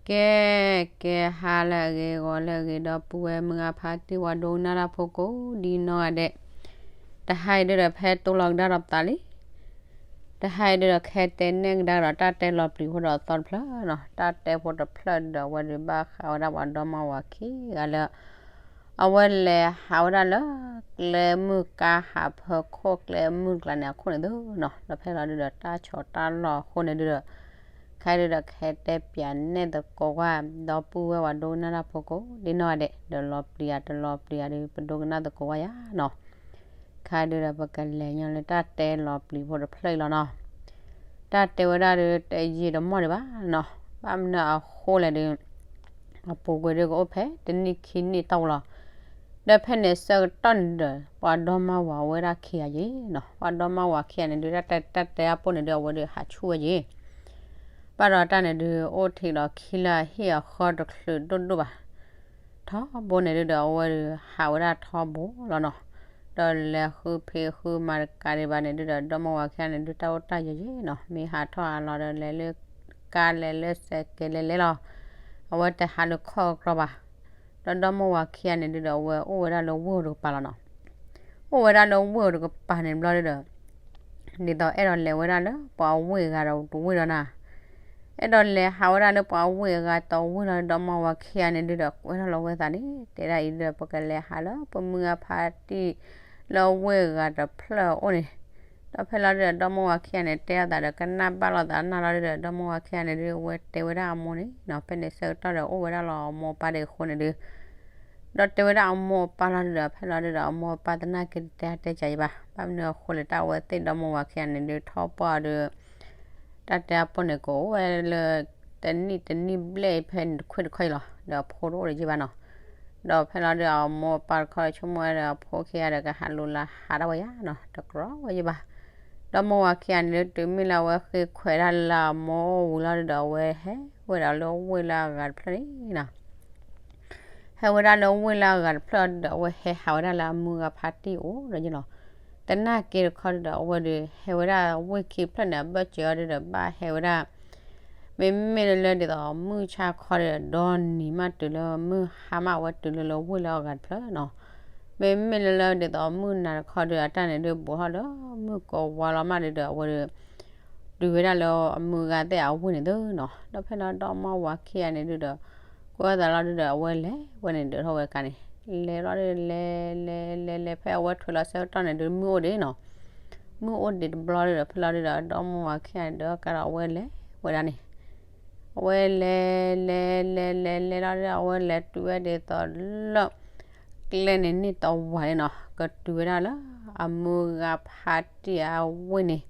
ကဲ, ကဲဟါလၢအဂ့ၤ ဂီၤလၢအဂ့ၤ ဒီပုၢ်ဝဲၢ်မုၢ်ဂၤဖါတံၢ် ပှၤဒိကနၣ်တၢ်ဖိကိးဒ်နီၢ်ဂၤဒဲး, တဟါအံၤဒုဒီး ဖဲတိၢ်လီၤကဒါဒီးပသးလံ. တဟါအံၤဒုဒီး ကဟဲတဲနဲၣ်ကဒါဒီး တၢ်တဲလီၤပျံၤဖိဒီးအသီတဖျၢၣ်နီၤ. တၢ်တဲဖိတဖျၢၣ်ဒုဒီး အဝဲဒုးဘၣ်ဃးဝဲဒၣ်ပှၤဒီမါဝၤခံဂၤလၢ အဝဲလဲၤဟးဝဲဒၣ်လၢ ကျဲမုၢ်ကါ ဟးဖၢခိၣ်ကျဲမုၢ်ကျါန့ၣ်အခိၣ်န့ၣ်သုနီၤ. ဒီးဖဲလီၤဒုဒီး တၢ်ဆီၣ်တၢ်လီၢ်အဃိန့ၣ်ဒုဒီး ခဲဒုဒီး ကဟဲတဲပၠးနဲၣ်သကိးကွၢ် ဒီပုၢ်ဝဲၢ်ပှၤဒိကနၣ်တၢ်ဖိကိးဒ်နီၢ်ဂၤဒဲး, ဒီးလီၤပျံၤဧါ တလီၤပျံၤဧါဒီး ပဒိကနၣ်သကိးကွၢ်ယၤနီၤ. ခဲဒုဒီး ပကလဲၤညီလၢတၢ်တဲလီၤပျံၤဖိတဖျၢၣ်အံၤလီၤနီၤ. တၢ်တဲဝဲဒၣ်ဒီး တယံာ်တမီၢ်ဒံးဘၣ်နီၤ. ဘၣ်မနုၤအဃိလဲၣ်ဒီး အပူၤကွံာ်ဒုကအိၣ်ဖဲတနံၣ်ခံနံၣ်တီၢ်ပူၤလီၤ. ဒီးဖဲန့ၣ်ဆၢကတီၢ်န့ၣ်ဒီး ပှၤဒီမါဝၤအိၣ်ဝဲဒၣ်ခံဂၤယ့ၤနီၤ. ပှၤဒီမါဝၤခံဂၤန့ၣ်ဒု တၢ်တဲတၢ်တဲအပူၤန့ၣ်ဒု အဝဲဒုးဟးဆူၣ်ဝဲယ့ၤ ဘၣ်ဒီးတၢ်န့ၣ်ဒုး အိၣ်ထံးဒီးခံလၢအဟံၣ်အဃီတချုးဒိၣ်ဒိၣ်ဘၣ်. ထီဘိန့ၣ်ဒုဒီး အဝဲဒုးဟးဝဲဒၣ်ထီဘိလီၤနီၤ. ဒီးလဲၤဃုဖံးဃုမၤတကးဒံးဘၣ်န့ၣ်ဒုဒီး ဒီမါဝၤခံဂၤန့ၣ်ဒု တၢ်အိၣ်တၢ်ယၢၤယ့ၤနီၤ. မ့ၢ်ဟးထီၣ်ဟးလီၤဒီး လဲၤလၢကါ လဲၤလၢစဲးကဲး လဲၤလဲၤလီၤ. အဝဲတဟးလၢခီၣ်ကြီဘၣ်. ဒီးဒီမါဝၤခံဂၤန့ၣ်ဒုဒီး အဝဲအိၣ်ဝဲဒၣ်လၢဝ့ၢ်အိၣ်တကပၤလီၤနီၤ. အိၣ်ဝဲဒၣ်လၢဝ့ၢ်အိၣ်တကပၤန့ၣ်ဘျီဒုဒီး ဒ်သိးအဲၣ်ဒိးလဲၤဝဲဒၣ်လၢပှၤဝ့ၢ်အဂၤဒီးတဝ့ၢ်ဒီးနၤ, အဲၣ်ဒိးလဲၤဟးဝဲဒၣ်လၢပှၤဝ့ၢ်အဂၤတဝ့ၢ်လီၤဒီး ဒီမါဝၤခံဂၤန့ၣ်ဒုဒီး ကွဲထီၣ်လီၤဝဲသးန့ၣ် တဲဒၣ်အံၤဒုဒီး ပကလဲၤဟးလၢပမုၢ်ဂၤဖါတံၢ်လၢဝ့ၢ်အဂၤတဖျၢၣ်အအိၣ်န့ၣ်. ဒီးဖဲလီၤဒုဒီး ဒီမါဝၤခံဂၤန့ၣ် တဲအသးဒီး ကနၣ်ဘၣ်လိာ်သးနၢ်လီၤဒုဒီး ဒီမါဝၤခံဂၤန့ၣ်ဒု အဝဲတဲဝဲဒၣ်အမိၢ်န့ၣ်နီၤ. ဖဲန့ၣ်ဆၢကတီၢ်ဒီး အိၣ်ဝဲဒၣ်လီၤအမိၢ်အပၢ်ဒံးအဃိန့ၣ်ဒု ဒီးတဲဝဲဒၣ်အမိၢ်အပၢ်လီၤဒုဒီး ဖဲလီၤဒုဒီး အမိၢ်အပၢ်သနာ်က့ တတဲအါတဲစှၤယံၤဘၣ်. ဘၣ်မနုၤအဃိလဲၣ် တၢ်အဝဲသ့ၣ်ဒီမါဝၤခံဂၤန့ၣ်ဒု ထီၣ်ပှၢ်အီၤဒီး တၢ်တဲအပူၤန့ၣ် ကအိၣ်ဝဲလၢ တနံၣ်တနံၣ်ဘျဲၣ်အံၤ ဖဲန့ၣ်တခွ့ၣ်တခီအံၤလီၤ. ဒီးအဖိတအိၣ်ဒီးယံၤဘၣ်နီၤ. ဒီးဖဲလီၤဒုဒီး အမိၢ်အပၢ်တခီဒီး ဆိကမိၣ်ဝဲဒီးအဖိခံဂၤဒီး ကဟးလူၤလၢဟးဒၣ်ဝဲယါနီၤ, တကြီဝဲယံၤဘၣ်. ဒီမါဝၤခံဂၤန့ၣ်ဒု တုၤမ့ၢ်လၢအဝဲဃ့ခွဲးဒၣ်လၢအမိၢ်အိၣ်ဝံၤလီၤဒုဒီး အဝဲဟဲဝဲဒၣ်လၢဝ့ၢ်လၢအဂၤတဖျၢၣ်န့ၣ်နီၤ. ဟဲဝဲဒၣ်လၢဝ့ၢ်လၢအဂၤတဖျၢၣ်ဒီး အဝဲဟဲဟးဝဲဒၣ်လၢအမုၢ်ဂၤဖါတံၢ်အိၣ်ဒီးယနီၤ. သနာ်က့တခီဒုဒီး အဝဲဒုးဟဲဝဲဒၣ်ဝ့ၢ်ခံဖျၢၣ်န့ၣ် အဘၢၣ်စၢၤအီၤဒုဒီး ဘၣ်ဟဲဝဲဒၣ် မ့မ့ၢ်လၢလၢဒ်သိးမုၢ်ဆါခီဒီး ဒီနံၤမးတုၤလၢမုၢ်ဟါမး အဝဲတုၤလၢလၢဝ့ၢ်လၢအဂၤတဖျၢၣ်နီၤ. မ့မ့ၢ်လၢလၢဒ်သိးမုၢ်နၤတခီဒု အတၢ်န့ၣ်ဒုးဘူးထီၣ်လၢမုၢ်ကိးဝါလီၤမးဒုဒီး အဝဲဒုး တုၤဝဲဒၣ်လၢအမုၢ်ဂၤသ့ၣ်အဝ့ၢ်န့ၣ်သုနီၤ. ဒီးဖဲလီၤဒီမါဝၤခံဂၤန့ၣ်ဒုဒီး ကွဲသးလီၤဒုဒီး အဝဲလဲၤဝဲန့ၣ်ဒုးထီၣ်ဝဲကါန့ၣ် လဲၤလီၤဒုလဲၤလဲၤလဲၤလဲၤ ဖဲအဝဲထွဲလီၤဆၢကတီၢ်န့ၣ်ဒု မုၢ်အိၣ်ဒံးနီၤ. မုၢ်အိၣ်ဒံးတဘျီဒုဒီး ဖဲလီၤဒုဒီး ဒီမါဝၤခံဂၤန့ၣ်ဒုးကါဒီးအဝဲလဲၤဝဲဒၣ်န့ၣ် အဝဲလဲၤ လဲၤ လဲၤ လဲၤ လဲၤလီၤဒုဒီး အဝဲလဲၤတုၤဝဲဒ်သိးလၢ ကျဲန့ၣ်န့ၢ်တဝၤန့ၣ်နီၤ, ကတုၤဝဲဒၣ်လၢ အမုၢ်ဂၤဖါတံၢ်အဝ့ၢ်န့ၣ်,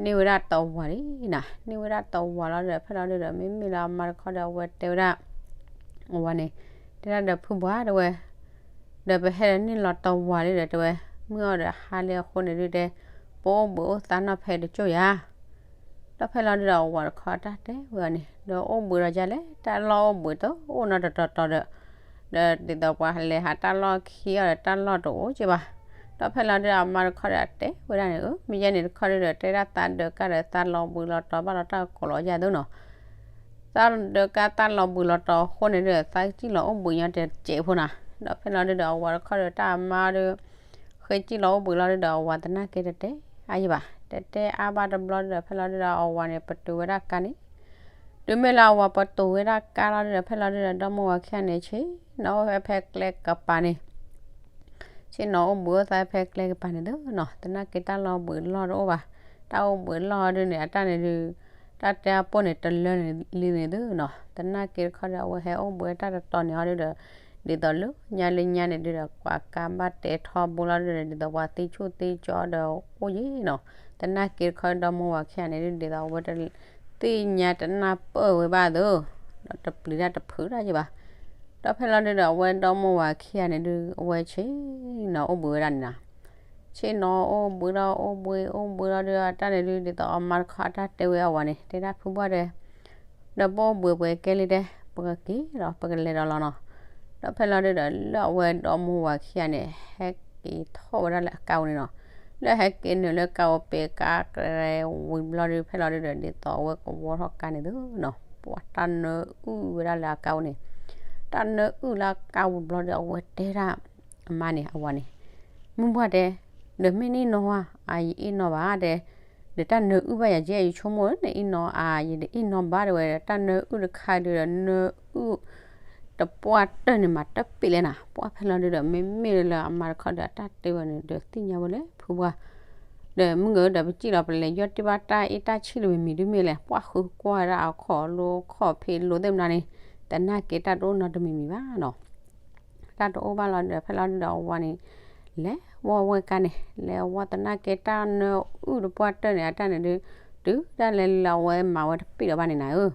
န့ၢ်ဝဲဒၣ်တဝၤန့ၣ်နီၤ, န့ၢ်ဝဲဒၣ်တဝၤလီၤဒီး ဖဲလီၤဒုဒီး မ့မ့ၢ်လၢအမါတခီဒီး အဝဲတဲဝဲဒၣ် အဝၤန့ၣ်, တဲဒၣ်ဒီးဖုဘှါတဲဝဲ, ဒီးပဟဲဒီးန့ၢ်လီၤတဝၤလံဒီးတဲဝဲ, မုၢ်အီၣ်ဒီးဟါလံအဃိန့ၣ်ဒုတဲ, ပအိၣ်ဘှံးအိၣ်သါနီၢ်ဖဲတကၠိၢ်ယၤ ဒီးဖဲလီၤဒုဒီး အဝၤတခီတၢ်တဲဝဲအီၤန့ၣ်, ဒီးအိၣ်ဘှံးဒီးယၤလဲၣ်, တၢ်လီၢ်အိၣ်ဘှံးတအိၣ်နီတတီၤတီၤဒီး, ဒီးဒ်သိးပှၤလဲၤဟးတၢ်လီၢ်ခံအီၤဒီး တၢ်လီၢ်တအိၣ်က့ဘၣ်. ဒီးဖဲလီၤဒုဒီး အမါတခီဒီးတဲဝဲဒၣ်န့ၣ်, အၢ မ့ၢ်ယဲန့ၣ်တခီဒုဒီး တဲဒၣ်သးဒၢးကါဒီး သးလီၤဘှံးလီၤတီၤဘၣ်လီၤတၢ်ကိးလီၤယၤသုနီၤ. သးဒၢးကါသးလီၤဘှံးလီၤတီၤအဃိန့ၣ်ဒုဒီး သးကစံၣ်လီၤအိၣ်ဘှံးညီတစဲးဖိနီၤ. ဒီးဖဲလီၤဒုဒီး အဝၤတခီဒီး တၢ်အမါဒု ဃ့စံၣ်လီၤအိၣ်ဘှံးလီၤဒုဒီး အဝၤသနာ်က့တတဲအါယံၤဘၣ်, တတဲအါဘၣ်တဘျီဒုဒီး ဖဲလီၤဒုဒီး အဝၤန့ၣ် ပတုာ်ဝဲဒၣ်ကါန့ၣ်, တုၤမ့ၢ်လၢအဝၤပတုာ်ဝဲဒၣ်ကါလီၤဒုဒီး ဖဲလီၤဒုဒီး ဒီမါဝၤခံဂၤန့ၣ် ဆ့ၣ်နီၤအိၣ်ဝဲဖဲကျဲကပၤန့ၣ် ဆ့ၣ်နီၤအိၣ်ဘှံးအိၣ်သါဖဲကျဲကပၤန့ၣ်သုနီၤ, သနာ်က့တၢ်လီၤဘှံးလီၢ်တအိၣ်ဘၣ်, တၢ်အိၣ်ဘှံးလီၢ်ဒုန့ၣ် အတၢ်န့ၣ်ဒု တၢ်တဲအပိၢ်န့ၣ်တလၢလံန့ၣ်သုနီၤ, သနာ်က့တခီဒီး အဝဲဟဲအိၣ်ဘှံးတၢ်တတီၤန့ၣ်ဟီဒုဒီး, ဒ်သိးလၢညါလၢညါန့ၣ်ဒုဒီး ပှၤကါဘၣ်တဲထီဘိလီၤဒုဒီး ဒ်သိးပှၤသံဆူၣ်သံကၠီဒီးအိၣ်ယံၤနီၤ, သနာ်က့တခီဒီး ဒီမါဝၤခံဂၤန့ၣ်ဒု ဒ်သိးအဝဲတသ့ၣ်ညါတနၢ်ပၢၢ်ဝဲဘၣ်သု, ဒီးတပျံၤတၢ်တဖုးတၢ်ယံၤဘၣ်. ဒီးဖဲလီၤဒုဒီး အဝဲဒီမါဝၤခံဂၤန့ၣ်ဒု အဝဲဆ့ၣ်နီၤအိၣ်ဘှံးဝဲဒၣ်န့ၣ်နီၤ, ဆ့ၣ်နီၤအိၣ်ဘှံးဒီးအိၣ်ဘှံးအိၣ်ဘှံးလီၤဒု အတၢ်န့ၣ်ဒု ဒ်သိးအမါတခီအတၢ်တဲဝဲအဝၤန့ၣ် တဲဒၣ်ဖုဘှါဒီး, ဒီးပအိၣ်ဘှံးပှဲၤကဲလံတဲ, ပကက့ၤဒီး ပကလဲၤဒီးလီၤနီၤ. ဒီးဖဲလီၤဒုဒီး လၢအဝဲဒီမါဝၤခံဂၤန့ၣ် ဟဲက့ၤထီၣ်ဝဲဒၣ်လၢအကါအိၣ်န့ၣ်နီၤ, လၢဟဲက့ၤနုာ်လၢကါအိၣ်ပ့ၤကါကရဲဝံၤဘျီဒု ဖဲလီၤဒုဒီး ဒ်သိးအဝဲကဝီထီၣ်ကါန့ၣ်သုနီၤ ပှၤတၢ်နၢအုၣ်ဝဲဒၣ်လၢအကါအိၣ်န့ၣ်, တၢ်နၢအုၣ်လၢအကါအိၣ်တဘျီဒီး အဝဲတဲဒၣ်အမါန့ၣ် အဝၤန့ၣ်, မုၢ်ပှၢ်တဲ, ဒီးမ့ၢ်နအ့ၣ်နီၢ်ဧါ, အယအ့ၣ်နီၢ်ဘၣ်တဲ, ဒီးတၢ်နၢအုၣ်ဘၣ်ယၤကဲ ယဆိကမိၣ်နအ့ၣ်နီၢ်ဧါ, ယတအ့ၣ်နီၢ်ဘၣ်တဲဝဲ, တၢ်နၢအုၣ်တခါဒီး နၢအုၣ် တပှၢ်တၢၢ်န့ၣ် မၤတပ့ၢ်လဲၣ်နၤ, ပှၢ်ဖဲလီၤဒုဒီး မ့မ့ၢ်လၢအမါတခီဒီး အတၢ်တဲဝဲန့ၣ်ဒီး သ့ၣ်ညါဝဲလၢဖုပှၢ် ဒီးမုၢ်ဂၢၤဒီး ပစံၣ်လီၤပလဲၤယီၢ်တ့ၢ်ဘၣ်တၢ်အ့ၣ်တၢ်ဆံၣ်တမံၤမံၤဒုမ့ၢ်လဲၣ်, ပှၢ်ဃုကွၢ်ဝဲဒၣ်အခီၣ်လိခီၣ်ဖံးလိသ့ၣ်မနၤန့ၣ်, တနာ်က့တၢ်တအိၣ်နီတမံၤမံၤဘၣ်နီၤ. တၢ်တအိၣ်ဘၣ်လီၤဒီး ဖဲလီၤဒုဒီးအဝၤန့ၣ်, လဲၤဝီဝဲကါန့ၣ် လဲၤဝီသနာ်က့တၢ်နၢအုၣ်တပှၢ်တၢၢ်န့ၣ် အတၢ်န့ၣ်ဒု, တုၤဒၣ်လဲာ်လၢအဝဲမၤဝဲတပ့ၢ်လီၤဘၣ်န့ၣ်နၤဧၢ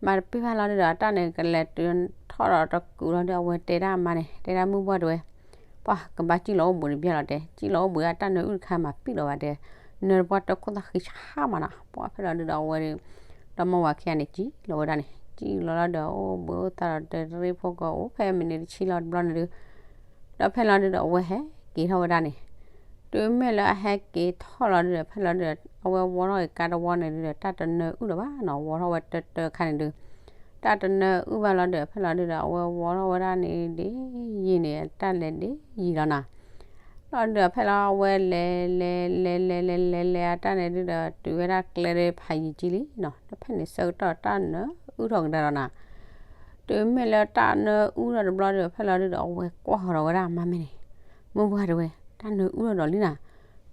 မၤတပ့ၢ်ဘၣ်လီၤဒုဒီး အတၢ်န့ၣ်ကလဲၤတုၤထီၣ်ဒီးတကုာ်လီၤဒီး အဝဲတဲဒၣ်အမါန့ၣ်, တဲဒၣ်မုၢ်ပှၢ်တဲဝဲ, ပှၢ်ကဘၣ်စံၣ်လီၤအိၣ်ဘှံးတဘျီလီၤတဲ, စံၣ်လီၤအိၣ်ဘှံးအတၢ်နၢအုၣ်တခါမၤပ့ၢ်လီၤဘၣ်တဲ, နၢတပှၢ်တၢၢ်ခိၣ်သၣ်ဃံဆါမးနီၤ, ပှၢ်ဖဲလီၤဒုဒီးအဝဲဒီး, ဒီမါဝၤခံဂၤန့ၣ် စံၣ်လီၤဝဲဒၣ်န့ၣ်, စံၣ်လီၤလီၤဒီး အိၣ်ဘှံးအိၣ်သါဒီးတရ့ဖိကီး အိၣ်ဖဲမံးနံးတဆံလီၤတဘျီန့ၣ်ဒု ဒီးဖဲလီၤဒုဒီးအဝဲဟဲက့ၤထီၣ်ဝဲဒၣ်န့ၣ်, တုၤမ့ၢ်လၢအဟဲက့ၤထီၣ်လီၤဒုဒီး ဖဲလီၤဒုဒီး အဝဲဝီထီၣ်က့ၤကါတဝီန့ၣ်ဒုဒီး တၢ်တနၢအုၣ်လၢၤဘၣ်နီၤ, ဝီထီၣ်ဝဲတၢၢ်တၢၢ်ခါန့ၣ်ဒု, တၢ်တနၢအုၣ်ဘၣ်လီၤဒီး ဖဲလီၤဒုဒီး အဝဲဝီထီၣ်ဝဲဒၣ်န့ၣ် ဒ်ယံာ်န့ၣ် တၢ်လဲၤဒ်ယံာ်လီၤနၤ လီၤဒုဒီး ဖဲလီၤအဝဲလဲၤလဲၤလဲၤလဲၤလဲၤလဲၤလဲၤအတၢ်န့ၣ်ဒုဒီး တုၤဝဲဒၣ်ကျဲဒီးဖးယံာ်ကံလံနီၤ, ဒီးဖဲန့ၣ်ဆၢကတီၢ်တၢ်နၢအုၣ်ထီၣ်ကဒါလီၤနၤ, တုၤမ့ၢ်လၢတၢ်နၢအုၣ်ထီၣ်တဘျီဒီး ဖဲလီၤဒုဒီး အဝဲကွၢ်ဃီၤဒီးဝဲဒၣ်အမါမဲာ်န့ၣ်, မုၢ်ပှၢ်တဲဝဲ, တၢ်နၢအုၣ်ထီၣ်ဒီးလံနၤ,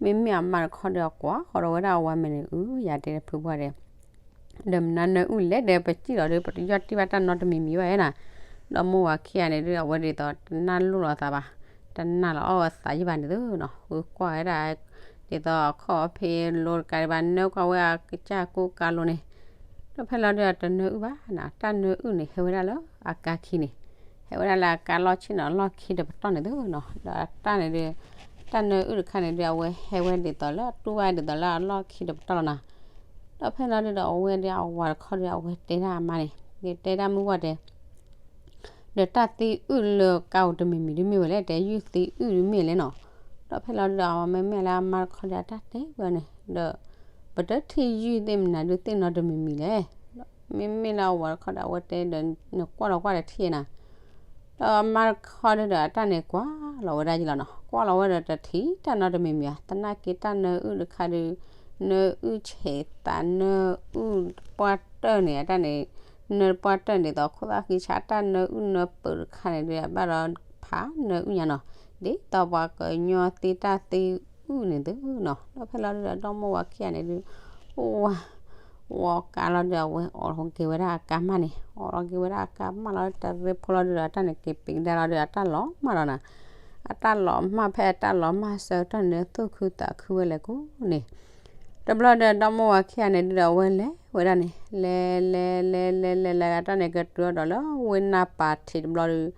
မ့မ့ၢ်အမါတခီဒီး အကွၢ်ဃီၤဒီးဝဲဒၣ်အဝၤမဲာ်န့ၣ် အုယၤတဲဖုပှၢ်တဲ ဒီးမနုၤနၢအုၣ်လဲၣ်ဒီး ပစံၣ်လီၤဒီး ပတယီၢ်တံၢ်ဘၣ်တၢ်နီတမံၤမံၤဘၣ်ဧါနၤ, ဒီမါဝၤခံဂၤန့ၣ်ဒု အဝဲဒ်သိးတနၢ်လိၣ်လီၤအသးဘၣ်, တနာ်လီၤအီၣ်အသးယံၣ်ဘၣ်န့ၣ်သနီၤ, ဃုကွၢ်ဝဲဒၣ် ဒ်သိးအခီၣ်ဖံးလိတကးဒံးဘၣ် နၢကွၢ်ဝဲအကစၢ်ကိးကါလိန့ၣ်, ဒီးဖဲလီၤဒုဒီးတနၢအုၣ်ဘၣ်နၤ, တၢ်နၢအုၣ်န့ၣ် ဟဲဝဲဒၣ်လၢအကါခံန့ၣ်, ဟဲဝဲဒၣ်လၢအကါလီၢ်ဆ့ၣ်နီၤ လီၢ်ခံတပတီၢ်န့ၣ်သနီၤ, ဒီးတၢ်န့ၣ်ဒု တၢ်နၢအုၣ်တခါန့ၣ်ဒု အဝဲဟဲဝဲဒ်သိးလၢတူၢ်ဘၣ်ဒ်သိးလၢအလီၢ်ခံတပတီၢ်လီၤနၤ, ဒီးဖဲလီၤဒုဒီးအဝဲဒၣ်အဝၤတခီဒီး အဝဲတဲဒၣ်အမါန့ၣ်, တဲဒၣ်မုၢ်ပှၢ်တဲ ဒီးတၢ်သံအုၣ်လၢကါအိၣ်တမံၤမံၤဒုမ့ၢ်ဝဲလဲၣ်, တဲယုၢ်သံအုၣ်ဒုမ့ၢ်လဲၣ်နီၤ, ဒီးဖဲလီၤဒုဒီး မ့မ့ၢ်လၢအမါတခီဒီး အတၢ်တဲဝဲန့ၣ်ဒီး ပတထံၣ်ယုၢ်သ့ၣ်မနုၤဒုသ့ၣ်နီတမံၤမံၤလဲၣ်, မ့မ့ၢ်လၢအဝၤတခီဒီး အဝဲတဲဒီး နကွၢ်လီၤကွၢ်တထံၣ်နၤ, ဒီးအမါတခီဒုဒီး အတၢ်န့ၣ်ကွၢ်လီၤဝဲဒၣ်ယလီၤနီၤ, ကွၢ်လီၤဝဲဒီးတထံၣ်တၢ်နီတမံၤမံၤဧါ, သနာ်က့တၢ်နၢအုၣ်တခါဒု နၢအုၣ်ဆဲးသး နၢအုၣ်ပှၢ်တၢၢ်န့ၣ် အတၢ်န့ၣ် နၢပှၢ်တၢၢ်န့ၣ်ဒ်သိး ခိၣ်သၣ်ဃံဆါ တၢ်နၢအုၣ်နၢပၢၤတခါန့ၣ်ဒု အဘၣ်ဒီးဖးနၢအုၣ်ညါနီၤ, ဒ်သိးပှၤကညီသံတၢ်သံအုၣ်န့ၣ်သနီၤ, ဒီးဖဲလီၤဒုဒီး ဒီမါဝၤခံဂၤန့ၣ်ဒု အိၣ်ဝဲ ဝီကါလီၤဒီး အဝဲအိးထီၣ်က့ၤဝဲဒၣ်အကါမၢ်န့ၣ်, အိးထီၣ်က့ၤဝဲဒၣ်အကါမၢ်လီၤ တရ့ဖိလီၤဒုဒီး အတၢ်န့ၣ်က့ၤပ့ၤကဒါလီၤဒီး အတၢ်လီၤမၢ်လီၤနၤ, အတၢ်လီၤမၢ်ဖဲအတၢ်လီၤမၢ်ဆၢကတီၢ်န့ၣ် သူၣ်ခုသးခုဝဲလဲၣ်ကိးန့ၣ် တဘျီဒီး ဒီမါဝၤခံဂၤန့ၣ်ဒုဒီး အဝဲလဲၤဝဲဒၣ်န့ၣ် လဲၤလဲၤလဲၤလဲၤလဲၤလဲၤ အတၢ်န့ၣ်ကတုၤအီၤဒီးလၢဝ့ၢ်နၢ်ပၤထံးတဘျီဒီး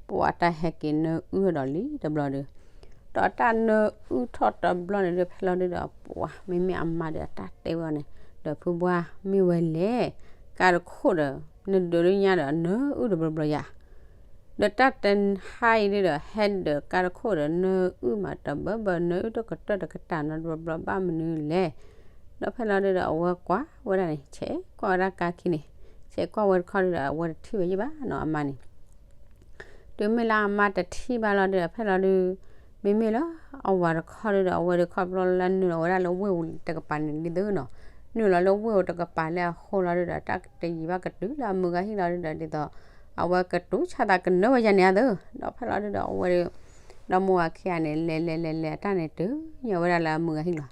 ပှၤတၢ်ဟဲက့ၤနၢအုၣ်ဒီးလံတဘျီဒီး ဒီးတၢ်နၢအုၣ်ထီၣ်တဘျီန့ၣ်ဒု ဖဲလီၤဒုဒီး ပှၤမ့မ့ၢ်အမါဒီး အတၢ်တဲဝဲအီၤန့ၣ် ဒီးဖုပှၢ်မ့ၢ်ဝဲလဲၣ် ကါတခိၣ်ဒီး နဒုးလၢညါဒီး နၢအုၣ်တဘျီဘျီယၤ ဒီးတၢ်တဟါအံၤဒုဒီး ဟဲဒုးကါတခိၣ်ဒီး နၢအုၣ်မးတဘၢဘၢ နၢအုၣ်တကတၢၢ်တကတၢၢ်နီတဘျီဘျီ ဘၣ်မနုၤလဲၣ်. ဒီးဖဲလီၤဒုဒီး အဝဲကွၢ်ဝဲဒၣ်န့ၣ် ဆဲးကွၢ်ဝဲဒၣ်ကါခံန့ၣ် ဆဲးကွၢ်ဝဲတခီဒုဒီး အဝဲတထံၣ်ဝဲယံၣ်ဘၣ်နီၤ အမါန့ၣ် တုၤမ့ၢ်လၢအမါတထံၣ်ဘၣ်လီၤဒုဒီး ဖဲလီၤဒု မ့မ့ၢ်လၢအဝၤတခီဒုဒီး အဝဲဒုးခီဖျိလၢနုာ်လီၤဝဲဒၣ်လၢဝ့ၢ်တကပၤန့ၣ်ဒ်သိးနီၤ နုာ်လီၤလၢဝ့ၢ်တကပၤလၢအဃိလီၤဒုဒီး တၢ်တယံာ်ဘၣ်ကတုၤလၢအမုၢ်ဂၤဟံၣ်လီၤဒုဒီး ဒ်သိး အဝဲကတူၢ်ဆါသးကနၢဝဲယၤန့ၣ်အသိး ဒီးဖဲလီၤဒုဒီး အဝဲဒု ဒီမါဝၤခံဂၤန့ၣ် လဲၤလဲၤလဲၤလဲၤ အတၢ်န့ၣ်တုၤညါဝဲဒၣ်လၢ အမုၢ်ဂၤဟံၣ်လီၤ.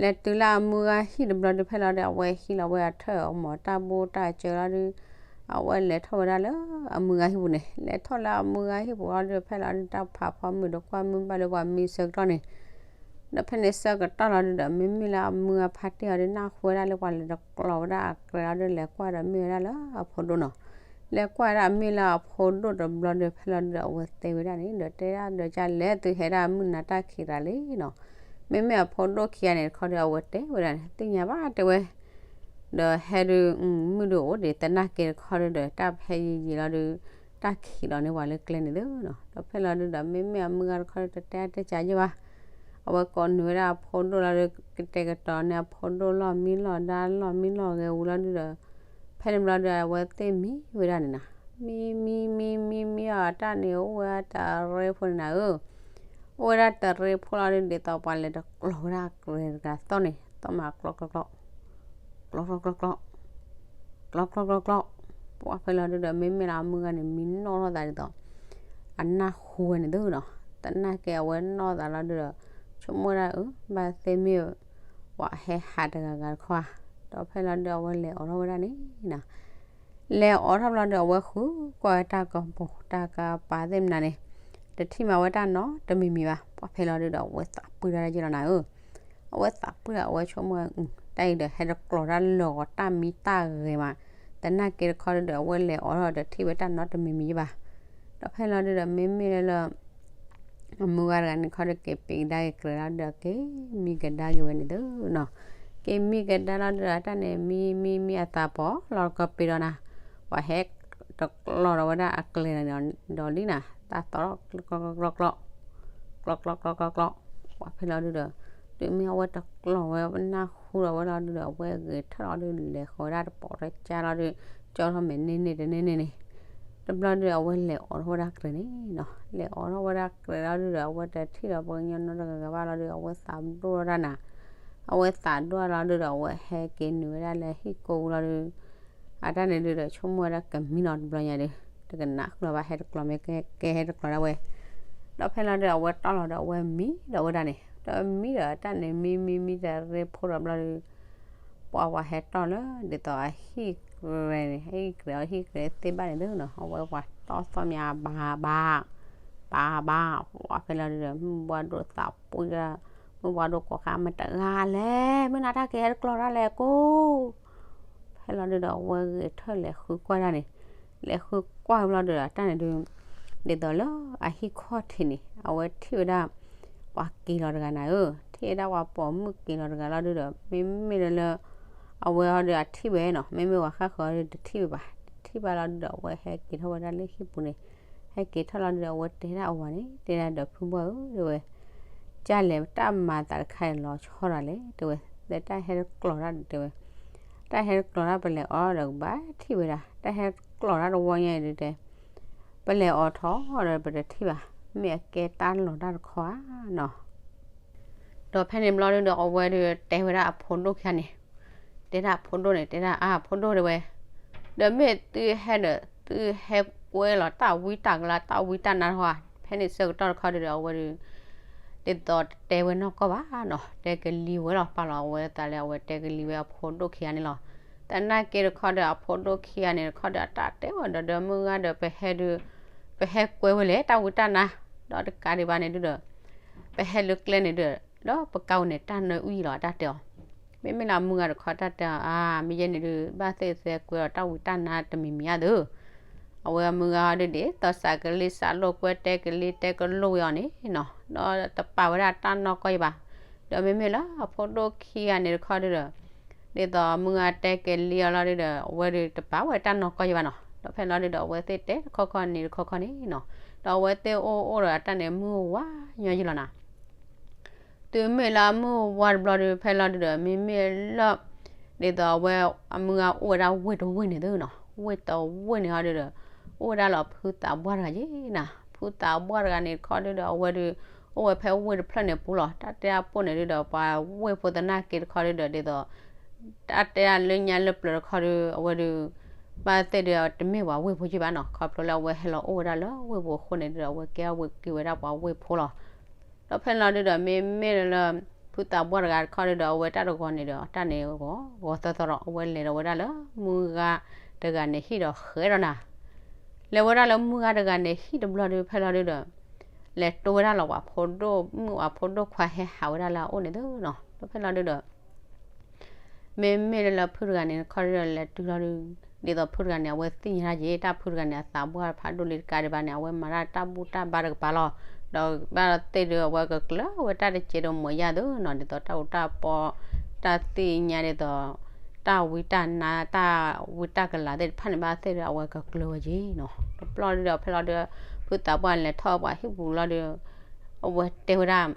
လဲၤတုၤလၢအမုၢ်ဂၤဟံၣ်တဘျီဒု ဖဲလီၤဒု အဝဲဟံးလီၤဝဲအထၢၣ်အမီၤတၢ်ဘိတၢ်စၢလီၤဒု အဝဲလဲၤထီၣ်ဝဲဒၣ်လၢအမုၢ်ဂၤဟံၣ်ပူၤန့ၣ် လဲၤထီၣ်လၢအမုၢ်ဂၤဟံၣ်ပူၤလီၤဒု ဖဲလီၤဒု တၢ်ဖးဖီမုၢ်ဒီးကွၢ်မုၢ်ဘၣ်လၢပှၤမံဆၢကတီၢ်န့ၣ် ဒီးဖဲန့ၣ်ဆၢကတီၢ်လီၤဒုဒီး မ့မ့ၢ်လၢအမုၢ်ဂၤဖါတ့ၢ်အီၤဒု နၢ်ဟူဝဲဒၣ်လၢပှၤလဲၤတကျီၤဝဲဒၣ်အကျဲလီၤဒု လဲၤကွၢ်ဒီးမ့ၢ်ဝဲဒၣ်လၢအဖိဒိၣ်နီၤ လဲၤကွၢ်ဝဲဒၣ်မ့ၢ်လၢအဖိဒိၣ်တဘျီဒု ဖဲလီၤဒုဒီး အဝဲတဲဝဲဒၣ်န့ၣ် ဒီးတဲဒၣ်ဒီးကလဲၤသုဟဲဒၣ်မုၢ်နၤတၢ်ခံးသးလံနီၤ မ့မ့ၢ်အဖိဒိၣ်ခံဂၤန့ၣ်တခီဒု အဝဲတဲဝဲဒၣ်န့ၣ် သ့ၣ်ညါဘၣ်တဲဝဲ ဒီးဟဲဒု မုၢ်ဒုအိၣ်ဒံးသနာ်က့တခီဒုဒီး တၢ်ဖဲယံာ်ယံာ်လီၤဒု တၢ်ခံးလီၤန့ၢ်ပှၤလၢကျဲန့ၣ်သနီၤ ဒီးဖဲလီၤဒုဒီး မ့မ့ၢ်အမုၢ်ဂၤတခီဒု တတဲအါတဲစှၤယံၣ်ဘၣ် အဝဲကိးနုာ်ဝဲဒၣ်အဖိဒိၣ်လီၤဒု ကတဲာ်ကတီၤန့ၢ်အဖိဒိၣ်လီၢ်မံလီၢ်ဒါလီၢ်မံလီၢ်ဂဲၤဝူၤလီၤဒုဒီး ဖဲန့ၣ်ဘျီဒီး အဝဲသ့ၣ်မံဝဲဒၣ်န့ၣ်နၤ, မံမံမံမံမံအီၤ တၢ်န့ၣ်အိၣ်ဝဲတရ့ဖိန့ၣ်နၤဧၢ, အိၣ်ဝဲဒၣ်တရ့ဖိလီၤဒုး ဒ်သိးပှၤလဲၤတကျီၤဝဲဒၣ်အကြဲးတဂၤသီၣ်န့ၣ် သီၣ်မးကျီကျီကျီ ကျီကျီကျီကျီ ကျီကျီကျီကျီ, ပှၤဖဲလီၤဒုးဒီး မ့မ့ၢ်လၢအမုၢ်ဂၤန့ၣ် မံနီၣ်ထီၣ်သးဒ်သိး အနၢ်ဟူဝဲန့ၣ်သုနီၤ, သနာ်က့အဝဲနီၣ်သးလီၤဒုးဒီး ဆိကမိၣ်ဝဲဒၣ်အၢ ဘၣ်သ့ၣ်မ့ၢ် ပှၤဟဲဟးတဂၤဂၤတခီဧါ, ဒီးဖဲလီၤဒုးအဝဲလဲၤအိးထီၣ်ဝဲဒၣ်န့ၣ်နီၤ, လဲၤအိးထီၣ်ဘျီဒုး အဝဲဃုကွၢ်ဝဲတၢ်ကပူၤ တၢ်ကပၤသ့ၣ်မနၤန့ၣ် တထံၣ်မးဝဲတၢ်နီတမံၤမံၤဘၣ်, ပှၤဖဲလီၤဒုးဒီး အဝဲသးပှၢ်တၢ်လၢက့လီၤနၤဧၢ အဝဲသးပှၢ်ဒီး အဝဲဆိကမိၣ် တၢ်အံၤဒီး ဟဲတကျီၤတၢ်လၢာ်ဂီၤတၢ်မံတၢ်ဂဲၤမး, သနာ်က့တခီဒုးဒီး အဝဲလဲၤအိးထီၣ်ဒီးထံၣ်ဝဲတၢ်နီတမံၤမံၤယဘၣ်, ဒီးဖဲလီၤဒုးဒီး မ့မ့ၢ်လၢ အမုၢ်ဂၤတဂၤန့ၣ်ခီဒီး က့ၤပ့ၤကဒါက့ၤကြဲးလီၤဒုးဒီး က့ၤမံကဒါက့ၤဝဲန့ၣ်သုနီၤ, က့ၤမံကဒါလီၤဒုးဒီး တၢ်န့ၣ် မံမံမံ အသးပီၤလီၤကပ့ၤဒီးနၤ, ပှၤဟဲတကျီၤဒီးဝဲဒၣ်အကျဲၤန့ၣ်ဒီးလံနၤ, တၢ်သီၣ်ကျီကျီကျီကျီ ကျီကျီကျီကျီကျီ, ပှၤဖဲလီၤဒုးဒီး တုၤမ့ၢ်အဝဲတကျီၤဝဲ နၢ်ဟူဒီးဝဲလီၤဒုးဒီး အဝဲဂဲၤထၢၣ်လီၤဒုး လဲၤဃီၤဝဲဒၣ်တပိာ်တကါလီၤဒုး ကၠီထီၣ်မဲာ်န့ၢ်န့ၢ်တန့ၢ်န့ၢ်န့ၣ်, တဘျီဒုး အဝဲလဲၤအိးထီၣ်ဝဲဒၣ်ကြဲးန့ၣ်နီၤ, လဲၤအိးထီၣ်ဝဲဒၣ်ကြဲးလီၤဒုးဒီး အဝဲတထံၣ်ဒီးပှၤကညီနီတဂၤဂၤဘၣ်လီၤဒုး အဝဲသးဒိၣ်ထီၣ်ဒၣ်နၤ, အဝဲသးဒိၣ်လီၤဒုးဒီး အဝဲဟဲက့ၤနုာ်ဝဲဒၣ်လၢဟံၣ်ကိၢ်ပူၤလီၤဒုး အတၢ်န့ၣ်ဒုးဒီး ဆိကမိၣ်ဝဲဒၣ်ကမံလီၤတဘျီညါဒီး တကနၣ်ဃုာ်လီၤဘၣ် ဟဲတကျီၤမ့ၢ်ကဲဟဲတကျီၤဒၣ်ဝဲ, ဒီးဖဲလီၤဒုး အဝဲတီၢ်လီၤဒီး အဝဲမံဒီးဝဲဒၣ်န့ၣ် ဒီးမံဒီးတၢ်န့ၣ် မံမံမံတရ့ဖိဒီးဘျီဒုး ပှၤပှၤဟဲတီၢ်လၢ ဒ်သိးအဟံၣ်ကြဲးန့ၣ် ဟံၣ်ကြဲးအီၤ ဟံၣ်ကြဲးသ့ၣ်ဘၣ်န့ၣ်သုနီၤ အဝဲပှၤတီၢ်သီၣ်မး ဘၣ်ဘၣ် ဘၣ်ဘၣ်, ပှၤဖဲလီၤဒုးဒီး မုၢ်ဘှၣ်ဒိၣ်သးပှၢ် မုၢ်ဘှၣ်ဒိၣ်ကိးခါ မတဂၤလဲၣ် မုၢ်နၤတၢ်က့ၤဟဲတကျီၤတၢ်လဲၣ်ကိၢ် ဖဲလီၤဒုးဒီး အဝဲဂဲၤထၢၣ်လဲၤဃုကွၢ်ဒၣ်န့ၣ်, လဲၤဃုကွၢ်ဘျီဒုးဒီး တၢ်န့ၣ်ဒုး ဒ်သိးလၢအဟံၣ်ခီၣ်ထံးန့ၣ် အဝဲထံၣ်ဝဲဒၣ် ပှၤက့ၤလီၤတဂၤနၤဧၢ, ထံၣ်ဝဲဒၣ်ပှၤပိာ်မုၣ်က့ၤလီၤတဂၤလီၤဒုးဒီး မ့မ့ၢ်လၢ အဝဲအီၤဒုးအထံၣ်ဝဲနီၤ, မ့မ့ၢ်ပှၤဃၣ်ဃၢၤအီၤဒုးတထံၣ်ဝဲဘၣ်, တထံၣ်ဘၣ်လီၤဒုးဒီး အဝဲဟဲက့ၤထီၣ်ဝဲဒၣ်လၢဟံၣ်ပူၤန့ၣ်, ဟဲက့ၤထီၣ်လီၤဒုးဒီး အဝဲတဲဒၣ်အဝၤန့ၣ် တဲဒၣ်ဒီးဖုဘီဧၢ တဲဝဲ ကၢ်လဲၣ် တၢ်မၤသးတခါအံၤလီၤဆီဒၣ်လဲၣ် တဲဝဲ, လၢတၢ်ဟဲတကျီၤတၢ်ဒုး တဲဝဲ, တၢ်ဟဲတကျီၤတၢ် ပလဲၤအီၣ်ဒီးကဘၣ်ထံၣ်ဝဲဒၣ်, တၢ်ဟဲတကျီၤတၢ်တဝီညါအံၤဒုးတဲ, ပလဲၤအီၣ်ထီၣ်ဒီးပတထံၣ်ဘၣ်, မ့ၢ်အကဲတၢ်လီၤတၢ်တခီဧါနီၤ. ဒီးဖဲန့ၣ်ဘျီဒုးဒီး အဝဲဒုးတဲဝဲဒၣ်အဖိဒိၣ်ခံဂၤန့ၣ်, တဲဒၣ်အဖိဒိၣ်န့ၣ် တဲဒၣ်အါ ဖိဒိၣ်တဲဝဲ, ဒီးမ့ၢ်သုဟဲဒီး သုဟဲကွဲလီၤတၢ်ဝံတၢ်ကလၤ တၢ်ဝံတၢ်နါတခီဧါ, ဖဲန့ၣ်ဆၢကတီၢ်တခီဒုးဒီး အဝဲဒုး ဒ်သိးတတဲဝဲနီၢ်ကီၢ်ဘၣ်နီၤ, တဲကလံၤဝဲလီၤ ပာ်လီၤအဝဲသးလၢအဝဲတဲကလံၤဝဲအဖိဒိၣ်ခံဂၤန့ၣ်လီၤ. သနာ်က့တခီဒီး အဖိဒိၣ်ခံဂၤန့ၣ်တခီဒီး အတၢ်တဲဝဲဒီး ဒီးမုၢ်ဂၤဒီး ပဟဲဒုး ပဟဲကွဲဝဲလဲၣ် တၢ်ဝံတၢ်နါ, ဒီးတကးဒံးဘၣ်န့ၣ်ဒုးဒီး ပဟဲလၢကျဲန့ၣ်ဒုး ဒီးပကးဝဲန့ၣ် တၢ်နၢအုၣ်ယံၤလီၤ အတၢ်တဲအီၤ. မ့မ့ၢ်လၢအမုၢ်ဂၤတခီတၢ်တဲအီၤ အါ မ့ၢ်ယဲန့ၣ်ဒုး ဘၣ်သ့ၣ်သဲကွဲဒီးတၢ်ဝံတၢ်နါတမံၤမံၤအါသု အဝဲအမုၢ်ဂၤဟီဒုး ဒ်သိးစးကလံစးလိာ်ကွဲ တဲကလံတဲကလိာ်ဝဲအီၤန့ၣ်နီၤ, ဒီးတပာ်ဝဲဒၣ်တၢ်နီၢ်ကီၢ်ယဘၣ်. ဒီးမ့မ့ၢ်လၢအဖိဒိၣ်ခံဂၤန့ၣ်တခီဒုးဒီး ဒ်သိးမုၢ်ဂၤတဲကလံအီၤလီၤဒုးဒီး အဝဲဒုးတပာ်ဝဲတၢ်နီၢ်ကီၢ်ယဘၣ်နီၤ. ဒီးဖဲလီၤဒုးဒီး အဝဲသ့ၣ်တဲတခီခီန့ၣ်တခီခီန့ၣ်နီၤ, ဒီးအဝဲသ့ၣ်အိၣ်အိၣ်ဒီးအတၢ်န့ၣ် မုၢ်ဝါညီယံၤလီၤနၤ. တုၤမ့ၢ်လၢအမုၢ်ဝါတဘျီဒုး ဖဲလီၤဒုးဒီး မ့မ့ၢ်လၢ ဒ်သိးအဝဲ အမုၢ်ဂၤအိၣ်ဝဲဒၣ်ဝ့ၢ်တဝ့ၢ်န့ၣ်သုနီၤ, ဝ့ၢ်တဝ့ၢ်န့ၣ်ဟီဒုးဒီး အိၣ်ဝဲဒၣ်လၢဖုသးပှၢ်တဂၤယ့ၤနၤ, ဖုသးပှၢ်တဂၤန့ၣ်တခီဒုးဒီး အဝဲဒုး အိၣ်ဝဲဖဲဝ့ၢ်တဖျၢၣ်န့ၣ်ပူၤလီၤ. တၢ်တဲအပိၢ်န့ၣ်ဒုးဒီး ပှၤဝ့ၢ်ဖိသနာ်က့တခီဒုးဒီး ဒ်သိး တၢ်တဲဒၣ်လၢညါလၢပျၢၤတခီဒုး အဝဲဒုး ဘၣ်သ့ၣ်ဒုးတမ့ၢ်ပှၤဝ့ၢ်ဖိယ့ၤဘၣ်နီၤ, ခီဖျိလၢအဝဲဟဲလီၤအိၣ်ဝဲဒၣ်လၢဝ့ၢ်ပူၤအဃိန့ၣ်ဒုးဒီး အဝဲကဲဝဲက့ၤဝဲဒၣ်ပှၤဝ့ၢ်ဖိလီၤ. ဒီးဖဲလီၤဒုးဒီး မ့မ့ၢ်လၢ ဖုသးပှၢ်တဂၤတခီဒုးဒီး အဝဲတၢ်တဂီၤန့ၣ်ဒီး တၢ်န့ၣ်ဂီၤဂီၤသီသီဒီး အဝဲလဲၤဒီးဝဲဒၣ်လၢမုၢ်ဂၤတဂၤန့ၣ်ဟံၣ်ဒီးဃဲဒီးနၤ, လဲၤဝဲဒၣ်လၢမုၢ်ဂၤတဂၤန့ၣ်ဟံၣ်တဘျီဒုး ဖဲလီၤဒုးဒီး လဲၤတိဝဲဒၣ်လီၤပှၤဖိဒိၣ်မုၣ် ပှၤဖိဒိၣ်ခွါဟဲဟးဝဲဒၣ်လၢအအိၣ်န့ၣ်သုနီၤ. ဒီးဖဲလီၤဒုးဒီး မ့မ့ၢ်လၢဖုတဂၤန့ၣ်တခီဒုးဒီး လဲၤတုၤလီၤဒုး ဒ်သိးဖုတဂၤန့ၣ် အဝဲသ့ၣ်ညါတၢ်ယ့ၤ တၢ်ဖုတဂၤန့ၣ် အသးပှၢ်ဖးဒိၣ်လံတကးဒံးဘၣ်န့ၣ် အဝဲမၤတၢ်တၢ်ဘူၣ်တၢ်ဘါတကပၤလီၤ. ဒီးဘၣ်သ့ၣ်ဒုး အဝဲကကျၢၤဝဲတၢ်တစဲးဒီးမီၤယါသုနီၤ ဒ်သိးတၢ်အူတၢ်ပီ တၢ်သ့ၣ်ညါဒ်သိး တၢ်ဝံတၢ်နါ တၢ်ဝံတၢ်ကလၤသ့ၣ်တဖၣ်န့ၣ် ဘၣ်သ့ၣ်ဒုး အဝဲကကျၢၤဝဲယ့ၤနီၤ. တဘျီဒုးဒီး ဖဲလီၤဒုး ဖုသးပှၢ်လဲၤထီၣ်ပှၤဟံၣ်ပူၤလီၤဒုး အဝဲတဲဝဲဒၣ်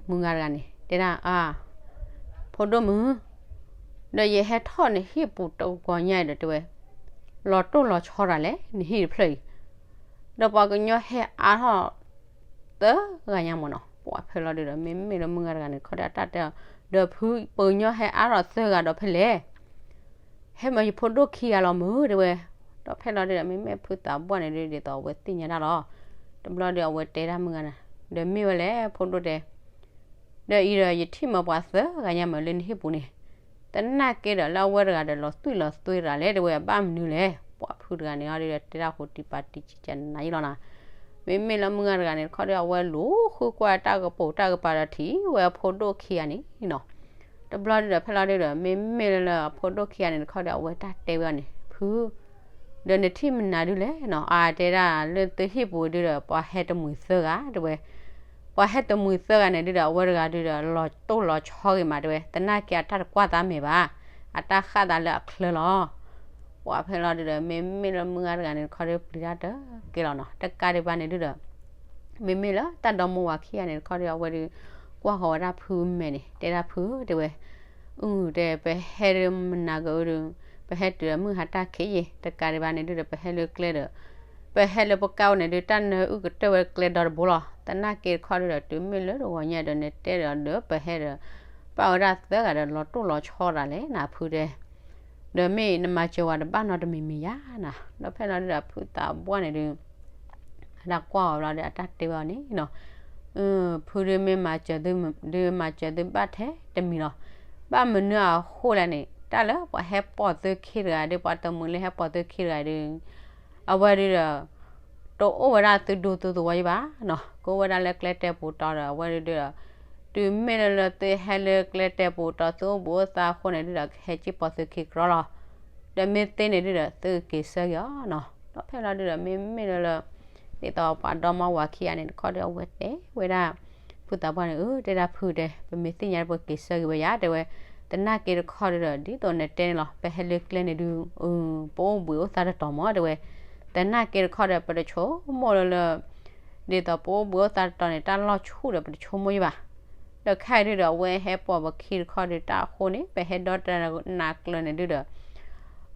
မုၢ်ဂၤတဂၤန့ၣ် တဲဒၣ်အါ ဖိဒိၣ်မုၣ် ဒီးယဟဲထီၣ်နဟံၣ်ပူၤတဂီၤညါအံၤဒီးတဲဝဲ, လီၤတိၢ်လီၤဆီတၢ်လဲၣ် နဟံၣ်တဖျၢၣ်အံၤ, ဒီးပှၤကညီဟဲအါထီၣ် သၢဂၤညါမ့ၢ်နီၤ, ပှၤဖဲလီၤဒုဒီး မ့မ့ၢ်လၢမုၢ်ဂၤတဂၤန့ၣ် တခီဒီးအတၢ်တဲအီၤ, ဒီးဖုပှၤကညီဟဲအါထီၣ်သၢဂၤဒီးဖဲလဲၣ် ဟဲမၤယဖိဒိၣ်ခံဂၤလီၤမုၢ်တဲဝဲ, ဒီးဖဲလီၤဒုဒီး မ့မ့ၢ်ဖုသးပှၢ်န့ၣ်ဒု ဒ်သိးအဝဲသ့ၣ်ညါတၢ်လီၤ, တဘျီဒီးအဝဲတဲဒၣ်မုၢ်ဂၤန့ၣ်, ဒီးမ့ၢ်ဝဲလဲၣ်ဖိဒိၣ်တဲ ဒီးအံၤဒီးယထံၣ်မၤပှၤသၢဂၤညါမ့ၢ်လၢနဟံၣ်ပူၤန့ၣ်, သနာ်က့ဒီးလၢအဝဲတဂၤဒီးလီၤသွံၣ်လီၤသွဲတဂၤလဲၣ်တဲဝဲ ဘၣ်မနုၤလဲၣ်, ပှၤဖုတဂၤန့ၣ်အီၤဒုဒီးတဲဒၣ်ဃိးတံၢ်ပာ်တံၢ်ကကနၤယံလီၤနၤ, မ့မ့ၢ်လၢမုၢ်ဂၤတဂၤန့ၣ် တခီဒီး အဝဲလူၤဃုကွၢ်တၢ်ကပိာ်တၢ်ကပၤဒီးထံၣ်ဝဲအဖိဒိၣ်ခံဂၤန့ၣ်နီၤ, တဘျီဒုဒီးဖဲလီၤဒုဒီး မ့မ့ၢ်လၢလၢအဖိဒိၣ်ခံဂၤန့ၣ် တခီဒီးအဝဲတၢ်တဲဝဲအီၤန့ၣ် ဖု ဒီးနထံၣ်မနုၤဒုလဲၣ်နီၤ, အတဲဒၣ်လၢသုဟံၣ်ပူၤဒုဒီး ပှၤဟဲတမှံၤသၢဂၤတဲဝဲ, ပှၤဟဲတမှံၤသၢဂၤန့ၣ်ဒုဒီး အဝဲတဂၤဒုဒီး လီၤတိၢ်လီၤဆီဂ့ၤမးတဲဝဲ, သနာ်က့အတၢ်တကွၢ်သးမဲာ်ဘၣ်, အတၢ်ဃၣ်သးလၢအချၢလီၤ, ပှၤဖဲလီၤဒုဒီး မ့မ့ၢ်လၢမုၢ်ဂၤတဂၤန့ၣ် တခီဒီးပျံၤတၢ်တကဲလီၤနီၤ, တကးဒံးဘၣ်န့ၣ်ဒုဒီး မ့မ့ၢ်လၢတၢ်ဒီမါဝၤခံဂၤန့ၣ် တခီဒီးအဝဲဒု ကွၢ်ဃီၤဝဲဒၣ်ဖုမဲာ်န့ၣ် တဲဒၣ်ဖုတဲဝဲ, အုတဲ ပဟဲဒုမနၤကဒု, ပဟဲတုၤလၢမုၢ်ဟါတၢ်ခံးယံၤ, တကးဒံးဘၣ်န့ၣ်ဒုဒီး ပဟဲလၢကျဲဒီး ပဟဲလၢပကါအိၣ်န့ၣ်ဒု တၢ်နၢအုၣ်ကတၢၢ်ဝဲကျဲဒီတဘိလီၤ, သနာ်က့တခီဒုဒီး တုၤမ့ၢ်လၢတဂီၤညါဒီး နတဲဒီးဒီးပဟဲဒီး ပာ်ဝဲဒၣ်သၢဂၤဒီး လီၤတိၢ်လီၤဆီတၢ်လဲၣ်နၤဖုတဲ ဒီးမ့ၢ်နမၤစၢၤဝဲတဘၣ်နီတမံၤမံၤယါနၤ, ဒီးဖဲလီၤဒုဒီးဖုသးပှၢ်န့ၣ်ဒု အတၢ်ကွၢ်အီၤဘျီဒီး အတၢ်တဲဝဲအီၤန့ၣ်နီၤ, ဖုဒုမ့ၢ်မၤစၢၤသု ဒုမၤစၢၤသုဘၣ်ထဲတမံၤလီၤ, ဘၣ်မနုၤအဃိလဲၣ်န့ၣ် တၢ်လၢပှၤဟဲပိာ်သုခံတဂၤဒု ပှၤတမှံၤလၢဟဲပိာ်သုခံတဂၤဒု အဝဲဒုဒီး တအိၣ်ဝဲဒၣ်သုဒူသုသဝီယံၤဘၣ်နီၤ, ကအိၣ်ဝဲဒၣ်လၢကျဲတဲပူၤတီဒီး အဝဲဒုဒီး တုၤမ့ၢ်လၢလၢသုဟဲလၢကျဲတဲပူၤတီ သုအိၣ်ဘှံးအိၣ်သါအဃိန့ၣ်ဒုဒီး ကဟဲက့ၤပိာ်သုခံကြီလီၤ, ဒီးမ့ၢ်သ့န့ၣ်ဒုဒီး သုကက့ၤဆၢက့ၤအီၤနီၤ, ဒီးဖဲလီၤဒုဒီး မ့မ့ၢ်လၢလၢ ဒ်သိးပှၤဒီမါဝၤခံဂၤန့ၣ် တခီဒီးအဝဲတဲဝဲဒၣ် ဖုသးပှၢ်န့ၣ် အၢ တဲဒၣ်ဖုတဲ ပမ့ၢ်သ့ၣ်ညါပက့ၤဆၢက့ၤဝဲယါတဲဝဲ, သနာ်က့တခီဒုဒီး ဒ်သိးနတဲန့ၣ်လီၤ ပဟဲလၢကျဲန့ၣ်ဒု ပအိၣ်ဘှံးအိၣ်သါတတီၤမးတဲဝဲ, သနာ်က့တခီဒီး ပတဆိကမိၣ်လၢလၢ ဒ်သိးပအိၣ်ဘှံးအိၣ်သါတတီၤန့ၣ် တၢ်လီၢ်ဆူၣ်ဒီးပတဆိကမိၣ်ယံၤဘၣ်, ဒီးခဲအံၤဒုဒီး အဝဲဟဲပိာ်ပခံတခီဒု တၢ်အဃိန့ၣ် ပဟဲဒီတနၤကျၢၤန့ၣ်ဒုဒီး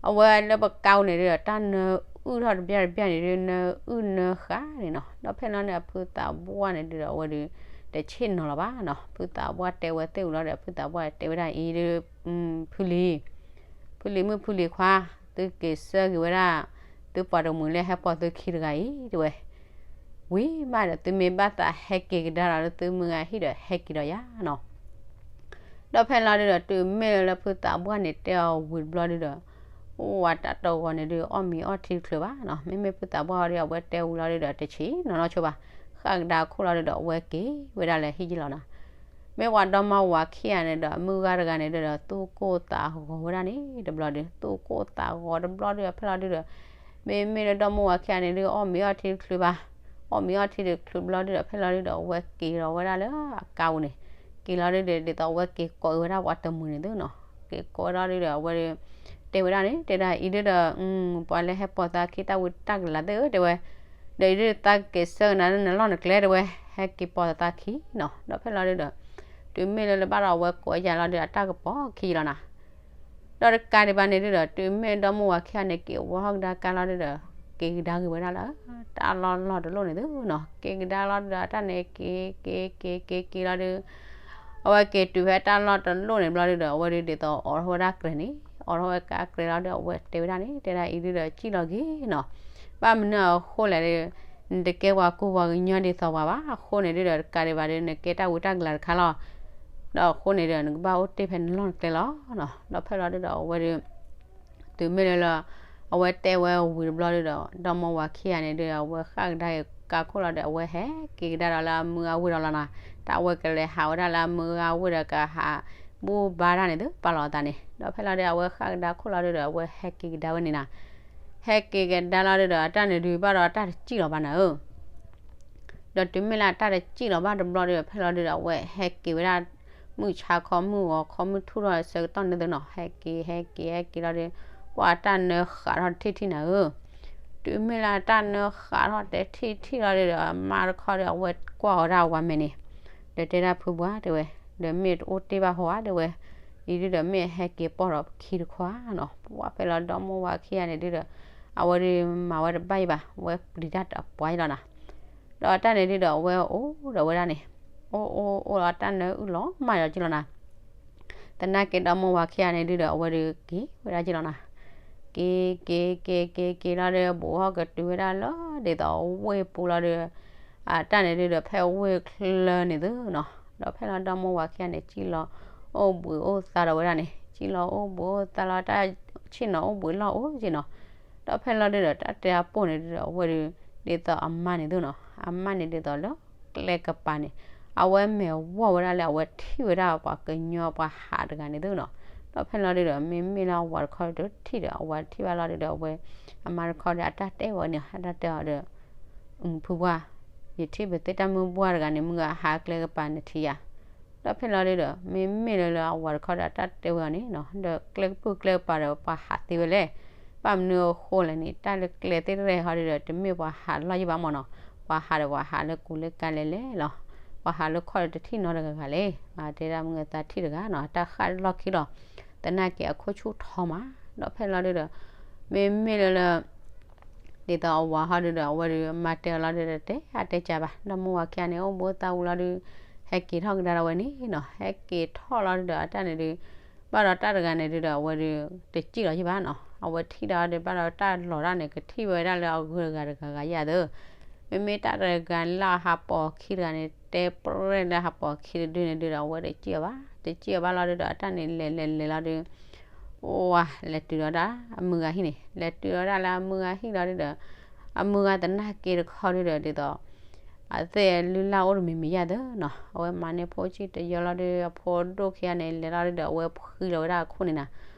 အဝဲလၢပကါအိၣ်န့ၣ်ဒုဒီး တၢ်နၢအုၣ်ထီၣ်တဘျီတဘျီန့ၣ်ဒု နၢအုၣ်နၢဃာ်န့ၣ်နီၤ, ဒီးဖဲလီၤန့ၣ် အဖုသးပှၢ်န့ၣ်ဒုဒီး အဝဲဒု တဆ့ၣ်နီၤလီၤဘၣ်နီၤ, ဖုသးပှၢ်တဲဝဲသ့ၣ်ဝံၤလီၤဒီး ဖုသးပှၢ်တဲဝဲဒၣ်အံၤဒု ဖုလံၤ ဖုလံၤမုၣ်ဖုလံၤခွါ, သုက့ၤဆၢက့ၤဝဲဒၣ် သုပှၤတမှံၤလၢဟဲပိာ်သုခံတဂၤအံၤတဲဝဲ, ဝံၤမးဒီး သုမ့ၢ်ဘၣ်သးဟဲက့ၤကဒါဒီးလၢသုမုၢ်ဂၤဟံၣ်ဒီး ဟဲက့ၤဒီးယါနီၤ, ဒီးဖဲလီၤဒုဒီး တုၤမ့ၢ်လၢဖုသးပှၢ်န့ၣ်တဲအီၤဝံၤတဘျီဒုဒီး အိၣ်ဝးတၢ်တဂီၤန့ၣ်ဒု အီၣ်မ့ၤအီထံတချုးဘၣ်နီၤ, မ့မ့ၢ်ဖုသးပှၢ်အီၤဒု အဝဲတဲဝံၤလီၤဒုဒီး တဆံးနီၤနီၤဆိဘၣ်, ဃၣ်ကဒါခိၣ်လီၤဒုဒီး အဝဲက့ၤဝဲဒၣ်လၢဟံၣ်ယံၤလီၤနီၤ, မ့ၢ်ပှၤဒီမါဝၤခံဂၤန့ၣ်ဒီး အမုၢ်ဂၤတဂၤန့ၣ်ဒုဒီး သူၣ်ကိၢ်သးဂီၤဝဲဒၣ်န့ၣ်တဘျီဒု သူၣ်ကိၢ်သးဂီၤတဘျီဒုဒီး ဖဲလီၤဒုဒီး မ့မ့ၢ်လၢဒီမါဝၤခံဂၤန့ၣ်ဒု အီၣ်မ့ၤအီထံတချုးဘၣ်, အီၣ်မ့ၤအီထံတချုးဘျီဒုဒီး ဖဲလီၤဒုဒီး အဝဲက့ၤလီၤဝဲဒၣ်လၢအကါပူၤန့ၣ်, က့ၤလီၤဒုဒီး ဒ်သိးအဝဲက့ၤကိးက့ၤဝဲဒၣ်ပှၤတမှံၤန့ၣ်သုနီၤ, က့ၤကိးဝဲဒၣ်ဒုဒီး အဝဲဒု တဲဝဲဒၣ်န့ၣ် တဲဒၣ်အံၤဒုဒီး ပှၤလၢဟဲပိာ်သးခံတၢ်ဝံတၢ်ကလၤသ့ၣ်ဧၢတဲဝဲ, ဒီးအံၤဒုသးကက့ၤဆၢက့ၤနၤလၢနလီၢ်နကျဲတဲဝဲ, ဟဲက့ၤပိာ်သးခံနီၤ, ဒီးဖဲလီၤဒုဒီး တုၤမ့ၢ်လၢလၢဘၣ်ဒီးအဝဲကိးယၤလီၤဒုဒီး အတၢ်ကပိာ်ခံလီၤနီၤ ဒီးတကးဒံးဘၣ်န့ၣ်ဒုဒီး တုၤမ့ၢ်ဒီမါဝၤခံဂၤန့ၣ် က့ၤဝီထီၣ်ကဒါကါလီၤဒုဒီး က့ၤကဒါက့ၤဝဲဒၣ်လၢ တၢ်လီၢ်လီၢ်တလီၢ်န့ၣ်သုနီၤ, က့ၤကဒါလီၤဒုဒီး တၢ်န့ၣ်က့ၤက့ၤက့ၤက့ၤက့ၤလီၤဒု အဝဲက့ၤတုၤဖဲတၢ်လီၢ်တလီၢ်န့ၣ်ဘျီဒုဒီး အဝဲဒုဒ်သိးအိးထီၣ်ဝဲဒၣ်ကျဲန့ၣ်, အိးထီၣ်ဝဲကါကျဲလီၤဒု အဝဲတဲဝဲဒၣ်န့ၣ် တဲဒၣ်အံၤဒုဒီး ကံၣ်လီၤက့ၤနီၤ, ဘၣ်မနုၤအဃိလဲၣ်ဒု နတကဲပှၤကူပှၤကညီဒ်သိးပှၤဘၣ်အဃိန့ၣ်ဒုဒီး တကးဒံးဘၣ်ဒု နကဲတၢ်ဝံတၢ်ကလၤတခါလီၤ, ဒီးအဃိန့ၣ်ဒီး နကဘၣ်အိၣ်တ့ၢ်ဖဲနလီၢ်နကျဲလီၤနီၤ, ဒီးဖဲလီၤဒုဒီး အဝဲဒု တုၤမ့ၢ်လၢလၢ အဝဲတဲဝဲဝံၤတဘျီဒုဒီး ဒီမါဝၤခံဂၤန့ၣ်ဒု အဝဲဃၣ်ကဒါက့ၤကါခိၣ်လီၤဒီး အဝဲဟဲက့ၤကဒါဒီးလၢအမုၢ်ဂၤဝ့ၢ်ဒီးလီၤနီၤ, တၢ်အဝဲကလဲၤဟးဝဲဒၣ်လၢအမုၢ်ဂၤဝ့ၢ်ဒီး ကဟးဘူၣ်ဘါတၢ်န့ၣ်သု ပာ်လီၤအသးန့ၣ်, ဒီးဖဲလီၤဒု အဝဲဃၣ်ကဒါခိၣ်လီၤဒုဒီး အဝဲဟဲက့ၤကဒါဝဲန့ၣ်နီၤ, ဟဲက့ၤကဒါလီၤဒုဒီး အတၢ်န့ၣ်ဒုဘၣ်ဒီးတၢ်တစံၣ်လီၤဘၣ်နၤဧၢ ဒီးတုၤမ့ၢ်လၢအတၢ်တစံၣ်လီၤဘၣ်တဘျီဒီး ဖဲလီၤဒုဒီး အဝဲဟဲက့ၤဝဲဒၣ် မုၢ်ဆါခီမုၢ်ဂီၤခီမုၢ်ထူၣ်ထီၣ်ဆၢကတီၢ်န့ၣ်သုနီၤ, ဟဲက့ၤဟဲက့ၤဟဲက့ၤလီၤဒု ပှၤအတၢ်နၢဃးထီၣ်တထံၣ်ထံၣ်နၤဧၢ, တုၤမ့ၢ်လၢအတၢ်နၢဃးထီၣ်တထံၣ်ထံၣ်လီၤဒုဒီး အမါတခီဒီး အဝဲကွၢ်အီၤဒၣ်ဝၤမဲာ်န့ၣ်, ဒီးတဲဒၣ်ဖုပှၢ်တဲဝဲ, ဒီးမ့ၢ်တအိၣ်တ့ၢ်ဘၣ်ဟီဧါတဲဝဲ, အံၤဒုဒီးမ့ၢ်ဟဲက့ၤပိာ်ဒီးခံတခီဧါနီၤ, ပှၢ်ဖဲလီၤဒီမါဝၤခံဂၤန့ၣ်ဒုဒီး အဝဲဒုးမၤဝဲတဘၣ်အံၤဘၣ်, ဝဲပျံၤတၢ်တပှၢ်အံၤလီၤနီၤ. ဒီးတၢ်န့ၣ်ဒုဒီးအဝဲအိၣ်ဒီးဝဲဒၣ်န့ၣ်, အိၣ်အိၣ်အိၣ်ဒီးတၢ်နၢအုၣ်လီၤမၢ်ဒီးက့ၤလီၤနီၤ. သနာ်က့ဒီမါဝၤခံဂၤန့ၣ်ဒုဒီး အဝဲဒုးက့ၤဝဲဒၣ်က့ၤလီၤနီၤ. က့ၤက့ၤက့ၤက့ၤက့ၤလီၤဒီး ဘူးထီၣ်ကတုၤဝဲဒၣ်လၢဒ်သိးဝ့ၢ်ပူၤလီၤဒီး အတၢ်န့ၣ်ဒုဒီး ဖဲဝ့ၢ်ချၢန့ၣ်သုနီၤ, ဒီးဖဲလီၤဒီမါဝၤခံဂၤန့ၣ် စံၣ်လီၤအိၣ်ဘှံးအိၣ်သါဒီးဝဲဒၣ်န့ၣ်, စံၣ်လီၤအိၣ်ဘှံးအိၣ်သါလီၤ တၢ်ဆ့ၣ်နီၤအိၣ်ဘှံးလီၢ်အိၣ်က့နီၤ. ဒီးဖဲလီၤဒုဒီး တၢ်တဲအပိၢ်န့ၣ်ဒုဒီး အဝဲဒုး ဒ်သိးအမါန့ၣ်သုနီၤ, အမါန့ၣ်ဒ်သိးလၢကျဲကပၤန့ၣ် အဝဲမဲာ်ဝီၢ်ဝဲဒၣ်လၢအဝဲထံၣ်ဝဲဒၣ်ပှၤကညီပှၤဟးတဂၤန့ၣ်သုနီၤ. ဒီးဖဲလီၤဒုဒီး မ့မ့ၢ်လၢအဝၤတခီဒုတထံၣ်ဒီး အဝၤထံၣ်ဘၣ်လီၤဒုဒီး အဝဲ အမါတခီဒီး အတၢ်တဲဝဲန့ၣ် အတၢ်တဲအီၤဒီး ဖုပှၢ်, ယထံၣ်ပသ့ၣ်တၢ်မုၢ်ပှၢ်တဂၤန့ၣ် မုၢ်ဂၤဟးကျဲကပၤနထံၣ်ယၤ. ဒီးဖဲလီၤဒုဒီး မ့မ့ၢ်လၢလၢအဝၤတခီဒီး အတၢ်တဲဝဲအီၤန့ၣ်နီၤ, ဒီးကျဲကပုၢ်ကျဲကပၤဒီး ပှၤဟးသ့ဝဲလဲၣ်. ဘၣ်မနုၤအဃိလဲၣ်န့ၣ် တၢ်လၢကျဲသ့ၣ်တဖၣ်ဟီဒုဒီး တမ့ၢ်ပှၤဟးလီၢ်ယံၢ်ဘၣ်မၢ်နီၤ, ပှၤဟးဒီးပှၤဟးလၢကူးလၢကါလဲၣ်လဲၣ်လီၤ. ပှၤဟးလၢခီၣ်ဒီးတထံၣ်နီတဂၤဂၤလဲၣ်, မၤတဲဒၣ်မုၢ်ဂၤသးထံၣ်တဂၤနီၤ, အတၢ်ဃၣ်လီၢ်ခံလီၤ. သနာ်က့အခိၣ်ဆူၣ်ထီမး, ဒီးဖဲလီၤဒုဒီး မ့မ့ၢ်လၢလၢ ဒ်သိးအဝၤဟီဒုဒီး အဝဲဒုးမၤတဲအီၤလီၤဒုဒီး တဲအါတဲကၢဘၣ်. ဒီးမါဝၤခံဂၤန့ၣ် အိၣ်ဘှံးအိၣ်သါဝံၤလီၤဒု ဟဲက့ၤထီၣ်ကဒါဒီးဝဲန့ၣ်နီၤ, ဟဲက့ၤထီၣ်လီၤဒုဒီး အတၢ်န့ၣ်ဒု ဘၣ်ဒီးတၢ်တဂၤန့ၣ်ဒုဒီး အဝဲဒု တစံၣ်လီၤယံၢ်ဘၣ်နီၤ, အဝဲထံၣ်ဒီးဒု ဘၣ်ဒီးတၢ်လီၤတၢ်န့ၣ် ကထံၣ်ဝဲဒၣ်လၢအဂုၤတဂၤတဂၤဂၤယၤသၢ မ့မ့ၢ်တၢ်တဂၤလၢအဟးပိာ်ခံတဂၤန့ၣ် တဲပြဲၢ်လၢဟးပိာ်ခံတဒုန့ၣ်ဒုဒီး အဝဲတစံၣ်အီၤဘၣ်, တစံၣ်အီၤဘၣ်လီၤဒုဒီး အတၢ်န့ၣ်လဲၤလဲၤလဲၤလီၤဒု ဝၤလဲၤတုၤဒီးဒၣ်အမုၢ်ဂၤဟံၣ်န့ၣ်, လဲၤတုၤဒီးဒၣ်လၢအမုၢ်ဂၤဟံၣ်လီၤဒုဒီး အမုၢ်ဂၤသနာ်က့တခီဒုဒီး ဒ်သိး အသ့ၣ်လုၢ်လၢ်အိၣ်တမံၤမံၤယၤသၢနီၤ, အဝဲမၤန့ၢ်ဖိဆံၣ်တယီလီၤဒု အဖိဒိၣ်ခံဂၤန့ၣ် လဲၤလီၤဒုဒီး အဝဲဖှံလီၤဝဲဒၣ်အခိၣ်န့ၣ်နီၤ,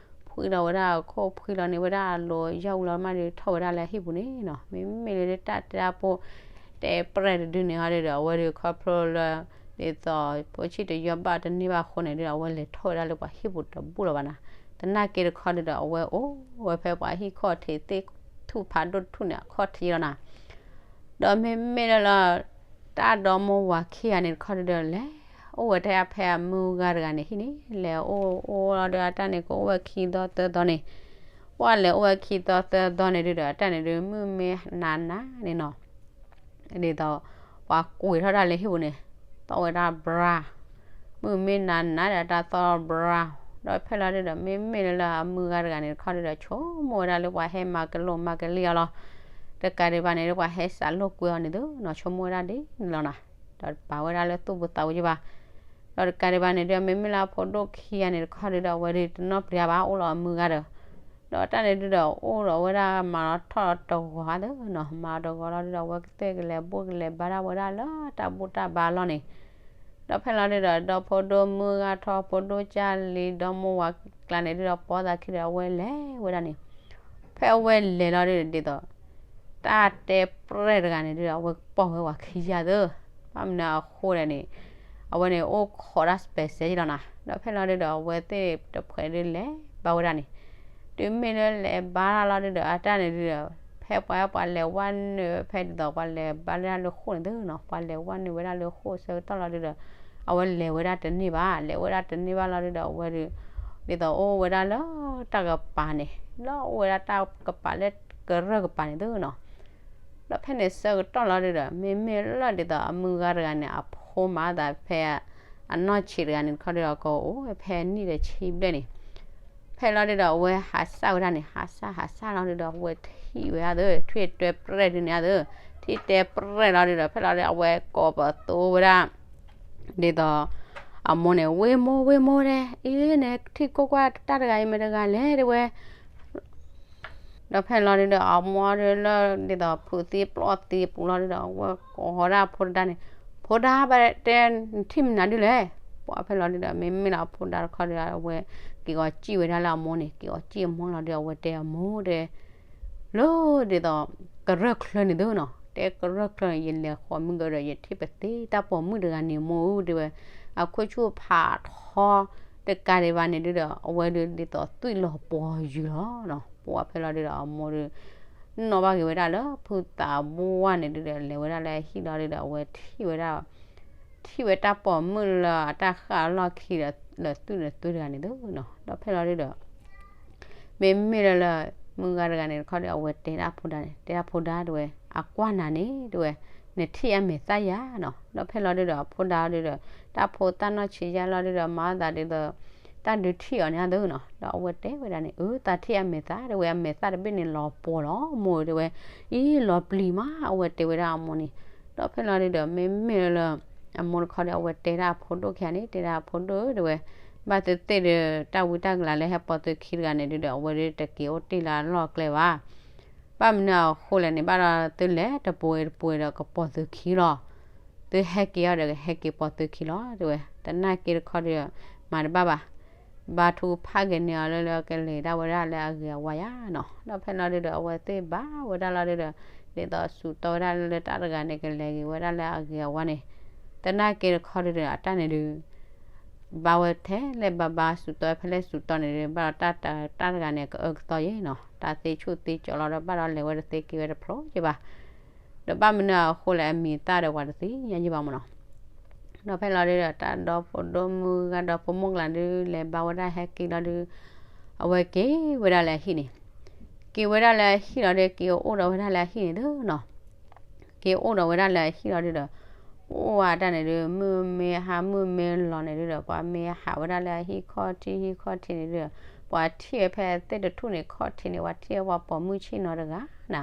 ဖှံလီၤဝဲဒၣ်အခိၣ် ဖှံလီၤန့ၢ်ဝဲဒၣ်အလိၤယီၢ်ဝံၤလီၤမးဒု ထီၣ်ဝဲဒၣ်လၢဟံၣ်ပူၤန့ၣ်နီၤ, မ့မ့ၢ်လၢတၢ်တဲဒၣ်ပိၢ် တဲပြဲၢ်တဒုန့ၣ်ဟီဒုဒီး အဝဲဒု ခီဖျိလၢ ဒ်သိး ဖိဆံၣ်တယီဘၣ်တန့ၢ်ဘၣ်အဃိန့ၣ်ဒုဒီး အဝဲလဲၤထီၣ်ဝဲဒၣ်လၢပှၤဟံၣ်ပူၤတဘူၣ်လၢၤဘၣ်နီၤ, သနာ်က့တခီဒုဒီး အဝဲအိၣ်ဝဲဖဲပှၤဟံၣ်ခီၣ်ထံး သ့ၣ်ထူၣ်ဖးဒိၣ်ထူၣ်န့ၣ် အခီၣ်ထံးလီၤနီၤ, ဒီးမ့မ့ၢ်လၢလၢ တၢ်ဒီမိၢ်ဝၤခံဂၤန့ၣ်တခီဒုဒီး လဲၤအိၣ်ဝဲတၢ်ဖဲအမုၢ်ဂၤတဂၤန့ၣ်ဟံၣ်န့ၣ် လဲၤအိၣ်အိၣ်လီၤဒု အတၢ်န့ၣ်ကအိၣ်ဝဲခံသီသၢသီန့ၣ်, ပှၢ်လဲၤအိၣ်ဝဲခံသီသၢသီန့ၣ်ဒုဒီး အတၢ်န့ၣ်ဒု မုၢ်မ့ၢ်နၤနၤန့ၣ်နီၤ ဒ်သိး ပှၤကွံာ်ထီၣ်တၢ်လၢဟံၣ်ပူၤန့ၣ် သီၣ်ဝဲဒၣ်ဘြါ, မုၢ်မ့ၢ်နၤနၤဒီးတၢ်သီၣ်ဘြါ, ဒီးဖဲလီၤဒုဒီး မ့မ့ၢ်လၢလၢအမုၢ်ဂၤတဂၤန့ၣ်တခီဒုဒီး ဆိကမိၣ်ဝဲဒၣ်လၢပှၤဟဲမၤကလိာ်မၤကလံအီၤလီၤ, တကးဒံးဘၣ်န့ၣ်ဒု ပှၤဟဲစးလိာ်ကွဲအီၤန့ၣ်သုနီၤ ဆိကမိၣ်ဝဲဒၣ်ဒ်န့ၣ်လီၤနီၤ, ဒီးပာ်ဝဲဒၣ်လၢသူၣ်ပူၤသးပူၤယံၢ်ဘၣ်, ဒီးတကးဒံးဘၣ်န့ၣ်ဒု မ့မ့ၢ်လၢအဖိဒိၣ်ခံဂၤန့ၣ်တခီဒုဒီး အဝဲဒုတနီၣ်ပျံၤဘၣ် အိၣ်လီၤအမုၢ်ဂၤဒီး ဒီးတၢ်န့ၣ်ဒုဒီး အိၣ်ဒီးဝဲဒၣ်မၤလီၤထီၣ်တဂီၤသၢနီၤ, မၤလီၤတဂီၤလီၤဒုဒီး အဝဲကသ့ၣ်ကလဲၤဘူၣ်ကလဲၤဘါဒၣ်ဝဲဒၣ်လၢတၢ်ဘူၣ်တၢ်ဘါလီၢ်န့ၣ်, ဒီးဖဲလီၤဒုဒီး ဒီဖိဒိၣ်မုၢ်ဂၤထီၣ် ဖိဒိၣ်ကၢ်လံ ဒီမိၢ်ဝၤကျါန့ၣ်ဒုဒီး ပိာ်သးခံဒီး အဝဲလဲၤဝဲဒၣ်န့ၣ်, ဖဲအဝဲလဲၤလီၤဒုဒီး ဒ်သိး တၢ်တဲပြဲၢ်တဂၤန့ၣ်ဒုဒီး အဝဲကပိာ်ဝဲပှၤခံဂၤသၢ, ဘၣ်မနုၤအဃိလဲၣ်န့ၣ် အဝဲန့ၣ်အိၣ်ခိးဒၣ် special လီၤနီၤ, ဒီးဖဲလီၤဒုဒီး အဝဲသ့ၣ်တဖှဲးဒုလဲၤဘါဝဲဒၣ်န့ၣ်, တုၤမ့ၢ်လၢလဲၤဘါတၢ်လီၤဒုဒီး အတၢ်န့ၣ်ဒုဒီး ဖဲပှၤပှၤလဲၤဝဲနုာ်ဖဲဒ်သိး ပှၤလဲၤဘါလၢတၢ်လၢဃိၣ်န့ၣ်သုနီၤ, ပှၤလဲၤဝဲနုာ်ဝဲဒၣ်လၢဃိၣ်ဆၢကတီၢ်လီၤဒုဒီး အဝဲလဲၤဝဲဒၣ်တန့ၢ်ဘၣ်, လဲၤဝဲဒၣ်တန့ၢ်ဘၣ်လီၤဒုဒီး အဝဲဒု ဒ်သိးအိၣ်ဝဲဒၣ်လၢတၢ်ကပၤန့ၣ် လၢအိၣ်ဝဲဒၣ်တၢ်ကပၤလၢကရၢၢ်ကပၤန့ၣ်သုနီၤ, ဒီးဖဲန့ၣ်ဆၢကတီၢ်လီၤဒုဒီး မ့မ့ၢ်လၢဒ်သိးအမုၢ်ဂၤတဂၤန့ၣ် အဖိမၤအသးဖဲ အနီၢ်ဆံးတဂၤန့ၣ်တခီဒုဒီး ကအိၣ်ဝဲဖဲနံၣ်ဒီးဆံဘျဲၣ်န့ၣ်, ဖဲလီၤဒုဒီး အဝဲဟးစၢ်ဝဲဒၣ်န့ၣ် ဟးစၢ်ဟးစၢ်လီၤဒုဒီး အဝဲထံၣ်ဝဲဒၣ်သၢ ထံၣ်တဲပြဲၢ်ဒုန့ၣ်သၢ, ထံၣ်တဲပြဲၢ်လီၤဒုဒီး ဖဲလီၤဒု အဝဲကိးပသူဝဲဒၣ် ဒ်သိး အမိၢ်န့ၣ် ဝ့ၢ်မိၢ် ဝ့ၢ်မိၢ်တဲ, အံၤန့ၣ် ထံၣ်ကိၢ်ကွၢ်တၢ်တဂၤအံၤမ့ၢ်တဂၤလဲၣ်တဲဝဲ, ဒီးဖဲလီၤဒုဒီး အမိၢ်ဒုလၢ ဒ်သိးဖုးသံပျီၢ်သံပူၤလီၤဒုဒီး အဝဲကိးဃီၤဒၣ်အဖိတဒါန့ၣ်, ဖိဒါဘၣ်တဲ နထံၣ်မနုၤဒုလဲၣ်, ပှၢ်ဖဲလီၤဒုဒီး မ့မ့ၢ်လၢအဖိဒါတခီဒုဒီး အဝဲက့ၤဂီၤစံၣ်ဝဲဒၣ်လၢအမိၢ်န့ၣ်, က့ၤဂီၤစံၣ်အမိၢ်လီၤဒုဒီး အဝဲတဲအမိၢ်တဲ လၢဒ်သိး ကရၢၢ်ချၢန့ၣ်သုနီၤ, တဲကရၢၢ်ချၢန့ၣ် ယလဲၤဃီၤမုၢ်ကဒီး ယထံၣ်ပသ့တၢ်ပိာ်မုၣ်တဂၤန့ၣ်မိၢ်ဧၢတဲဝဲ, အခိၣ်ဆူၣ်ဖးထီ တကးဒံးဘၣ်န့ၣ်ဒုဒီး အဝဲဒု ဒ်သိးသွံၣ်လီၤပှီၤယုၤလီၤနီၤ, ပှၢ်ဖဲလီၤဒုဒီး အမိၢ်ဒု နီၣ်ဘၣ်က့ၤဝဲဒၣ်လၢဖုသးဘိဝါန့ၣ်ဒုဒီး လဲၤဝဲဒၣ်လၢအဟံၣ်လီၤဒုဒီး အဝဲထံၣ်ဝဲဒၣ် ထံၣ်ဝဲတၢ်ပိာ်မုၣ်လၢအတၢ်ဃၣ်အလီၢ်ခံဒီး လၢသူၣ်လၢသးတဂၤန့ၣ်သ့နီၤ. ဒီးဖဲလီၤဒုဒီး မ့မ့ၢ်လၢလၢ မုၢ်ဂၤတဂၤန့ၣ်တခီဒီး အဝဲတဲဒၣ်အဖိဒါန့ၣ်, တဲဒၣ်ဖိဒါတဲဝဲ, အကွၢ်နၤန့ၣ် တဲဝဲ, နထံၣ်အမဲာ်သၣ်ယၤနီၤ. ဒီးဖဲလီၤဒုဒီး အဖိဒါဒုဒီး တၢ်ဖိသၣ်နီၢ်ဆံးယါလီၤဒုဒီး မၤအသးဒ်သိး တၢ်ဒုးထံၣ်အီၤန့ၣ်သ့နီၤ. ဒီးအဝဲတဲဝဲဒၣ်န့ၣ်, အၢ သးထံၣ်အမဲာ်သၣ် တဲဝဲ, အမဲာ်သၣ်တဘ့ၣ်န့ၣ်လီၤပှီၤလီၤ မိၢ်ဧၢ တဲဝဲ, အံၤလီၤပျံၤမး အဝဲတဲဝဲဒၣ်အမိၢ်န့ၣ်. ဒီးဖဲလီၤဒုဒီး မ့မ့ၢ်လၢ အမိၢ်တခီဒီး အဝဲတဲဒၣ်အဖိဒိၣ်ခံဂၤန့ၣ်, တဲဒၣ်အဖိဒိၣ်ဧၢ တဲဝဲ, ဘၣ်သုသ့ၣ်ဒီး တၢ်ဝံတၢ်ကလၤလၢဟဲပိာ်သုခံတဂၤန့ၣ်ဒုဒီး အဝဲဒုတက့ၤအိၣ်တ့ၢ်လၢအလီၢ်အကျဲဘၣ်. ဘၣ်မနုၤအဃိလဲၣ်န့ၣ် ဘၣ်ဒီးသုလဲၤတပှဲၤတပှဲၤဒီးကပိာ်သုခံလီၤ. သုဟဲက့ၤအီၤဒီးကဟဲက့ၤပိာ်သုခံလီၤ တဲဝဲ. သနာ်က့တခီဒီး မၤတဘၣ်ဘၣ်. ဘါထုကဖၣ်က့ၤန့ၢ်အီၤလၢလၢကလဲၤဒၣ်ဝဲဒၣ်လၢအဂ့ၤအဝါယၤနီၤ. ဒီးဖဲလီၤဒုဒီး အဝဲသ့ၣ်ဘၣ်ဝဲဒၣ်လီၤဒုဒီး ဒ်သိးစူးတီဝဲဒၣ်လၢတၢ်တဂၤန့ၣ် ကလဲၤက့ၤဝဲဒၣ်လၢအဂ့ၤအဝါန့ၣ်, သနာ်က့တခီဒုဒီး အတၢ်န့ၣ်ဒု ဘါဝဲထဲလဲၣ်ဘါဘါ စူးတီဖဲလဲၣ်စူးတီန့ၣ်ဒု ဘၣ်ဒီးတၢ်တဂၤန့ၣ် ကအၢကသီယဲနီၤ. တၢ်သ့ဆူၣ်သ့ကၠီၤလီၤဒီး ဘၣ်ဒီးလဲၤဝဲတသ့က့ၤဝဲတဖျိယဲဘၣ်. ဒီးဘၣ်မနုၤအဃိလဲၣ် အမံၤသၣ်ဒီးပှၤတသ့ၣ်ညါယဲဘၣ်မးနီၤ. ဒီးဖဲလီၤဒုဒီး တၢ်ဒီဖိဒိၣ်မုၢ်ဂၤဒီဖိမိၢ်ကလၤဒု လဲၤဘါဝဲဒၣ်ဟဲက့ၤလီၤဒု အဝဲက့ၤဝဲဒၣ်လၢအဟံၣ်န့ၣ်, က့ၤဝဲဒၣ်လၢအဟံၣ်လီၤဒီး က့ၤအိၣ်ဒီးဝဲဒၣ်လၢအဟံၣ်န့ၣ်သ့နီၤ. က့ၤအိၣ်ဒီးဝဲဒၣ်လၢအဟံၣ်လီၤဒုဒီး အိၣ်ဝဲတၢ်န့ၣ်ဒု မုၢ်မ့ၢ်ဟါမုၢ်မ့ၢ်လီၤန့ၣ်ဒုဒီး ပှၤမ့ၢ်ဟးဝဲဒၣ်လၢအဟံၣ်ခီၣ်ထံးဟံၣ်ခီၣ်ထံးန့ၣ်ဒုဒီး ပှၤထံၣ်ဝဲဖဲသ့ၣ်တထူၣ်န့ၣ်ခီၣ်ထံးန့ၣ် ပှၤထံၣ်ဝဲပှၤပိာ်မုၣ်ဆ့ၣ်နီၤတဂၤနၤ.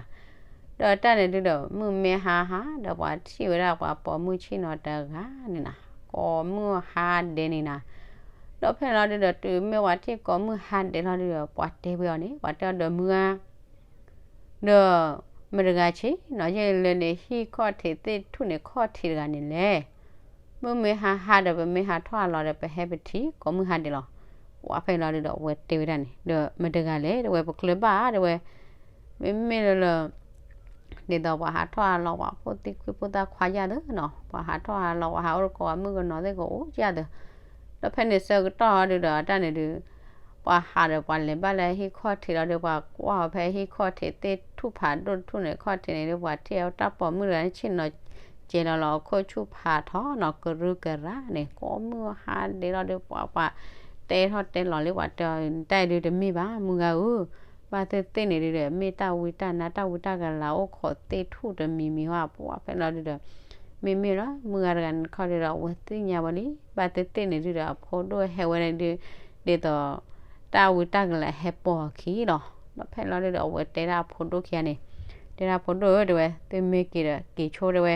ဒီးတၢ်န့ၣ်ဒုဒီး မုၢ်မ့ၢ်ဟါဟါဒီး ပှၤထံၣ်ဝဲဒၣ်ပှၤပိာ်မုၣ်ဆ့ၣ်နီၤတဂၤန့ၣ်နၤ, ကိးမုၢ်ဟါဒဲးန့ၣ်နၤ. ဒီးဖဲလီၤဒုဒီး တုၤမ့ၢ်ပှၤထံၣ်ကိးမုၢ်ဟါဒဲးလီၤဒုဒီး ပှၤတဲဝဲအီၤန့ၣ် ပှၤတဲအီၤဒီး မုၢ်ဂၤ ဒီး မတၤတဂၤဆ့ၣ်နီၤ ယဲၢ်လၢန့ၣ် ဟံၣ်ခီၣ်ထံးသ့ၣ်တထူၣ်န့ၣ်ခီၣ်ထံးတဂၤန့ၣ်လဲၣ်. မုၢ်မ့ၢ်ဟါဟါဒီး ပမ့ၢ်ဟးထီၣ်ဟးလီၤဒီး ပဟဲပထံၣ်ကိးမုၢ်ဟါဒဲးလီၤ. ပှၤဖဲလီၤဒုဒီး အဝဲတဲဝဲဒၣ်န့ၣ် ဒီးမတၤတဂၤလဲၣ် တဲဝဲ ပချုးဘၣ်ဧါ တဲဝဲ. မ့မ့ၢ်လၢလၢ ဒ်သိးပှၤဟးထီၣ်ဟးလီၤ ပှၤဖိသံခွံဖိသၣ်ခွါယၢ်သ့နီၤ, ပှၤဟးထီၣ်ဟးလီၤ ပှၤဟးအိၣ်တကိး ပှၤမုၣ်ကနီၤသ့ၣ်ကအိၣ်ယၢ်သ့. ဒီးဖဲန့ၣ်ဆၢကတီၢ်ဟီဒုဒီး အတၢ်န့ၣ်ဒု ပှၤဟးဒီးပှၤလဲၤဘၣ်လၢဟံၣ်ခီၣ်ထံးလီၤဒီး ပှၤကွၢ်အီၤဖဲဟံၣ်ခီၣ်ထံးသ့ၣ်ထူၣ်ဖးဒိၣ်တထူၣ်န့ၣ် ခီၣ်ထံးန့ၣ်ဒု ပှၤထံၣ်အတၢ်ပိာ်မုၣ်တဂၤန့ၣ် ဆ့ၣ်နီၤကဲလီၤလီၤအခိၣ်ဆူၣ်ဖးထီနီၤ ကရူၢ်ကရၢန့ၣ် ကိးမုၢ်ဟါဒဲးလီၤဒု ပှၤပှၤတဲထီၣ်တဲလီၤလံ ပှၤတဲအီၤ တၢ်အံၤဒုတမ့ၢ်ဘၣ် မုၢ်ဂၤဧၢ, ဘၣ်သ့ၣ်သ့ၣ်န့ၣ်ဒုဒီး မ့ၢ်တၢ်ဝံတၢ်နါ တၢ်ဝံတၢ်ကလၤအိၣ်ခိးသ့ၣ်ထူၣ်တမံၤမံၤဟီ ပှၤဖဲလီၤဒုဒီး မ့မ့ၢ်လီၤ မုၢ်ဂၤတဂၤန့ၣ်တခီဒုဒီး အဝဲသ့ၣ်ညါဝဲလံ ဘၣ်သ့ၣ်သ့ၣ်န့ၣ်ဒုဒီး အဖိဒိၣ်ဟဲဝဲဒၣ်ဒု ဒ်သိး တၢ်ဝံတၢ်ကလၤဟဲပိာ်အခံလီၤ. ဒီးဖဲလီၤဒုဒီး အဝဲတဲဒၣ်အဖိဒိၣ်ခံဂၤန့ၣ်, တဲဒၣ်ဖိဒိၣ်ဧၢ တဲဝဲ, သုမ့ၢ်က့ၤဒီး က့ၤဆိ တဲဝဲ,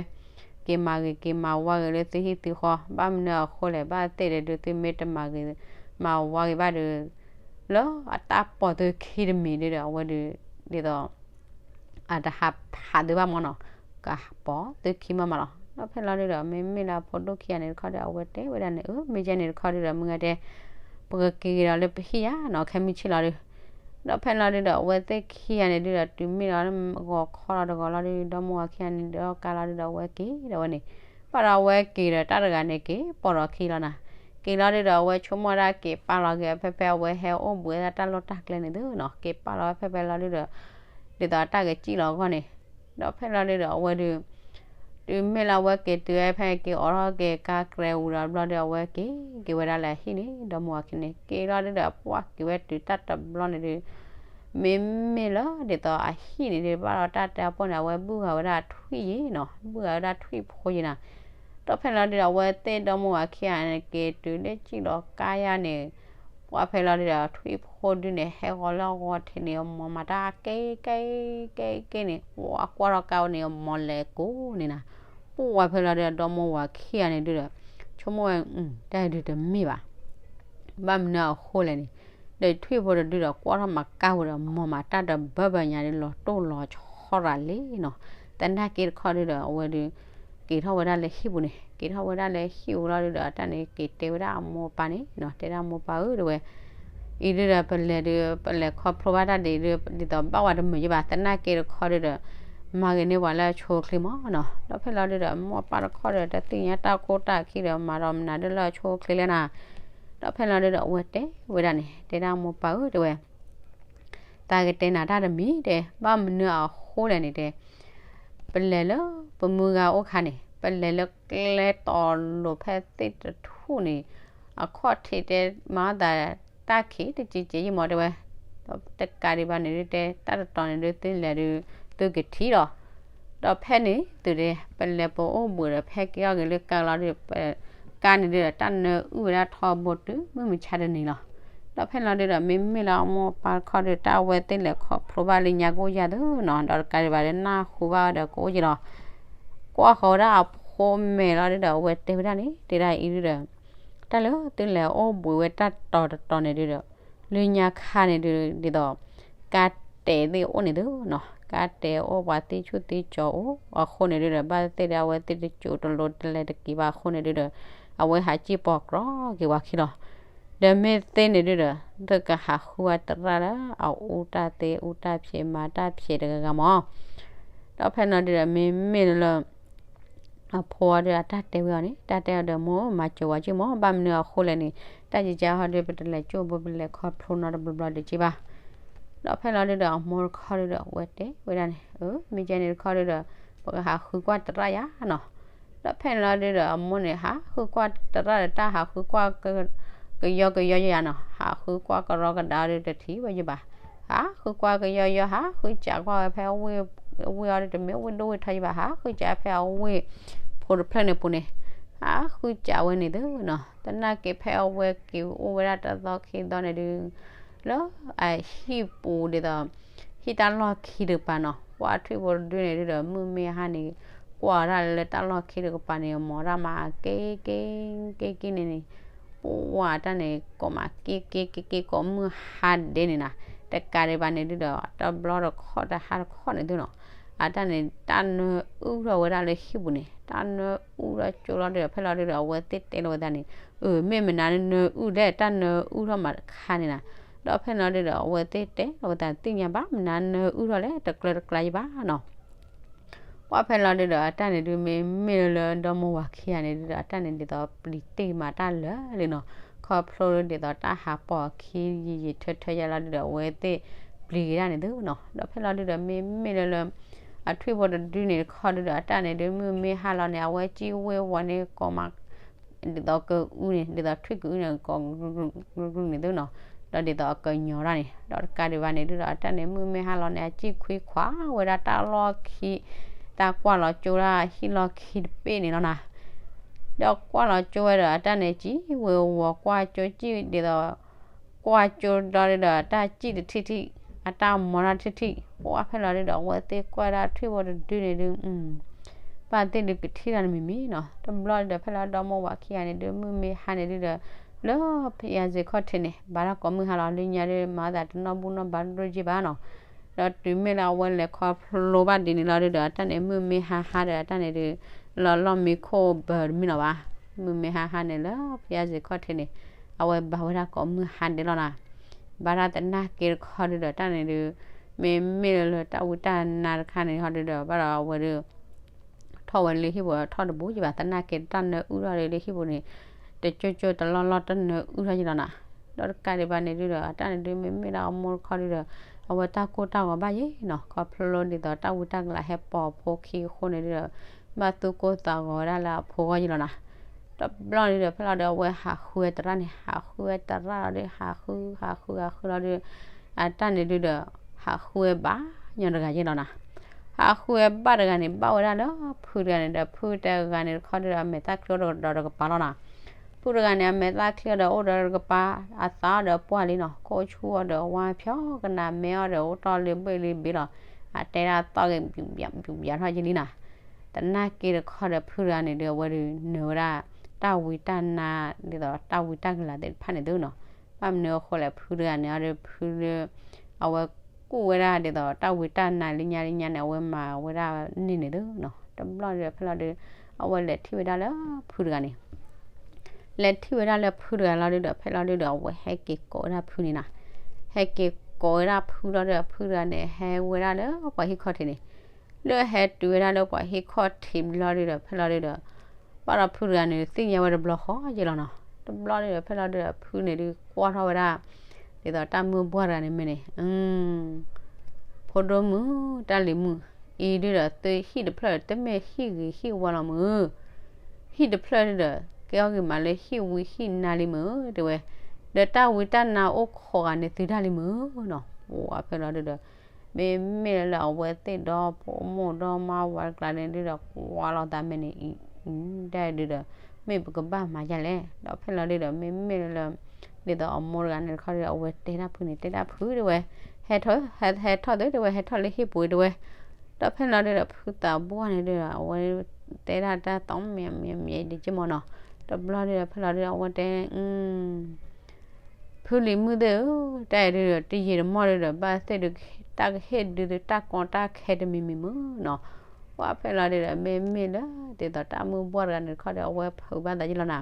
က့ၤမၤဂ့ၤက့ၤမၤဝါဂ့ၤလၢသုဟံၣ်သုဃီ, ဘၣ်မနုၤအဃိလဲၣ် ဘၣ်သ့ၣ်ဒီးဒု သုမ့ၢ်တမၤဂ့ၤမၤဝါဂ့ၤဘၣ်ဒီး လၢအတၢ်ပိာ်သုခံတမံၤဒုဒီး အဝဲဒု ဒ်သိး အတဟးဖးသုဘၣ်မးနီၤ, ကပိာ်သုခံမးမးလီၤ. ဒီးဖဲလီၤဒုဒီး မ့မ့ၢ်လၢအဖိဒိၣ်ခံဂၤန့ၣ်တခီဒီး အဝဲတဲဝဲဒၣ်န့ၣ် အၢ မ့ၢ်ကဲန့ၣ်တခီဒုဒီး မုၢ်ဂၤတဲ ပကက့ၤက့ၤဒီးလၢပဟံၣ်ယါနီၤ ခဲမုၢ်ဆ့ၣ်လီၤဒု. ဒီးဖဲလီၤဒုဒီး အဝဲသ့ၣ်ခံဂၤန့ၣ်ဒုဒီး တုၤမ့ၢ်လီၤဂီၤခီလီၤတဂီၤလီၤဒု ဒီမါဝၤခံဂၤန့ၣ်ဒီးကါလီၤဒုဒီး အဝဲက့ၤဒီးဝဲန့ၣ် ဘၣ်ဒီးအဝဲက့ၤဒီးတၢ်တဂၤန့ၣ် က့ၤပိာ်ဒီးခံလီၤနၤ. က့ၤလီၤဒုဒီး အဝဲဆိကမိၣ်ဒၣ်က့ၤပာ်လီၤက့ၤဖဲဖဲ အဝဲဟဲအိၣ်ဘှံးဝဲဒၣ်တၢ်လီၢ်တၢ်ကျဲန့ၣ်သ့နီၤ, က့ၤပာ်လီၤဝဲဖဲဖဲလီၤဒုဒီး ဒ်သိးအတၢ်ကစံၣ်လီၤအဂီၢ်န့ၣ်, ဒီးဖဲလီၤဒုဒီး အဝဲဒု တုၤမ့ၢ်လၢအဝဲက့ၤတုၤဝဲဖဲက့ၤအိးထီၣ်က့ၤကါကြဲးဝံၤဒီးဘျီဒု အဝဲက့ၤက့ၤဝဲဒၣ်လၢအဟံၣ်န့ၣ် ဒီမါဝၤခံန့ၣ် က့ၤလီၤဒုဒီး ပှၢ်က့ၤဝဲတုၤတၢ်တဘျီန့ၣ်ဒု မ့မ့ၢ်လၢဒ်သိးအဟံၣ်န့ၣ်ဒု ဘၣ်ဒီးတၢ်တဲအပိၢ်န့ၣ် အဝဲဘုၣ်ဂၤဝဲဒၣ်ထွံၣ်ယဲနီၤ, ဘုၣ်ဂၤဝဲဒၣ်ထွံၣ်ဖိယဲနၤ. ဒီးဖဲလီၤဒုဒီး အဝဲသ့ၣ်ဒီမါဝၤခံဂၤန့ၣ် က့ၤတုၤလၢစံၣ်လီၤကါယါန့ၣ် ပှၢ်ဖဲလီၤဒုဒီး ထွံၣ်ဖိဒုန့ၣ် ဟဲဂီၤလၢအဂီၤထံးန့ၣ် အမီၤမၤတၢ်ကဲ ကဲ ကဲ ကဲန့ၣ် ပှၢ်ကွၢ်ထီၣ်ကါဝဲန့ၣ် အမီၤလဲၤကိးန့ၣ်နၤ. ပှၢ်ဖဲလီၤဒုဒီး ဒီမါဝၤခံဂၤန့ၣ်ဒုဒီး ဆိကမိၣ်ဝဲ တၢ်ဒုတမ့ၢ်ဘၣ် ဘၣ်မနုၤအဃိလဲၣ်န့ၣ် ဒီးထွံၣ်ဖိတဒုဒီး ကွၢ်ထီၣ်မၤကါဝဲဒီး မီၤမၤတၢ်တဘၢဘၢညါဒု လီၤတိၢ်လီၤဆီရၤလံနီၤ. သနာ်က့တခီဒုဒီး အဝဲဒု က့ၤထီၣ်ဝဲဒၣ်လၢဟံၣ်ပူၤန့ၣ် က့ၤထီၣ်ဝဲဒၣ်လၢဟံၣ်ပူၤလီၤဒုဒီး အတၢ်န့ၣ်က့ၤတဲဝဲဒၣ်အမိၢ်ပၢ်န့ၣ်နီၤ, တဲဒၣ်မိၢ်ပၢ်ဧၢ တဲဝဲ အံၤဒုဒီး ပလဲၤဒု ပလဲၤခီဖျိဘၣ်တၢ်ဒ်အံၤဒု ဒ်သိးဘၣ်ဝဲတမုာ်ယဲဘၣ် သနာ်က့တခီဒုဒီး မၤဂ့ၤန့ၢ်ပှၤလၢအဆိအချ့မးနီၤ. ဒီးဖဲလီၤဒုဒီး မိၢ်ပၢ်တခီဒီး တသ့ၣ်ညါတၢ်ခိတၢ်ခံဒီး မၤဒီးမနုၤဒုလၢအဆိအချ့လဲၣ်နၤ. ဒီးဖဲလီၤဒုဒီး အဝဲတဲဝဲဒၣ်န့ၣ် တဲဒၣ်မိၢ်ပၢ်ဧၢ တဲဝဲ သးကတဲနၤတၢ်တမံၤတဲ ဘၣ်မနုၤအဃိလဲၣ်န့ၣ်တဲ ပလဲၤလၢပမုၢ်ဂၤအိၣ်ခါန့ၣ် ပလဲၤလၢကျဲတီၤလိၤဖဲသ့ၣ်တထူၣ်န့ၣ် အခီၣ်ထံးတဲမၤသးတၢ်ခံးတက့ၤက့ၤယံမးတဲဝဲ, တကးဒံးဘၣ်န့ၣ်ဒုးတဲ တၢ်တတီၤန့ၣ်ဒုးသုလဲၤဒုး သုကထံၣ်လီၤ. ဒီးဖဲန့ၣ်သုးဒဲ ပလဲၤပအိၣ်ဘှံးဒီး ဖဲက့ၤအီၣ်က့ၤလၢကါလီၤဒုး ပကါန့ၣ်ဒုးဒီး တၢ်နၢအုၣ်ဝဲဒၣ်ထီဘိတုၤမုၢ်မဆါတနံၤလီၤ. ဒီးဖဲလီၤဒုးဒီး မ့မ့ၢ်လၢအမိၢ်ပၢ်တခီဒုး တၢ်အဝဲသ့ၣ်လဲၤခီဖျိဘၣ်လၢညါကအိၣ်ယၤသ့နီၤ, ဒီးတကးဒံးဘၣ်ဒီး နၢ်ဟူဘၣ်ဝဲဒီးကအိၣ်က့ၤလီၤ. ကွၢ်ဃီၤဝဲဒၣ်အဖိမဲာ်လီၤဒုးဒီး အဝဲတဲဝဲဒၣ်န့ၣ် တဲဒၣ်အံၤဒုးဒီး တၢ်လၢသုလဲၤအိၣ်ဘှံးဝဲတၢ်တီၤတတီၤန့ၣ်ဒုးဒီး လၢညါခါန့ၣ်ဒုး ဒ်သိး ကါတဲာ်သ့ၣ်အိၣ်န့ၣ်သ့နီၤ, ကါတဲာ်အိၣ်ပှၤသ့ၣ်ဆူၣ်သ့ၣ်ကၠီအိၣ်အဃိန့ၣ်ဒုးဒီး ဘၣ်သ့ၣ်သ့ၣ်ဒီး အဝဲသ့ၣ်တစိၤတလိၤတလဲၤတက့ၤဘၣ်အဃိန့ၣ်ဒုးဒီး အဝဲဟးစံၣ်ပိာ်ကြီက့ၤဝဲခံလီၤ. ဒီးမ့ၢ်သ့န့ၣ်ဒုးဒီး သုကဟးဃုအသရၣ်လၢအအူတၢ်သ့အူတၢ်ဖျဲးမၤတၢ်ဖျဲးတဂၤဂၤမး ဒီးဖဲလီၤဒုးဒီး မ့မ့ၢ်လၢ အဖိအီၤဒုးအတၢ်တဲဝဲအီၤန့ၣ် တၢ်တဲအီၤဒီး မိၢ်မၤစၢၤဝဲက့ၤမး, ဘၣ်မနုၤအဃိလဲၣ်န့ၣ် တၢ်ယကါဟီဒုး ပတလဲၤကၠိၢ်ဘိ ပလဲၤခီဖျိနီတဘျီဘျီတက့ၢ်ဘၣ်. ဒီးဖဲလီၤဒုးဒီး အမိၢ်တခီဒုးဒီး အဝဲတဲဝဲဒၣ်န့ၣ် အၢ မ့ၢ်ကဲန့ၣ်တခီဒုးဒီး ပကဟးဃုကွၢ်သရၣ်ယၤနီၤ. ဒီးဖဲန့ၣ်လီၤဒုးဒီး အမိၢ်န့ၣ် ဟးဃုကွၢ်သရၣ်ဒီး တၢ်ဟးဃုကွၢ် ကယီကယီယၤနီၤ, ဟးဃုကွၢ်ကရီကဒါဒုး တထံၣ်ဝဲယဘၣ်. ဟးဃုကွၢ်ကယီယီ ဟးဃုစးကွၢ်ဝဲဖဲအဝ့ၢ်အီၤဒုး တမ့ၢ်ဝ့ၢ်ဒိၣ်ဝ့ၢ်ထီယဘၣ်, ဟးဃုစးဖဲအဝ့ၢ်ဖိတဖျၢၣ်န့ၣ်ပူၤန့ၣ် ဟးဃုစးဝဲန့ၣ်သ့နီၤ. သနာ်က့ဖဲအဝဲက့ၤအိၣ်ဝဲဒၣ်တသီခံသီန့ၣ်ဒုး လၢအဟံၣ်ပူၤဒ်သိး ဟံၣ်တၢ်လီၢ်ခံတကပၤနီၤ, ကွၢ်ထွံၣ်ဖိတဒုန့ၣ်ဒုးဒီး မုၢ်မ့ၢ်ဟါန့ၣ် ကွၢ်ဝဲဒၣ်လၢတၢ်လီၢ်ခံတကပၤန့ၣ် အမိၢ်ဒၣ်မၤက့ၤက့ၤက့ၤက့ၤန့ၣ်န့ၣ် ပှၢ်တၢ်န့ၣ် ကိးမးက့ၤက့ၤက့ၤက့ၤ ကိးမုၢ်ဟါဒဲးန့ၣ်နၤ, တကးဒံးဘၣ်န့ၣ်ဒုးဒီး တဘျီတခီၣ်တဟါတခီၣ်န့ၣ်သ့နီၤ, အတၢ်န့ၣ် တၢ်နၢအုၣ်ထီၣ်ဝဲဒၣ်လၢဟံၣ်ပူၤန့ၣ် တၢ်နၢအုၣ်ထီၣ်ကၠိလီၤဒုးဒီး ဖဲလီၤဒုးဒီး အဝဲသ့ၣ်တဲလီၤဝဲသးန့ၣ် အၢ မ့ၢ်မနုၤနၢအုၣ်လဲၣ် တၢ်နၢအုၣ်ထီၣ်မးတခါန့ၣ်နၤ, ဒီးဖဲလီၤဒုးဒီး အဝဲသ့ၣ်တဲလီၤဝဲသးသ့ၣ်ညါဘၣ် မနုၤနၢအုၣ်ထီၣ်လဲၣ် တကျၢၤတကျါယဘၣ်နီၤ. ပှၢ်ဖဲလီၤဒုးဒီး အတၢ်န့ၣ်ဒုး မ့မ့ၢ်လၢဒီမိၢ်ဝၤခံဂၤန့ၣ်ဒုးဒီး အတၢ်န့ၣ်ဒ်သိးပျံၤတ့ၢ်မးတၢ်လၢာ်လံနီၤ, ခီဖျိဒ်သိးတၢ်ဟးပိာ်အခံယံာ်ယံာ်ထၢထၢယါလီၤဒုးဒီး အဝဲသ့ၣ်ပျံၤက့ၤဒၣ်န့ၣ်သ့နီၤ. ဒီးဖဲလီၤဒုးဒီး မ့မ့ၢ်လၢလၢ အထွံၣ်ဖိတဒုန့ၣ်တခီဒုးဒီး အတၢ်န့ၣ်ဒုး မုၢ်မ့ၢ်ဟါလီၤန့ၣ် အဝဲစံၣ်ဝ့ၤဝီၤန့ၣ် ကိးမး ဒ်သိးကအုၣ်န့ၣ် ဒ်သိးထွံၣ်ကအုၣ်န့ၣ် ကိးကရူၢ်ကရူၢ်န့ၣ်သ့နီၤ, ဒီးဒ်သိးအကညီၤတၢ်န့ၣ် ဒီးတကးဒံးဘၣ်န့ၣ်ဒုးဒီး အတၢ်န့ၣ် မုၢ်မ့ၢ်ဟါလီၤန့ၣ် အစံၣ်ခွံခွါဝဲဒၣ်တၢ်လီၢ်ခံ, တၢ်ကွၢ်လီၤကၠိဒၣ်ဟံၣ်လီၢ်ခံတဘ့ၣ်န့ၣ်လီၤနၤ. ဒီးကွၢ်လီၤကၠိဝဲဒီး အတၢ်န့ၣ်စံၣ်ဝ့ၤဝီၤကွၢ်ကၠိစံၣ်ဒ်သိး ကွၢ်ကၠိဒီးဒုးဒီး တၢ်စံၣ်တထံၣ်ထံၣ် အတၢ်မီၤတၢ်ထံၣ်ထံၣ် ပှၢ်ဖဲလီၤဒုးဒီး အဝဲသ့ၣ်ကွၢ်ဒၣ်ထွံၣ်ဖိတဒုန့ၣ်ဒုး ဘၣ်သ့ၣ်ဒုးကထံၣ်တၢ်န့ၣ်မ့မ့ၢ်နီၤ. တဘျီဒုးဒီး ဖဲလီၤဒီမိၢ်ဝၤခံဂၤန့ၣ်ဒုး မုၢ်မ့ၢ်ဟါန့ၣ်ဒုးဒီး လၢဖယါစ့ၤခီၣ်ထံးန့ၣ် ဘၣ်တၢ်ကိးမုၢ်ဟါလီၤ လၢညါဒုး မၤသးတနီၢ်ဘူၣ်နီၢ်ဘါတဒိၣ်က့ဘၣ်နီၤ. ဒီးတုၤမ့ၢ်လၢအဝဲလဲၤခီဖျိဘၣ်ဒ်န့ၣ်လီၤဒုးဒီး အတၢ်န့ၣ် မုၢ်မ့ၢ်ဟါဟါဒီး အတၢ်န့ၣ်ဒုး လီၤလီၢ်မံခိၣ်ဘၢတမံၤနီၤဘၣ်. မုၢ်မ့ၢ်ဟါဟါန့ၣ်လၢဖယါစ့ၤခီၣ်ထံးန့ၣ် အဝဲဘၣ်ဝဲဒၣ်ကိးမုၢ်ဟါဒဲးလီၤနၤ. ဘၣ်တၢ်သနာ်က့တခီဒုးဒီး တၢ်န့ၣ်ဒုး မ့မ့ၢ်လၢလၢတၢ်ဝံတၢ်နါတခါန့ၣ်ဟီဒုးဒီး ဘၣ်ဒီးအဝဲဒုး ထီၣ်ဝဲလၢဟံၣ်ပူၤထီၣ်တဘူးယဘၣ် သနာ်က့တၢ်နၢအုၣ်ထီၣ်ဒုးလၢဟံၣ်ပူၤန့ၣ် တကၠိကၠိတလီၢ်လီၢ်တၢ်နၢအုၣ်ထီၣ်ယလီၤနၤ. ဒီးတကးဒံးဘၣ်န့ၣ်ဒုးဒီး အတၢ်န့ၣ်ဒုး မ့မ့ၢ်လၢအမိၢ်တခီဒုးဒီး အဝဲတၢ်ကိၢ်တၢ်ဂီၤဘၣ်ယဲနီၤ ခီဖျိဒ်သိးတၢ်ဝံတၢ်ကလၤဟဲပိာ်အဖိခံအဃိန့ၣ်ဒုးဒီး ဘၣ်သူၣ်ကိၢ်သးဂီၤဝဲဒၣ်လၢအဖိဂီၢ်ယလီၤနၤ. တဘျီန့ၣ်ဒီး ဖဲလီၤဒီး အဝဲဟးဃုဝဲသရၣ်န့ၣ် ဟးဃုဝဲသရၣ်လီၤဒီး ဟးဃု ဟးဃု ဟးဃုလီၤဒီး အတၢ်န့ၣ်ဒုးဒီး ဟးဃုဝဲဘၣ်ညီတဂၤယဲလီၤနၤ. ဟးဃုဝဲဘၣ်တဂၤန့ၣ် ဘၣ်ဝဲဒၣ်လၢဖုတဂၤန့ၣ်ဒီး ဖုတဂၤန့ၣ်တခီဒုးဒီး အမဲာ်သၣ်ချံအိၣ်ဒီးတကပၤလီၤနၤ. ဖုတဂၤန့ၣ် အမဲာ်သၣ်ချံအိၣ်ဒီးအိၣ်ဒီးတကပၤ အသးအိၣ်ဒီးပှၢ်လံနီၤ ခိၣ်ဆူၣ်အိၣ်ဒီးဝါဖျီကနၤ မဲအိၣ်ဒီးအိၣ်တီၢ်လၢဘ့ၣ်လံဘ့ၣ်လီၤ. အတဲဒၣ်သီၣ်ဂ့ၤ ပျူးပျးထီၣ်ယလံနၤ. သနာ်က့တခီဒီး ဖုတဂၤန့ၣ်ဒုး အဝဲဒုးနၢၤဝဲဒၣ် တၢ်ဝံတၢ်နါ ဒ်သိးတၢ်ဝံတၢ်ကလၤသ့ၣ်တဖၣ်န့ၣ်သ့နီၤ. ဘၣ်မနုၤအဃိလဲၣ် ဖုတဂၤန့ၣ်ဒီး ဖုဒီး အဝဲကူၣ်ဝဲဒၣ်ဒ်သိးတၢ်ဝံတၢ်နါလၢညါလၢညါန့ၣ် အဝဲမၤဝဲဒၣ်န့ၢ်န့ၣ်သ့နီၤ. တဘျီဒီး ဖဲလီၤဒီး အဝဲလဲၤထံၣ်ဝဲဒၣ်လၢဖုတဂၤန့ၣ် လဲၤထံၣ်ဝဲဒၣ်လၢဖုတဂၤလီၤဒုးဒီး ဖဲလီၤဒုးဒီး အဝဲဟဲက့ၤကိးဝဲဒၣ်ဖုန့ၣ်နၤ. ဟဲက့ၤကိးဝဲဒၣ်ဖုလီၤဒီး ဖုတဂၤန့ၣ် ဟဲဝဲဒၣ်လၢပှၤဟံၣ်ခီၣ်ထံးန့ၣ် လၢဟဲတုၤဝဲဒၣ်လၢပှၤဟံၣ်ခီၣ်ထံးဘျီဒုးဒီး ဖဲလီၤဒုးဒီး ဘၣ်ဒီးဖုတဂၤန့ၣ် သ့ၣ်ညါဝဲတဘျီဃီယဲလီၤနီၤ. တဘျီဒုးဒီး ဖဲလီၤဒုးဒီး ဖုန့ၣ်ဒုးကွၢ်ထီၣ်ဝဲဒၣ် ဒ်သိးတၢ်မုၢ်ပှၢ်တဂၤန့ၣ်မ့ၢ်န့ၣ် ဖိဒိၣ်မုၣ် တၢ်လံၤမုၣ် အံၤဒုဒီး သုဟံၣ်တဖျၢၣ်ဒီး တမ့ၢ်ဟံၣ်ဂ့ၤဟံၣ်ဝါလီၤမုၢ်, ဟံၣ်တဖျၢၣ်ဒုဒီး ကဲထီၣ်က့ၤမးလၢဟံၣ်ဝံဟံၣ်နါလံမုၢ် တဲဝဲ, ဒီးတၢ်ဝံတၢ်နါအိၣ်ခိးဂၤန့ၣ်သုဒၣ်လံမုၢ်နီၤ. ပှၤဖဲလီၤဒုဒီး မ့မ့ၢ်လၢအဝဲသ့ၣ်ဒီဖိမိၢ်ဒီမါဝၤတကျါန့ၣ်ဒုဒီး ကွၢ်လီၤသးမဲာ်န့ၣ်အံၤ ဒၣ်ဒုဒီး မ့ၢ်ပကဘၣ်မၤယါလဲၣ်. ဒီးဖဲလီၤဒုဒီး မ့မ့ၢ်လၢ ဒ်သိးအမိၢ်တဂၤန့ၣ်တခီဒီး အဝဲတဲတၢ်ဖုန့ၣ် တဲတၢ်ဖုတဲဝဲ, ဟဲထီၣ် ဟဲထီၣ်သုတဲဝဲ ဟဲထီၣ်လၢဟံၣ်ပူၤတဲဝဲ. ဒီးဖဲလီၤဒုဒီး ဖုသးပှၢ်န့ၣ်ဒုဒီး အဝဲတဲဒၣ်တၢ်သီမံၤမံၤမံၤဒ်က့မ့ၢ်နီၤ. တဘျီဒုဒီး ဖဲလီၤဒုဒီး အဝဲတဲ ဖုလံၤမုၣ်သ့ၣ်ဧၢ, တၢ်အံၤဒုဒီး တယံာ်တမီၢ်ဒုဒီး ဘၣ်သ့ၣ်ဒုး တၢ်ကဟ့ၣ်ဒုသုတၢ်ကီတၢ်ခဲတမံၤမံၤမုၢ်နီၤ. ပှၤဖဲလီၤဒုဒီး မ့မ့ၢ်လၢ ဒ်သိးတၢ်မုၢ်ဘှီၣ်တဂၤန့ၣ်တခီဒီး အဝဲဖုးဘၣ်သးယ့လီၤနၤ.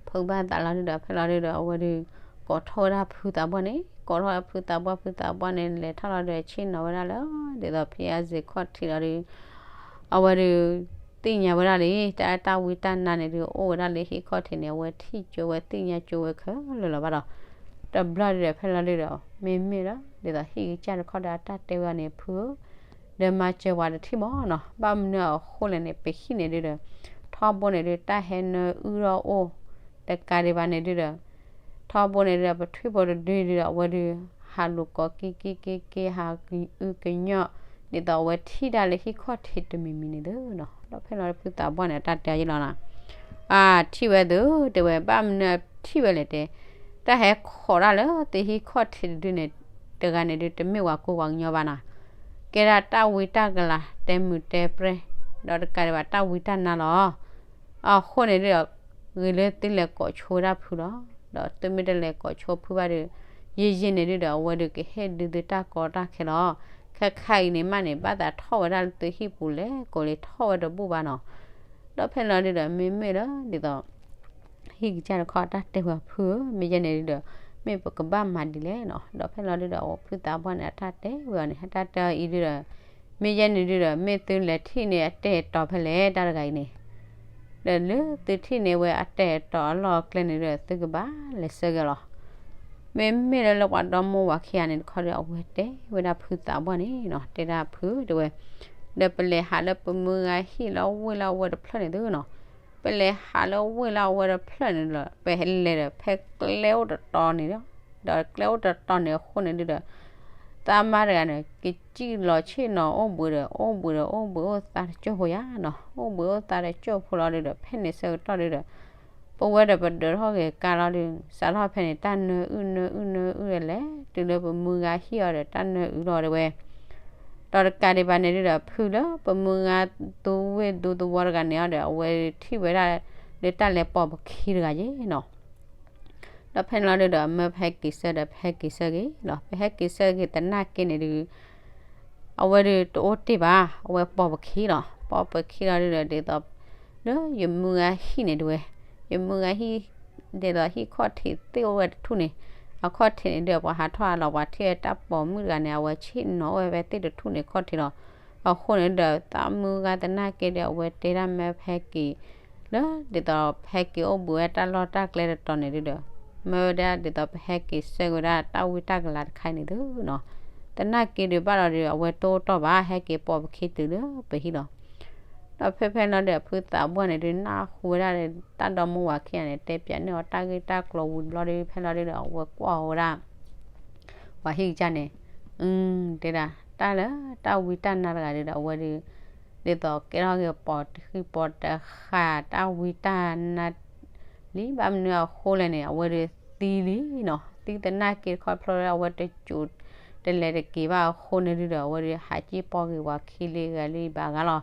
ဖုးဘၣ်သးလီၤဒုဒီး ဖဲလီၤဒုဒီး အဝဲဒုး ကိးထီၣ်ဝဲဒၣ်ဖုသးပှၢ်န့ၣ် ကိးထီၣ်ဝဲဖုသးပှၢ် ဖုသးပှၢ်န့ၣ် လဲၤထီၣ်လီၤဒုး ဆ့ၣ်နီၤဝဲဒၣ်လၢ ဒ်သိးဖံအစ့ခီၣ်ထံးလီၤဒုး အဝဲဒုး သ့ၣ်ညါဝဲဒၣ်လံ တၢ်တၢ်ဝံတၢ်နါန့ၣ်ဒုး အိၣ်ဝဲဒၣ်လၢဟံၣ်ခီၣ်ထံးန့ၣ် အဝဲထံၣ်ကၠိဝဲသ့ၣ်ညါကၠိဝဲခဲလၢာ်လီၤဘၣ်ဒီး တဘျီဒုဒီး ဖဲလီၤဒုဒီး မ့မ့ၢ်လၢ ဒ်သိးဟံၣ်ကစၢ်တခီဒီး အတၢ်တဲဝဲအီၤန့ၣ် ဖုဧၢ ဒီးမၤစၢၤပှၤတထံၣ်မ့ၢ်နီၤ. ဘၣ်မနုၤအဃိလဲၣ်န့ၣ် ပဟံၣ်န့ၣ်ဒုဒီး ထီဘိန့ၣ်ဒုး တၢ်ဟဲနၢအုၣ်ထီၣ်အိၣ် တကးဒံးဘၣ်န့ၣ်ဒုဒီး ထီဘိန့ၣ်ဒုဒီး ပထွံၣ်ဖိတဒုဒုဒီး အဝဲဒုး ဟးလူၤကိးက့က့က့က့ ဟးက့ၤအုၣ်ကညီၣ် ဒ်သိးအဝဲထံၣ်ဒၣ်လၢဟံၣ်ခီၣ်ထံးတမံၤမံၤန့ၣ်သုနီၤ. ဒီးဖဲလီၤဒုဒီး ဖုသးပှၢ်န့ၣ် အတၢ်တဲယ့လီၤနၤ. အါ ထံၣ်ဝဲသု တဲဝဲ ဘၣ်မနုၤအထံၣ်ဝဲလဲၣ်တဲ တၢ်ဟဲခိးတၢ်လၢသုဟံၣ်ခီၣ်ထံးတဒုန့ၣ် တဂၤန့ၣ်ဒုး တမ့ၢ်ပှၤကူပှၤကညီဘၣ်နၤ. ကဲဒၣ်တၢ်ဝံတၢ်ကလၤ တဲမုာ်တဲပြဲၢ် ဒီးတကးဒံးဘၣ်တၢ်ဝံတၢ်နါလီၤ. အဃိန့ၣ်ဒုဒီး ဂ့ၤလၢသုလဲၤကိးဆိဝဲဒၣ်ဖုလီၤ. ဒီးသုမ့ၢ်တလဲၤကိးဆိဖုဘၣ်ဒီး ယံာ်ယံာ်န့ၣ်ဒုဒီး အဝဲဒုးကဟ့ၣ်ဒုသုတၢ်ကီတၢ်ခဲလီၤ. ခဲခါအံၤန့ၣ်မးန့ၣ် ဘၣ်သးထီၣ်ဝဲဒၣ်လၢသုဟံၣ်ပူၤလဲၤကိးလံ ထီၣ်ဝဲတဘူၣ်ဘၣ်နီၤ. ဒီးဖဲလီၤဒုဒီး မ့မ့ၢ်လၢ ဒ်သိး ဟံၣ်ကစၢ်တခီတၢ်တဲဝဲဖုဧၢ မ့ၢ်ယဲန့ၣ်ဒုဒီး မ့ၢ်ပကဘၣ်မၤဒ်လဲၣ်နီၤ. ဒီးဖဲလီၤဒုဒီး ဖုသးပှၢ်န့ၣ် အတၢ်တဲဝဲအီၤန့ၣ် အတၢ်တဲအီၤအံၤဒုဒီး မ့ၢ်ယဲန့ၣ်ဒုဒီး မ့ၢ်သုလဲၤထံၣ်န့ၣ် အတဲာ်တီၤဖဲလဲၣ် တၢ်တဂၤအံၤန့ၣ် ဒီးလၢသုထံၣ်န့ၢ်ဝဲအတဲာ်တီၤအလီၢ်အကျဲန့ၣ်ဒုဒီး သုကဘၣ်လဲၤဆၢက့ၤလီၤ. မ့မ့ၢ်လၢလၢပှၤဒီမါဝၤခံဂၤန့ၣ်တခီဒီး အဝဲတဲဝဲဒၣ်ဖုသးပှၢ်န့ၣ်နီၤ တဲဒၣ်ဖုတဲဝဲ ဒီးပလဲၤဟးလၢပမုၢ်ဂၤဟံၣ်လၢဝ့ၢ်လၢအဝဲတဖျၢၣ်န့ၣ်သုနီၤ. ပလဲၤဟးလၢဝ့ၢ်လၢအဝဲတဖျၢၣ်န့ၣ်ဒီး ပဟဲလဲၤဒီးဖဲကျဲအိၣ်တတီၤန့ၣ်ဒီး ဒီးကျဲအိၣ်တတီၤန့ၣ်အဃိန့ၣ်ဒုဒီး သးမါတဂၤန့ၣ် ကစံၣ်လီၤဆ့ၣ်နီၤအိၣ်ဘှံးဒီး အိၣ်ဘှံးဒီးအိၣ်ဘှံးအိၣ်သါတစိၢ်ဖိယါနီၤ. အိၣ်ဘှံးအိၣ်သါတစိၢ်ဖိလီၤဒုဒီး ဖဲန့ၣ်ဆၢကတီၢ်ဒုဒီး ပဝဲဒီးပဒၢးထီၣ်ဂ့ၤကါလီၤဒုး စးထီၣ်ဖဲန့ၣ် တၢ်နၢအုၣ်နၢအုၣ်နၢအုၣ်လဲၤတုၤလၢပမုၢ်ဂၤဟံၣ်အီၤဒီး တၢ်နၢအုၣ်လီၤတဲဝဲ ဒီးတကးဒံးဘၣ်န့ၣ်ဒုဒီး ဖုလၢပမုၢ်ဂၤသူဝ့ၢ်သူသဝီတဂၤန့ၣ်အီၤဒီး အဝဲထံၣ်ဝဲဒၣ်လၢတၢ်လဲၤပိာ်ပခံတဂၤယ့ၣ်နီၤ. ဒီးဖဲန့ၣ်လီၤဒုဒီး အမၢပဟဲက့ၤဆၢဒီး ပဟဲက့ၤဆၢက့ၤလီၤ. ပဟဲက့ၤဆၢက့ၤသနာ်က့န့ၣ်ဒု အဝဲဒုးတအိၣ်တ့ၢ်ဘၣ် အဝဲပိာ်ပခံလီၤ. ပိာ်ပခံလီၤဒုဒီး ဒ်သိး လၢယမုၢ်ဂၤဟံၣ်န့ၣ်တဲဝဲ ယမုၢ်ဂၤဟံၣ် ဒ်သိးဟံၣ်ခီၣ်ထံးသ့ၣ်အိၣ်ဝဲတထူၣ်န့ၣ် အခီၣ်ထံးန့ၣ်ဒုး ပှၤဟးထီၣ်ဟးလီၤ ပှၤထံၣ်ဝဲတၢ်ပိာ်မုၣ်တဂၤန့ၣ် အဝဲဆ့ၣ်နီၤအိၣ်ဝဲဖဲသ့ၣ်တထူၣ်န့ၣ်ခီၣ်ထံးလီၤ. အဃိန့ၣ်ဒီး သးမုၢ်ဂၤသနာ်က့ဒီး အဝဲတဲဒၣ်မၢပဟဲက့ၤ လၢဒ်သိးပဟဲက့ၤအိၣ်ဘှံးဝဲတၢ်လီၢ်တၢ်ကျဲတတီၤန့ၣ်ဒုဒီး မၢဝဲဒၣ်ဒ်သိးပဟဲက့ၤဆၢက့ၤဝဲဒၣ်တၢ်ဝံတၢ်ကလၤတခါအံၤန့ၣ်သုနီၤ. သနာ်က့ဒုးဘၣ်လီၤဒုး အဝဲတအိၣ်တီၢ်ဘၣ် ဟဲက့ၤပိာ်ပခံတုၤလၢပဟံၣ်လီၤ. ဒီးဖဲဖဲလီၤဒုး ဖုသးပှၢ်န့ၣ်ဒုး နၢ်ဟူဝဲဒၣ်လၢတၢ်ဒီမါဝၤခံဂၤန့ၣ် တဲပၠးန့ၢ်အီၤတၢ်ဂ့ၢ်တၢ်ကျိၤဝံၤတဘျီဒုး ဖဲလီၤဒုဒီး အဝဲကွၢ်ဝဲဒၣ် ပှၤဟံၣ်ကစၢ်န့ၣ် အ တဲဒၣ် တၢ်လၢတၢ်ဝံတၢ်နါတဂၤဒုဒီး အဝဲဒုး ဒ်သိးကဲထီၣ်က့ၤပိာ်တဃံပိာ်တဃာ်တၢ်ဝံတၢ်နါလံ ဘၣ်မနုၤအဃိလဲၣ်န့ၣ် အဝဲဒုးသံလံနီၤ. သံသနာ်က့တခီဖျိလၢအဝဲတစူးတလဲၤတက့ၤဘၣ်အဃိန့ၣ်ဒုဒီး အဝဲဒုးဟးက့ၤပိာ်က့ၤပှၤခံလံဂၤလံဘၣ်ဂၤလီၤ.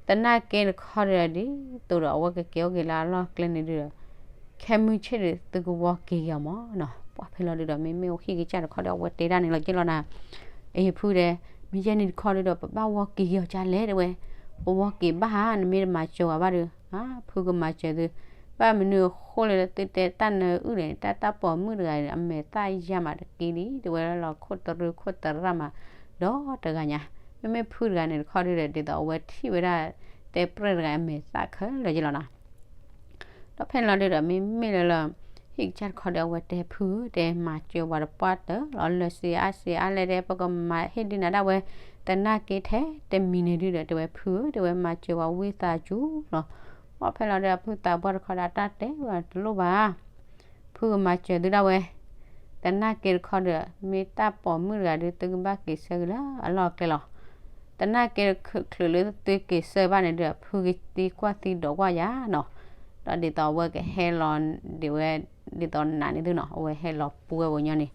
သနာ်က့တခီဒုဒီး ဒ်သိးဒီး အဝဲကက့ၤအိၣ်က့ၤလၢအလီၢ်ကျဲန့ၣ်ဒုဒီး ခဲမုၢ်ဆ့ၣ်ဒုး သုကဝီၤက့ၤက့ၤအီၤမ့ၢ်နီၤ. ပှၤဖဲလီၤဒုဒီး မ့မ့ၢ်ဟံၣ်ကစၢ်တခီဒီး အဝဲတဲဒၣ်န့ၣ်လီၤက့ၤလီၤနၤ. အ့ၣ်ဖုတဲ မ့ၢ်ယဲန့ၣ်တခီဒုဒီး ပဘၣ်ဝီၤက့ၤက့ၤအီၤကလဲၣ်တဲဝဲ. ပဝီၤက့ၤဘၣ်ဧါ နမ့ၢ်တမၤစၢၤဝဲဘၣ်ဒီး ဖုကမၤစၢၤသု. ဘၣ်မနုၤအဃိလဲၣ်လၢသုတဲတၢ်နၢအုၣ်န့ၣ် တၢ်တၢ်ပိာ်မုၣ်တဂၤန့ၣ် အမဲာ်သၣ်ယါမးတက့ၢ်လံ တဲဝဲလၢလီၤခိၣ်တရူခိၣ်တရၣ်မး ဒီးတဂၤညါ မ့မ့ၢ်ဖုတဂၤန့ၣ်တခီဒုဒီး ဒ်သိးအဝဲထံၣ်ဝဲဒၣ် တဲပြဲၢ်တဂၤအမဲာ်သၣ်ခဲလၢာ်က့ၤလီၤနၤ. ဒီးဖဲန့ၣ်လီၤဒုဒီး မ့မ့ၢ်လၢလၢ ဟံၣ်ကစၢ်တခီဒီး အဝဲတဲဖုဧၢ တဲမၤစၢၤပှၤတပှၢ်တၢၢ်လီၤ လၢာ်စ့အါစ့အါလဲၣ် တဲပကမၤဟ့ၣ်ဒုးနၤဒၣ်ဝဲ သနာ်က့ထဲတမံၤန့ၣ်ဒုးဒီး တဲဝဲဖုဧၢ တဲဝဲမၤစၢၤပှၤဝံသးစူၤလီၤ. ပှၢ်ဖဲလီၤဒီး ဖုသးပှၢ်တခီဒီး အတၢ်တဲဝဲတလိၣ်ဘၣ် ဖုကမၤစၢၤသုဒၣ်ဝဲ သနာ်က့တခီဒီး မ့ၢ်တၢ်ပိာ်မုၣ်တဂၤဒီး သုကဘၣ်က့ၤဆၢက့ၤလၢအလီၢ်အကျဲလီၤ. သနာ်က့ချုးလၢသုက့ၤဆၢဘၣ်န့ၣ်ဒီး ဖုကသံကွၢ်သံဒိးကွၢ်ယၤနီၤ. ဒီးဒ်သိးအဝဲကဟဲလီၤဒ်ဝဲ ဒ်သိးနးန့ၣ်သုနီၤ အဝဲဟဲလီၤပူဝဲပှၤညီန့ၣ်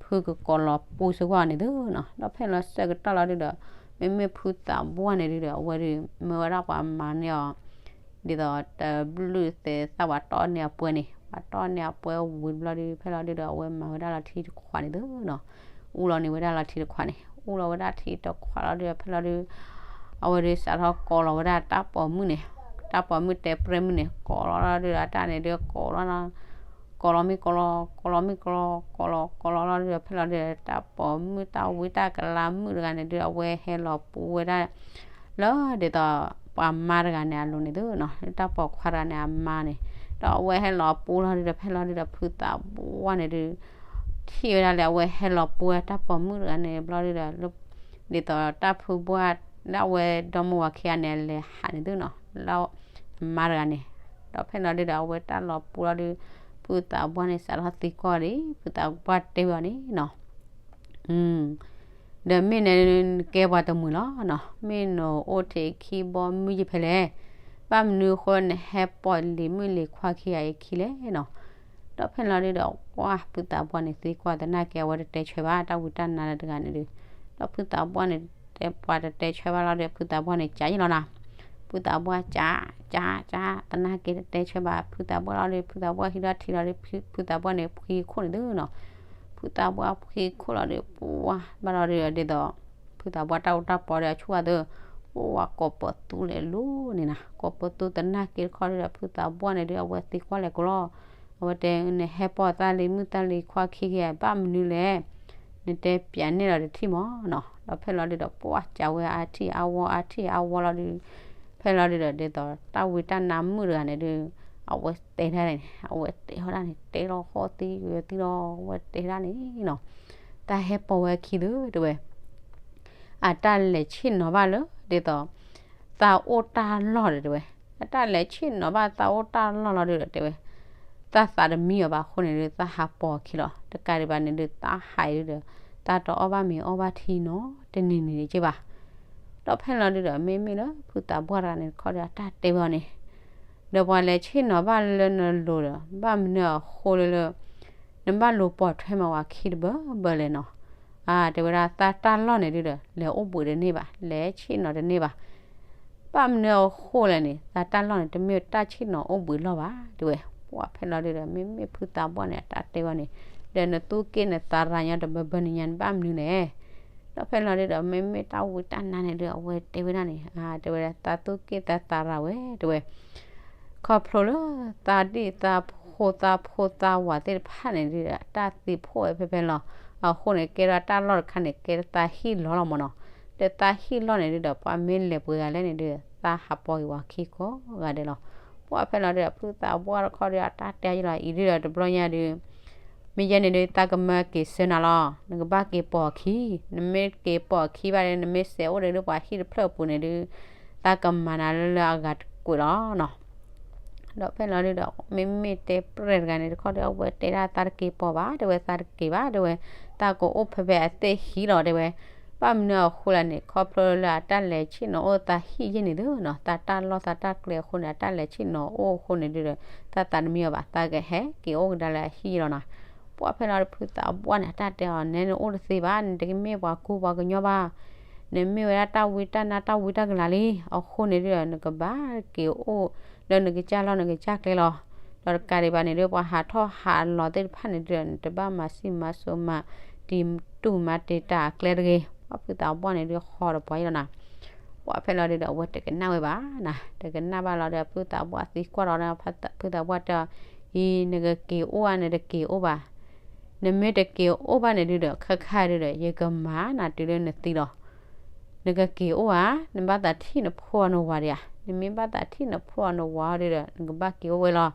ဖုကကိးလီၤပူစ့ၢ်ကီးန့ၣ်သုနီၤ. ဒီးဖဲလီၤဆၢကတီၢ်လီၤဒုးဒီး မ့မ့ၢ်ဖုသးပှၢ်န့ၣ်ဒုးဒီး အဝဲဒုး မၢဝဲဒၣ်ပှၤမၤန့ၢ်အီၤ ဒ်သိးတဘျုးသဲးသၣ် ပှၤတီၢ်န့ၢ်အပှဲၤန့ၣ် ပှၤတီၢ်န့ၢ်အပှဲၤဝံၤတဘျီဒီး ဖဲလီၤဒုးဒီး အဝဲမၤဝဲဒၣ်လီၤထံတခွးန့ၣ်သုနီၤ. အူလီၤန့ၢ်ဝဲဒၣ်လီၤထံတခွးန့ၣ် အူလီၤဝဲဒၣ်ထံတခွးလီၤဒုးဒီး ဖဲလီၤဒုး အဝဲဒုးစးထီၣ်ကိးလီၤဝဲဒၣ်တၢ်ပိာ်မုၣ်န့ၣ် တၢ်ပိာ်မုၣ်တဲပြဲမုၣ်န့ၣ် ကိးလီၤလီၤဒုးဒီး အတၢ်န့ၣ်ဒုးကိးလီၤ ကိးလီၤမ့ၢ်ကိးလီၤ ကိးလီၤမ့ၢ်ကိးလီၤ ကိးလီၤကိးလီၤလီၤဒုးဒီး ဖဲလီၤဒုးဒီး တၢ်ပိာ်မုၣ်တၢ်ဝံတၢ်ကလၤမုၣ်တဂၤန့ၣ်ဒုး အဝဲဟဲလီၤပူဝဲဒၣ် လၢဒ်သိး ပှၤမါတဂၤန့ၣ်အလိၤန့ၣ်သုနီၤ တၢ်ပိာ်ခွါတဂၤန့ၣ်အမါန့ၣ် ဒီးအဝဲဟဲလီၤပူလီၤဒုးဒီး ဖဲလီၤဒုးဒီး ဖုသးပှၢ်န့ၣ်ဒုး ထံၣ်ဝဲဒၣ်လၢအဝဲဟဲလီၤပူဝဲတၢ်ပိာ်မုၣ်တဂၤန့ၣ်ဘျီဒုးဒီး ဒ်သိးတၢ်ဖုဘှၢ် လၢအဝဲဒီမါဝၤခံဂၤန့ၣ် အလဲၤဟးန့ၣ်သုနီၤ လၢအမါတဂၤန့ၣ် ဒီးဖဲလီၤဒုးဒီး အဝဲတၢ်လီၤပူလီၤဒုး ဖုသးပှၢ်န့ၣ် စးထီၣ်သံကွၢ်လံ ဖုသးပှၢ်တဲဝဲအီၤန့ၣ်နီၤ ဒီးမ့ၢ်နကဲပှၤတမှံၤလီၤနီၤ မ့ၢ်နအိၣ်ထံးခံဘီမုၢ်ယဖဲလဲၣ် ဘၣ်မနုၤအဃိနဟဲပိာ်လံၤမုၣ်လံၤခွါခံဂၤအံၤခံလဲၣ်နီၤ ဒီးဖဲလီၤဒုးဒီး ပှၢ်ဖုသးပှၢ်န့ၣ်သံကွၢ်သနာ်က့ အဝဲတတဲဆၢဘၣ် တၢ်ဝံတၢ်နါတဂၤန့ၣ်ဒုး ဒီးဖုသးပှၢ်န့ၣ် တဲပှၤတတဲဆၢဘၣ်လီၤဒီး ဖုသးပှၢ်န့ၣ် ကးယံာ်လီၤနီၤ ဖုသးပှၢ်ကး ကး ကး သနာ်က့တတဲဆၢဘၣ် ဖုသးပှၢ်လီၤဒီး ဖုသးပှၢ်ဟံးထီၣ်ထံလီၤဒီး ဖုသးပှၢ်န့ၣ် ဖှံခိၣ်န့ၣ်သုနီၤ ဖုသးပှၢ်ဖှံခိၣ်လီၤဒီး ပှၢ်ဘၣ်လီၤဒုးဒီး ဖုသးပှၢ်တၢ်အိၣ်တၢ်ပီၤဒီးအဆူၣ်အသိး ပှၢ်ကိးပသူလဲၤလိၤန့ၣ်နီၤ ကိးပသူသနာ်က့တခီဒုးဒီး ဖုသးပှၢ်န့ၣ်ဒုး အဝဲသံကွၢ်လဲၤကိးလီၤ အဝဲတဲ နဟဲပိာ်သးလံၤမုၣ်သးလံၤခွါခံဂၤ ဘၣ်မနုၤလဲၣ် နတဲပျးန့ၢ်လီၤတထံၣ်မးနီၤ ဒီးဖဲလီၤဒုးဒီး ပှၢ်ကးဝဲအါထံၣ်အါဝီအါထံၣ်အါဝီလီၤဒုး ဖဲလီၤဒုးဒီး ဒ်သိးတၢ်ဝံတၢ်နါမုၣ်တဂၤန့ၣ်ဒုး အဝဲတဲဒၣ်န့ၣ် အဝဲတဲဟီၣ်ဒၣ်န့ၣ် တဲလီၤဃီၣ်သံဝဲသံလီၤ အဝဲတဲဒၣ်န့ၣ်နီၤ တၢ်ဟဲပိာ်ဝဲအခံသုတဲဝဲ အတၢ်လဲၤဆ့ၣ်နီၤဘၣ်လၢ ဒ်သိး သးအိၣ်တၢ်လီၢ်ဒီးတဲဝဲ အတၢ်လဲၤဆ့ၣ်နီၤဘၣ်သးအိၣ်တၢ်လီၢ်လီၤဒုးဒီးတဲဝဲ သးသးတမံအီၤဘၣ်အဃိန့ၣ်ဒုး သးဟးပိာ်အခံလီၤ တကးဒံးဘၣ်န့ၣ်ဒုး သးဟးအံၤဒုးဒီး သးတအီၣ်ဘၣ်မ့ၤအီၣ်ဘၣ်ထံနီတနံၤန့ၣ်က့ဘၣ် ဒီးဖဲလီၤဒုးဒီး မ့မ့ၢ်လၢဖုသးပှၢ်တဂၤန့ၣ်တခီဒီး အတၢ်တဲဝဲအီၤန့ၣ် ဒီးပှၤလဲၤဆ့ၣ်နီၤဘၣ်လၢနလိၤဒီး ဘၣ်မနုၤအဃိလၢလၢ နဘၣ်လူၤပိာ်ထွဲမၤဝၤခံတဘၢဘၢလဲၣ်နီၤ အတဲဝဲဒၣ်သးတၢ်လီၢ်န့ၣ်ဒုးဒီး လဲၤအိၣ်ဘှံးတန့ၢ်ဘၣ် လဲၤဆ့ၣ်နီၤတန့ၢ်ဘၣ် ဘၣ်မနုၤအဃိလဲၣ်န့ၣ် သးတၢ်လီၢ်န့ၣ် တမ့ၢ်တၢ်ဆ့ၣ်နီၤအိၣ်ဘှံးလီၢ်ဘၣ် တဲဝဲ ပှၢ်ဖဲလီၤဒုးဒီး မ့မ့ၢ်ဖုသးပှၢ်န့ၣ် အတၢ်တဲဝဲန့ၣ် ဒီးနသူၣ်က့ၣ်နသးရၤညီတဘၢဘၢန့ၣ်ညါ နဘၣ်မနုၤလဲၣ် ဒီးဖဲလီၤဒုးဒီး မ့မ့ၢ်တၢ်ဝံတၢ်နါန့ၣ်ဒုး အဝဲတဲဝဲဒၣ်န့ၣ် တဲဝဲဒၣ် သးသူၣ်က့ၣ်သးသးရၤဝဲ တဲဝဲ ခီဖျိလၢ သးဒံၣ်သးဖိသးဖိသးဝၤသ့ၣ်တဖၣ်န့ၣ်ဒုးဒီး တၢ်သံဖှိၣ်ဝဲဖဲဖဲလီၤ အဃိန့ၣ် ကဲထီၣ်တၢ်လီၢ်တခါန့ၣ် ကဲထီၣ်သးဟံၣ်လီၤလီၤမးနီၤ ဒီးသးဟံၣ်လီၢ်န့ၣ်ဒုးဒီး ပှၤမ့ၢ်လဲၤပှ့ၤဂၤလဲၣ်န့ၣ်ဒုး သးဟးပိာ်က့ၤဝၤခံကိးဂၤဒဲးလီၤ ပှၢ်ဖဲလီၤဒုးဒီး ဖုသးပှၢ်တခီဒီး အတၢ်တဲယလီၤ အံၤဒုးဒီးတဘျီညါဒုး မ့ၢ်ယဲန့ၣ်ဒုး သးကမၢက့ၤဆၢနၤလီၤ နကဘၣ်က့ၤပိာ်အခံ နမ့ၢ်က့ၤပိာ်အခံဘၣ်ဒီး နမ့ၢ်စဲးအိၣ်ဒီးဒုးပှၤဟံၣ်တဖျၢၣ်အပူၤန့ၣ်ဒုး သးကမၤနၤလၢလၢအဂၤတကွံာ်လီၤနီၤ ဒီးဖဲလီၤဒုးဒီး မ့မ့ၢ်တဲပြဲၢ်တဂၤန့ၣ် တခီဒီး အဝဲတဲဒၣ်သးတက့ၤပိာ်ဘၣ် တဲဝဲသးတက့ၤဘၣ် တဲဝဲ သးကအိၣ်ဖဲဖဲအသ့ၣ်ဟံၣ်လီၤ တဲဝဲ ဘၣ်မနုၤအဃိလဲၣ်န့ၣ် ခီဖျိလၢအတၢ်လဲၤဆ့ၣ်နီၤအိၣ်သးဟံၣ်ယဲၢ်န့ၣ်သုနီၤ သးတၢ်လီၢ်သးတၢ်ကျဲအဃိန့ၣ် အတၢ်လဲၤဆ့ၣ်နီၤအိၣ်အဃိန့ၣ်ဒုးဒီး သးသးတမံအီၤဘၣ် သးကဟဲက့ၤအိၣ်ကဒါလၢအဟံၣ်လီၤနီၤ ပှၢ်ဖဲလီၤဒုး ဖုသးပှၢ်န့ၣ် အတၢ်တဲအီၤ နဲနအိၣ်တသ့ဘၣ် နတမ့ၢ်ပှၤကူပှၤကညီဘၣ် နမ့ၢ်ဝဲဒၣ်တၢ်ဝံတၢ်နါတၢ်ဝံတၢ်ကလၤလံ အဃိန့ၣ်ဒုးဒီး နကဘၣ်က့ၤအိၣ်လၢနကစၢ်လီၢ်နကစၢ်ကျဲလီၤ ဒီးတကးဒံးဘၣ်န့ၣ်ဒုး ပှၤဟးထီၣ်ဟးလီၤသ့ၣ်တဖၣ်န့ၣ်ဒုးဒီး နတဘၣ်မၤစံၣ်မၤစိၤမၤတံၤတူၢ်မၤတံာ်တာ်အကျဲတဂ့ၤ ပှၢ်ဖုသးပှၢ်န့ၣ်ဒုး ဃီဒီးပှၤယလီၤနၤ ပှၢ်ဖဲလီၤဒုးဒီး အဝဲတကနၣ်ဝဲဘၣ်နၤ တကနၣ်ဘၣ်လီၤဒီး ဖုသးပှၢ်သံကွၢ်လီၤ ဖုသးပှၢ်တဲအီၤ အံၤ နကက့ၤအိၣ်ဧါ နတက့ၤအိၣ်ဘၣ် နမ့ၢ်တက့ၤအိၣ်ဘၣ်န့ၣ်ဒုးဒီး ခါခါဒုးဒီး ယကမၤနၤတုၤလၢနသံလီၤ နကက့ၤအိၣ်ဧါ, နဘၣ်သးထံၣ်နဖိအီၤနဝၤဒံးဧါ, နမ့ၢ်ဘၣ်သးထံၣ်နဖိအီၤနဝၤဒုးဒီး နကဘၣ်က့ၤအိၣ်ဝဲလီၤ.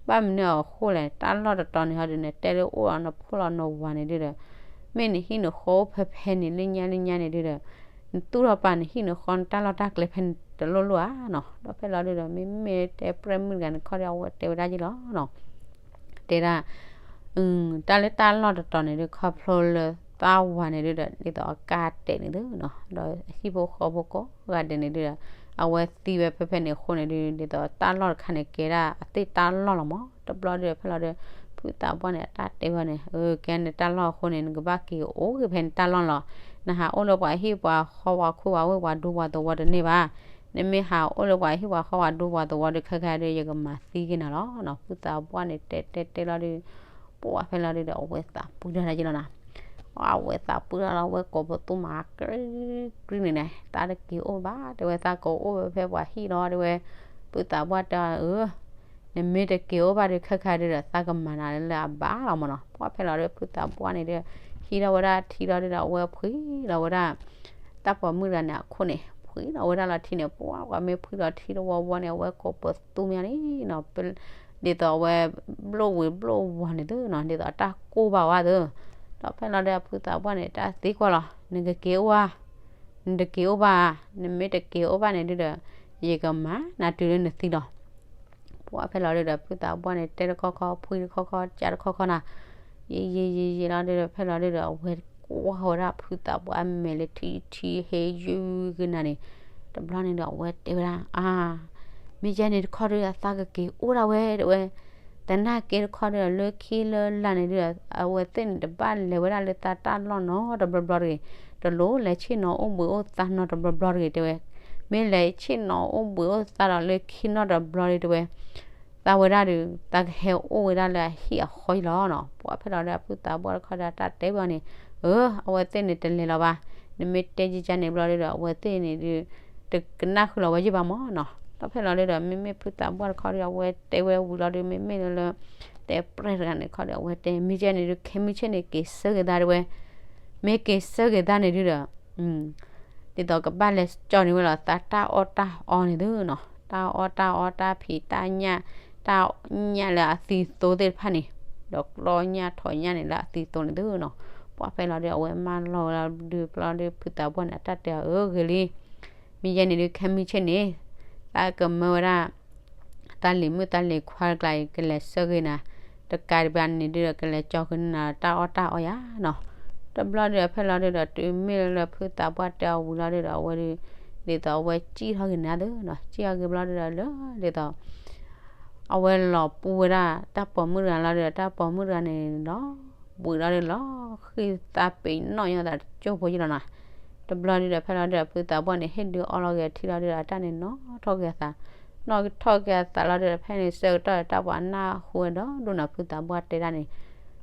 ဘၣ်မနုၤအဃိလဲၣ်, တၢ်လီၢ်တတီၤန့ၣ်ဟီဒုး နတဲလၢအိၣ်ဒီးနဖိလီၤနဝၤန့ၣ်ဒုးဒီး, မ့ၢ်နဟံၣ်နဃီအိၣ်ဖဲဖဲန့ၣ်လၢညါလၢညါန့ၣ်ဒုးဒီး, နသူၣ်ထီၣ်ပာ်နဟံၣ်နဃီနတၢ်လီၢ်တၢ်ကျဲဖဲန့ၣ်တလိၣ်လိၣ်ဧါနီၤ. ဒီးဖဲလီၤဒုးဒီး မ့မ့ၢ်တဲပြဲၢ်မုၣ်တဂၤန့ၣ်ခီဒီး အဝဲတဲဝဲဒၣ်ယ့လီၤနီၤ. တဲဒၣ် တၢ်လၢတၢ်လီၢ်တတီၤန့ၣ်ဒုး ခီဖျိလၢသးဝၤန့ၣ်ဒုးဒီး ဒ်သိးအကါတဲာ်န့ၣ်သုနီၤ, ဒီးဟံၣ်ဖိဃီဖိကိးဂၤဒဲးန့ၣ်ဒုးဒီး အဝဲသံဝဲဖဲဖဲန့ၣ်အဃိန့ၣ်ဒုး ဒ်သိးတၢ်လီၢ်တခါန့ၣ် ကဲဒၣ်အသ့ၣ်တၢ်လီၢ်လီၤမး. တဘျီဒုးဒီးဖဲလီၤဒုး ဖုသးပှၢ်န့ၣ် အတၢ်တဲဝဲန့ၣ်, ကဲန့ၣ်တၢ်လီၢ်အဃိန့ၣ် နကဘၣ်က့ၤအိၣ်ဂ့ၤဖဲန့ၣ်တၢ်လီၢ်လီၤ. နဟးအိၣ်လၢပှၤဟံၣ်ပှၤဃီပှၤခိၣ်ပှၤဝ့ၢ် ပှၤဒူပှၤသဝီတန့ၢ်ဘၣ်. နမ့ၢ်ဟးအိၣ်လၢပှၤဟံၣ်ပှၤဃီပှၤဒူပှၤသဝီဒုး ခဲခါဒုး ယကမၤသံက့ၤနၤလီၤနီၤ. ဖုသးပှၢ်န့ၣ် တဲတဲတဲလီၤဒုး ပှၢ်ဖဲလီၤဒုးဒီး အဝဲသးပှၢ်တၢ်ဒၣ်ယ့လီၤနီၤ. အဝဲသးပှၢ်တၢ်လီၤ အဝဲကိးပသူမၤ ကြံကြံန့ၣ်န့ၣ် သးတက့ၤအိၣ်ဘၣ် တဲဝဲ သးကအိၣ်ဝဲဖဲပှၤဟံၣ်လီၤ တဲဝဲ. ဖုသးပှၢ်တဲအီၤ အၢ နမ့ၢ်တက့ၤအိၣ်ဘၣ်ဒုး ခဲခါဒုးဒီး သးကမၤနၤလၢအဘၣ်လီၤမးနီၤ. ပှၢ်ဖဲလီၤဒုး ဖုသးပှၢ်န့ၣ်ဒုး ဟံးထီၣ်ဝဲဒၣ်ထံလီၤဒုးဒီး အဝဲဖှံလီၤဝဲဒၣ် တၢ်ပိာ်မုၣ်တဂၤန့ၣ်အခိၣ်န့ၣ် ဖှံလီၤဝဲဒၣ်လီၤထံန့ၣ် ပှၢ်ပှၤမ့ၢ်ဖှံလီၤထံတဝီဝီန့ၣ် အဝဲကိးပသူမးန့ၣ်နီၤ ဒ်သိးအဝဲ ဘျိၣ်ဝံၤဘျိၣ်ဝီၤန့ၣ်သုနီၤ ဒ်သိးအတၢ်ကိၢ်ဘၣ်ဝဲသု. ဒီးဖဲလီၤဒုး ဖုသးပှၢ်န့ၣ် တၢ်သံကွၢ်လီၤ နကက့ၤအိၣ်ဧါ, နတက့ၤအိၣ်ဘၣ်ဧါ, နမ့ၢ်တက့ၤအိၣ်ဘၣ်န့ၣ်ဒုးဒီး ယကမၤနၤတုၤလၢနသံလီၤ. ပှၢ်ဖဲလီၤဒုးဒီး ဖုသးပှၢ်န့ၣ် တဲတခီခီ ဖှံတခီခီ ကၢ်တခီခီနၤ ယံာ်ယံာ်ယံာ်ယံာ်လီၤဒုးဒီး ဖဲလီၤဒုးဒီး အဝဲကွၢ်ဝဲဒၣ်ဖုသးပှၢ်အမဲာ်လၢထံထံဟဲယုၢ်က့ၤနၤန့ၣ် တဘျီန့ၣ်ဒီး အဝဲတဲဝဲဒၣ် အါ မ့ၢ်ယဲန့ၣ်တခီဒုး အသးကက့ၤအိၣ်ဒၣ်ဝဲ တဲဝဲ. သနာ်က့တခီဒုး လၢခံလၢလာ်န့ၣ်ဒုး အဝဲသ့ၣ်န့ၣ် တဘၣ်လဲၤဝဲဒၣ်လၢသးတၢ်လီၢ်နီတဘျီဘျီတဂ့ၤ, တလိၣ်လဲၤဆ့ၣ်နီၤအိၣ်ဘှံးအိၣ်သါနီတဘျီဘျီတဂ့ၤ တဲဝဲ. မ့ၢ်လဲၤဆ့ၣ်နီၤအိၣ်ဘှံးအိၣ်သါဒီးလၢခံနီတဘျီဒုး တဲဝဲ သးဝဲဒၣ်ဒုး သးကဟဲအိၣ်ဝဲဒၣ်လၢအဟံၣ်အဃီအံၤလီၤနီၤ. ပှၢ်ဖဲလီၤဒုး ဖုသးပှၢ်တခီဒီး တၢ်တဲဝဲအီၤန့ၣ် အၢ အဝဲသ့ၣ်န့ၣ် တလဲၤလီၤဘၣ်. နမ့ၢ်တဲကကါန့ၣ်ဘျီဒုးဒီး အဝဲသ့ၣ်န့ၣ်ဒုး တကနၣ်ဃုာ်လီၤဝဲယုၢ်ဘၣ်မးနီၤ. ဒီးဖဲလီၤဒုးဒီး မ့မ့ၢ်ဖုသးပှၢ်တခီဒုး အဝဲတဲဝဲဝံၤလီၤဒုး မ့မ့ၢ်လၢ တဲပြဲၢ်တဂၤန့ၣ်တခီဒီး အဝဲတဲ မ့ၢ်ယဲန့ၣ်ဒုး ခဲမုၢ်ဆ့ၣ်န့ၣ် က့ၤဆၢက့ၤသး တဲဝဲ. မ့ၢ်က့ၤဆၢက့ၤသးန့ၣ်ဒုးဒီး ဒ်သိးကဘၣ်လဲၤကၠီန့ၢ်ဝဲလီၤ သးတၢ်အီၣ်တၢ်အီန့ၣ်သုနီၤ. တၢ်အီၣ်တၢ်အီ တၢ်ဖံးတၢ်ညၣ် တၢ်ညၣ်လၢအသံသိသ့ၣ်တဖၣ်န့ၣ် ဒီးကျီညၣ်ထိးညၣ်န့ၣ်လၢအသံသိန့ၣ်သုနီၤ. ပှၢ်ဖဲလီၤဒုး အဝဲမၢလီၤဝဲလီၤဒုး ဖဲလီၤဒုး ဖုသးပှၢ်န့ၣ် အတၢ်တဲအီၤ အၢ ဂ့ၤလံ မ့ၢ်ယဲန့ၣ်ဒုး ခဲမုၢ်ဆ့ၣ်န့ၣ် သးကမၢဝဲဒၣ် တၢ်လံၤမုၣ်တၢ်လံၤခွါတကျါအံၤ ကလဲၤဆၢက့ၤနၤ တကးဒံးဘၣ်န့ၣ်ဒုးဒီး ကလဲၤကၠီက့ၤနၤတၢ်အီၣ်တၢ်အီယၤနီၤ. တဘျီဒုးဒီး ဖဲလီၤဒုးဒီး တုၤမ့ၢ်လၢဖုသးပှၢ်တဲအီၤဝံၤလီၤဒုးဒီး အဝဲဒုး ဒ်သိးအဝဲစံၣ်ထီၣ်က့ၤန့ၣ်သုနီၤ စံၣ်ထီၣ်က့ၤဘျီဒုးဒီးလၢ ဒ်သိး အဝဲလီၤပူၤဝဲဒၣ် တၢ်ပိာ်မုၣ်တဂၤလီၤဒုးဒီး တၢ်ပိာ်မုၣ်တဂၤန့ၣ်လီၤ ဘှံးလီၤဒုးလီၤ ဃံသးပ့ၤနီၣ်ညီသးတကၠိၢ်ဖိယ့ၢ်လီၤနီၤ. တဘျီဒုးဒီး ဖဲလီၤဒုးဒီး ဖုသးပှၢ်န့ၣ် ဟ့ၣ်ဒုးအီလီၤက့ၤထံလီၤဒုးဒီး အတၢ်န့ၣ်နီၣ်ထီၣ်က့ၤအသး နီၣ်ထီၣ်က့ၤအသးလီၤဒုးဒီး ဖဲန့ၣ်ဆၢကတီၢ်ဒီး တၢ်ပှၤနၢ်ဟူဝဲဒီးဒိၣ်နီၤ ဖုသးပှၢ်တဲဒၣ်န့ၣ်.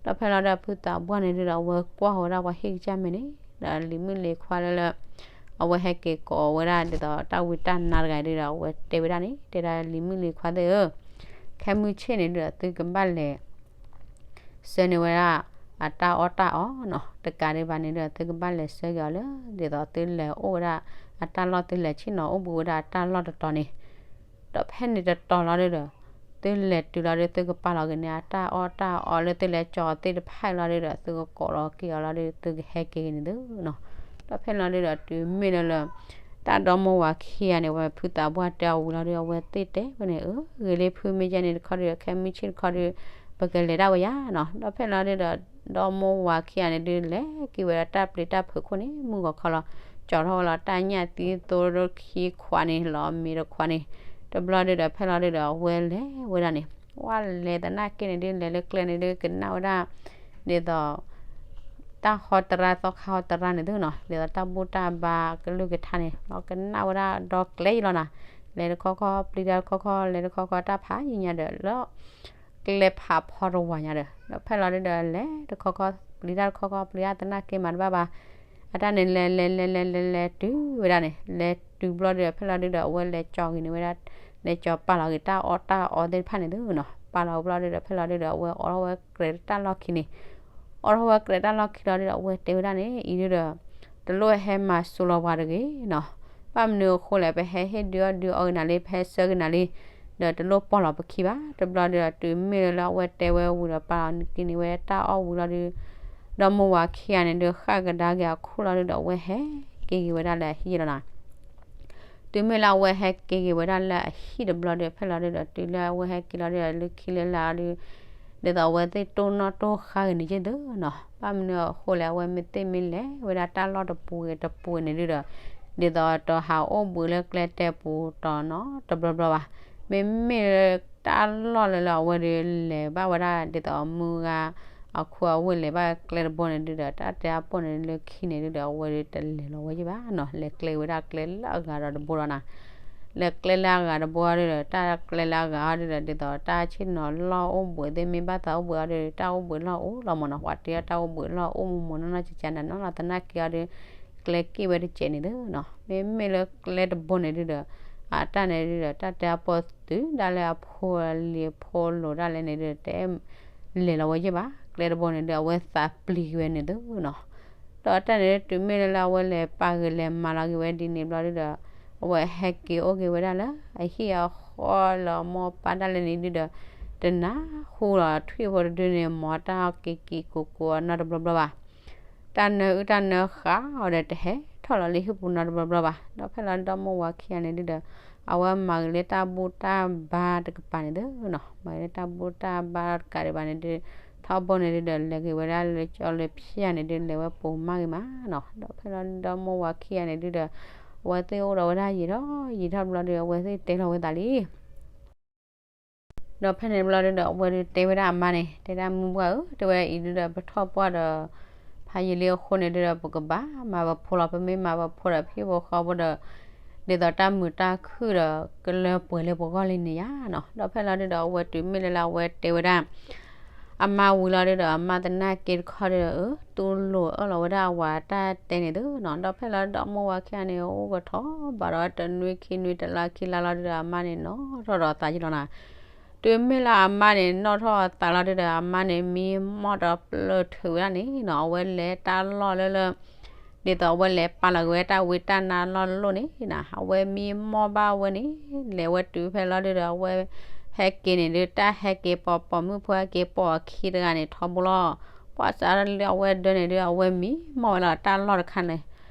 ဒီးဖဲလီၤဒုးဒီး ဖုသးပှၢ်န့ၣ်ဒုးဒီး အဝဲကွၢ်ဝဲဒၣ်ပှၤဟံၣ်ကစၢ်မဲာ်န့ၣ် ဒီးလံၤမုၣ်လံၤခွါလၢလၢ အဝဲဟဲက့ၤကိးဝဲဒၣ်ဒ်သိးတၢ်ဝံတၢ်နါတဂၤဒုးဒီး အဝဲတဲဝဲဒၣ်န့ၣ် တဲဒၣ်လံၤမုၣ်လံၤခွါသ့ၣ်ဧၢ ခဲမုၢ်ဆ့ၣ်န့ၣ်ဒုးဒီး သုကဘၣ်လဲၤ ဆှၢန့ၢ်ဝဲဒၣ် အတၢ်အီၣ်တၢ်အီနီၤ တကးဒံးဘၣ်န့ၣ်ဒီး သုကဘၣ်လဲၤဆှၢက့ၤအီၤလၢ ဒ်သိးသုလဲၤအိၣ်ဝဲဒၣ် အတၢ်လီၢ် သုလဲၤဆ့ၣ်နီၤအိၣ်ဘှံးဝဲဒၣ်အတၢ်လီၢ်တတီၤန့ၣ် ဒီးဖဲန့ၣ်တတီၤလီၤဒုးဒီး သုလဲၤတုၤလီၤဒုး သုကပာ်လီၤက့ၤန့ၢ်အတၢ်အီၣ်တၢ်အီလၢသုလဲၤကၠီသ့ၣ်တဖၣ်အံၤလီၤဒုးဒီး သုကကိးလီၤက့ၤအီၤလီၤဒုး သုကဟဲက့ၤန့ၣ်သုနီၤ. ဒီးဖဲလီၤဒုးဒီး တုၤမ့ၢ်လၢလၢ တၢ်ဒီမါဝၤခံဂၤန့ၣ် ဝဲဖုသးပှၢ်တဲအီၤဝံၤလီၤဒုး အဝဲသ့ၣ်တဲဝဲန့ၣ် အၢ ဂ့ၤလံ ဖုမ့ၢ်ယဲန့ၣ်တခီဒုးဒီး ခဲမုၢ်ဆ့ၣ်တခီဒုး ပကလဲၤဒၣ်ဝဲယၤနီၤ. ဒီးဖဲလီၤဒုးဒီး ဒီမါဝၤခံဂၤန့ၣ်ဒုး လဲၤက့ၤဝဲဒၣ်တၢ်ပျံၤတၢ်ဖုးခိၣ်န့ၣ် မုၢ်ဂီၤခီလီၤ ကၠီထီၣ်ဝဲလီၤတၢ်ညၣ်သံသိခံခွးန့ၣ် လီၤမ့ၤတခွးန့ၣ် တဘျီဒုးဒီး ဖဲလီၤဒုးဒီး အဝဲလဲၤဝဲဒၣ်န့ၣ် ဝဲလဲၤသနာ်က့န့ၣ်ဒုး လဲၤလၢကျဲန့ၣ်ဒုး ကနၣ်ဝဲဒၣ် ဒ်သိး တၢ်ဟီတရၣ်သီခါဟီတရၣ်န့ၣ်သုနီၤ ဒ်သိးတၢ်ဘူၣ်တၢ်ဘါကလုၢ်ကထါန့ၣ် လီၤကနၣ်ဝဲဒၣ်ဒီကျဲအံၤလီၤနီၤ. လဲၤတခီခီ ပျံၤတၢ်တခီခီ လဲၤတခီခီ တၢ်ဖးယံၤညါဒီးလၢ ကျဲဖးဖီတဝၤညါဒီး ဒီးဖဲလီၤဒုးဒီး လဲၤတခီခီ ပျံၤတၢ်တခီခီ ပျံၤတၢ်သနာ်က့မၤတဘၣ်ဘၣ် အတၢ်န့ၣ် လဲၤလဲၤလဲၤလဲၤလဲၤလဲၤတုၤဝဲဒၣ်န့ၣ် လဲၤတုၤဘျီဒုးဒီး ဖဲလီၤဒုးဒီး အဝဲလဲၤကၠီက့ၤန့ၢ်ဝဲဒၣ် လဲၤကၠီပာ်လီၤက့ၤတၢ်အီၣ်တၢ်အီသ့ၣ်တဖၣ်န့ၣ်သုနီၤ. ပာ်လီၤဘျီဒုးဒီး ဖဲလီၤဒုးဒီး အဝဲအိးထီၣ်ဝဲကြဲးတၢ်လီၢ်ခံန့ၣ် အိးထီၣ်ဝဲကြဲးတၢ်လီၢ်ခံလီၤဒုးဒီး အဝဲတဲဝဲဒၣ်န့ၣ် အံၤဒုးဒီး တလိၣ်ဟဲမၤစူၤလီၤပှၤတဂ့ၤနီၤ. ဘၣ်မနုၤအဃိလဲၣ် ပဟဲဟ့ၣ်ဒုးအီၣ်ဒုးအီက့ၤနၤလံ ပဟဲဆှၢက့ၤနၤလံ ဒီးတလိၣ်ပိာ်လီၤပခံဘၣ်. တဘျီဒုဒီး တုၤမ့ၢ်လၢအဝဲတဲဝဲဝံၤဒီး ပာ်လီၤက့ၤန့ၢ်ဝဲတၢ်အီၣ်ဝံၤလီၤဒု ဒီမါဝၤခံဂၤန့ၣ်ဒု ဃၣ်ကဒါက့ၤအခိၣ်လီၤဒုဒီး အဝဲဟဲက့ၤက့ၤဝဲဒၣ်လၢအဟံၣ်လီၤနီၤ. တုၤမ့ၢ်လၢအဝဲဟဲက့ၤက့ၤဝဲဒၣ်လၢအဟံၣ်တဘျီဒု ဖဲလီၤဒုဒီး တုၤလၢအဝဲဟဲက့ၤလီၤဒုဒီး လၢခံလၢလာ်အီၤဒု ဒ်သိးအဝဲသ့ၣ်တိၢ်နီၣ်တိၢ်ဃါဂ့ၤန့ၣ်က့ၢ်သုနီၤ. ဘၣ်မနုၤအဃိလဲၣ် အဝဲမ့ၢ်သ့ၣ်မ့ၢ်လဲၤဝဲဒၣ်တၢ်လီၢ်တပူၤဂ့ၤတပူၤဂ့ၤန့ၣ်ဒုဒီး ဒ်သိးတဟးအိၣ်ဘှံးလၢကျဲတဲပူၤတီၤနီတဘျီဘျီဘၣ်. မ့မ့ၢ်လၢတၢ်လီၢ်လၢလၢအဝဲဒုလဲၤဘၣ်ဝဲဒၣ် ဒ်သိးအမုၢ်ဂၤ အခူအဝ့ၢ်လဲၤဘၣ်ကျဲတဘိန့ၣ်ဒုဒီး တၢ်တဲအပီၢ်န့ၣ်လၢခံန့ၣ်ဒုဒီး အဝဲဒုတလဲၤလီၤဝဲယ့ၢ်ဘၣ်နီၤ. လဲၤကျဲဝဲဒၣ်ကျဲလၢအဂၤဒီးတဘိဒီးနီၤ. လဲၤကျဲလၢအဂၤတဘိအီၤဒုဒီး တၢ်ကျဲလၢအဂၤအီၤဒုဒီး ဒ်သိးတၢ်ဆ့ၣ်နီၤလီၢ်အိၣ်ဘှံးသ့ၣ် မ့ၢ်ဘၣ်သးအိၣ်ဘှံးအီၤဒုဒီး တၢ်အိၣ်ဘှံးလီၢ်အိၣ်လီၤမးနီၤ. ပှၤတဲအီၤတၢ်အိၣ်ဘှံးလီၢ်အိၣ်မးမးနီၢ်နီၢ်ကကနၤနီၤလီၤ. သနာ်က့အီၤဒု ကျဲက့ၣ်ဝဲတစဲးန့ၣ်သုနီၤ. မ့မ့ၢ်လၢကျဲတဘိန့ၣ်ဒုဒီး အတၢ်န့ၣ်ဒုဒီး တၢ်တဲအပီၢ်တုၤဒၣ်လၢအဖိအလံၤအဖိအလိၤဒၣ်လဲာ်န့ၣ်ဒုဒီး တလဲၤလီၤဝဲယ့ၢ်ဘၣ်. ကျဲတဘိန့ၣ်ဒု အဝဲသးပျံၤက့ၤဝဲန့ၣ်သုနီၤ. ဒီးအတၢ်န့ၣ်ဒုတုၤမ့ၢ်လၢလၢအဝဲလဲၤပာ်ဂ့ၤလဲၤမၤလီၤက့ၤဝဲဒ်န့ၣ်ဘျီဒုဒီး အဝဲဟဲက့ၤအိၣ်က့ၤဝဲဒၣ်လၢအဟံၣ်အဃီလၢအမိၢ်ပၢ်ဒၣ်လဲာ်န့ၣ်ဒုဒီး တနၢ်ဟူလီၤထွံၣ်ဖိတဒုန့ၣ် မ်တၢ်က့ၤက့ၤကိၤကိၤအီၤနီတဘျီဘျီဘၣ်. တၢ်နၢအုၣ်တၢ်နၢဃာ်အီၤဒီး တဟဲထီၣ်လီၤလၢဟံၣ်ပူၤနီတဘျီဘျီဘၣ်. ဒီးဖဲလီၤဒုဒီး မိၢ်ဝၤခံဂၤန့ၣ်ဒုဒီး အဝဲမၤဂ့ၤလၢတၢ်ဘူၣ်တၢ်ဘါတကပၤန့ၣ်သုနီၤ. မၤဂ့ၤလၢတၢ်ဘူၣ်တၢ်ဘါတကးဒံးဘၣ်န့ၣ်ဒု ထီဘိန့ၣ်ဒုဒီး လဲၤက့ၤဝဲဒၣ်လၢကၠီလၢဖၠၣ်န့ၣ်ဒု လဲၤဝဲပိာ်မၢ်ဂ့ၤမးနီၤ. ဒီးဖဲလီၤဒုဒီးမိၢ်ဝၤခံဂၤန့ၣ်ဒုဒီး အဝဲသ့ၣ်အိၣ်ဒီးဝဲဒၣ်ယံာ်ထီၣ်ယံာ်ထီၣ်တဘျီဒု အဝဲသ့ၣ်တဲလီၤဝဲသးလံ ဒီးဖဲန့ၣ်တဘျီဒုဒီး အဝဲဒုတဲဝဲဒၣ်အမါန့ၣ် တဲဒၣ်မုၢ်ပှၢ်ဧၢ, တဲဝဲအံၤဒုဒီး ပထီၣ်ပှၢ်ဒီး ဖးယံာ်လံအဃိန့ၣ်ဒုဒီး ပကဘၣ်မၤပဖိလီၤ. ပမ့ၢ်မၤပဖိဒီး ဖံဖိဃီဖိဒီး ဒ်သိးတၢ်မုာ်တၢ်ခုၣ်ဒီး ကလၢပှဲၤလၢပဂီၢ်လံန့ၣ်ယါနီၤ. ဒီးဖဲလီၤဒုဒီး အဝဲတုၤမ့ၢ်လၢလၢအဝဲတဲဝဲဒၣ် အမါဝံၤလီၤဒုဒီး အမါသနာ်က့တခီဒုဒီး အၢ တူၢ်လိာ်အၢၣ်လီၤဝဲဒၣ်အဝၤတၢ်တဲန့ၣ်သုနီၤ. ဒီးဖဲလီၤဒုဒီး မိၢ်ဝၤခံဂၤန့ၣ် အိၣ်ကထီဘၣ်ဒီး တနွံခံနွံတလါခံလါလီၤဒုဒီး အမါန့ၣ်နီၣ်ထီၣ်ဒီးအသးယံာ်လီၤနီၤ. တုၤမ့ၢ်လၢအမါန့ၣ် နီၣ်ထီၣ်အသးလီၤဒုဒီး အမါန့ၣ်မံမီၢ်ဒီးပျၢၢ်ထုးဝဲဒၣ်န့ၣ်နီၤ. အဝဲလဲၤတၢ်လီၢ်လၢလၢ ဒ်သိးအဝဲလဲၤပာ်လီၤက့ၤဝဲတၢ်ဝံတၢ်နါလီၢ်လၢလီၢ်န့ၣ်နီၤ. အဝဲမံမီၢ်ဘၣ်ဝဲန့ၣ် လဲၤဝဲတုၤဖဲလီၤဒုဒီး အဝဲဟဲက့ၤန့ၣ်ဒု တၢ်ဟဲက့ၤပိာ်ပိာ်မုၣ်ဖိဟဲက့ၤပိာ်အခံတဂၤန့ၣ် ထီဘိလီၤ. ပှၤစးလၢအဝဲဒၢန့ၣ်ဒု အဝဲမံမီၢ်ဝဲလီၤတၢ်လီၢ်တခါန့ၣ်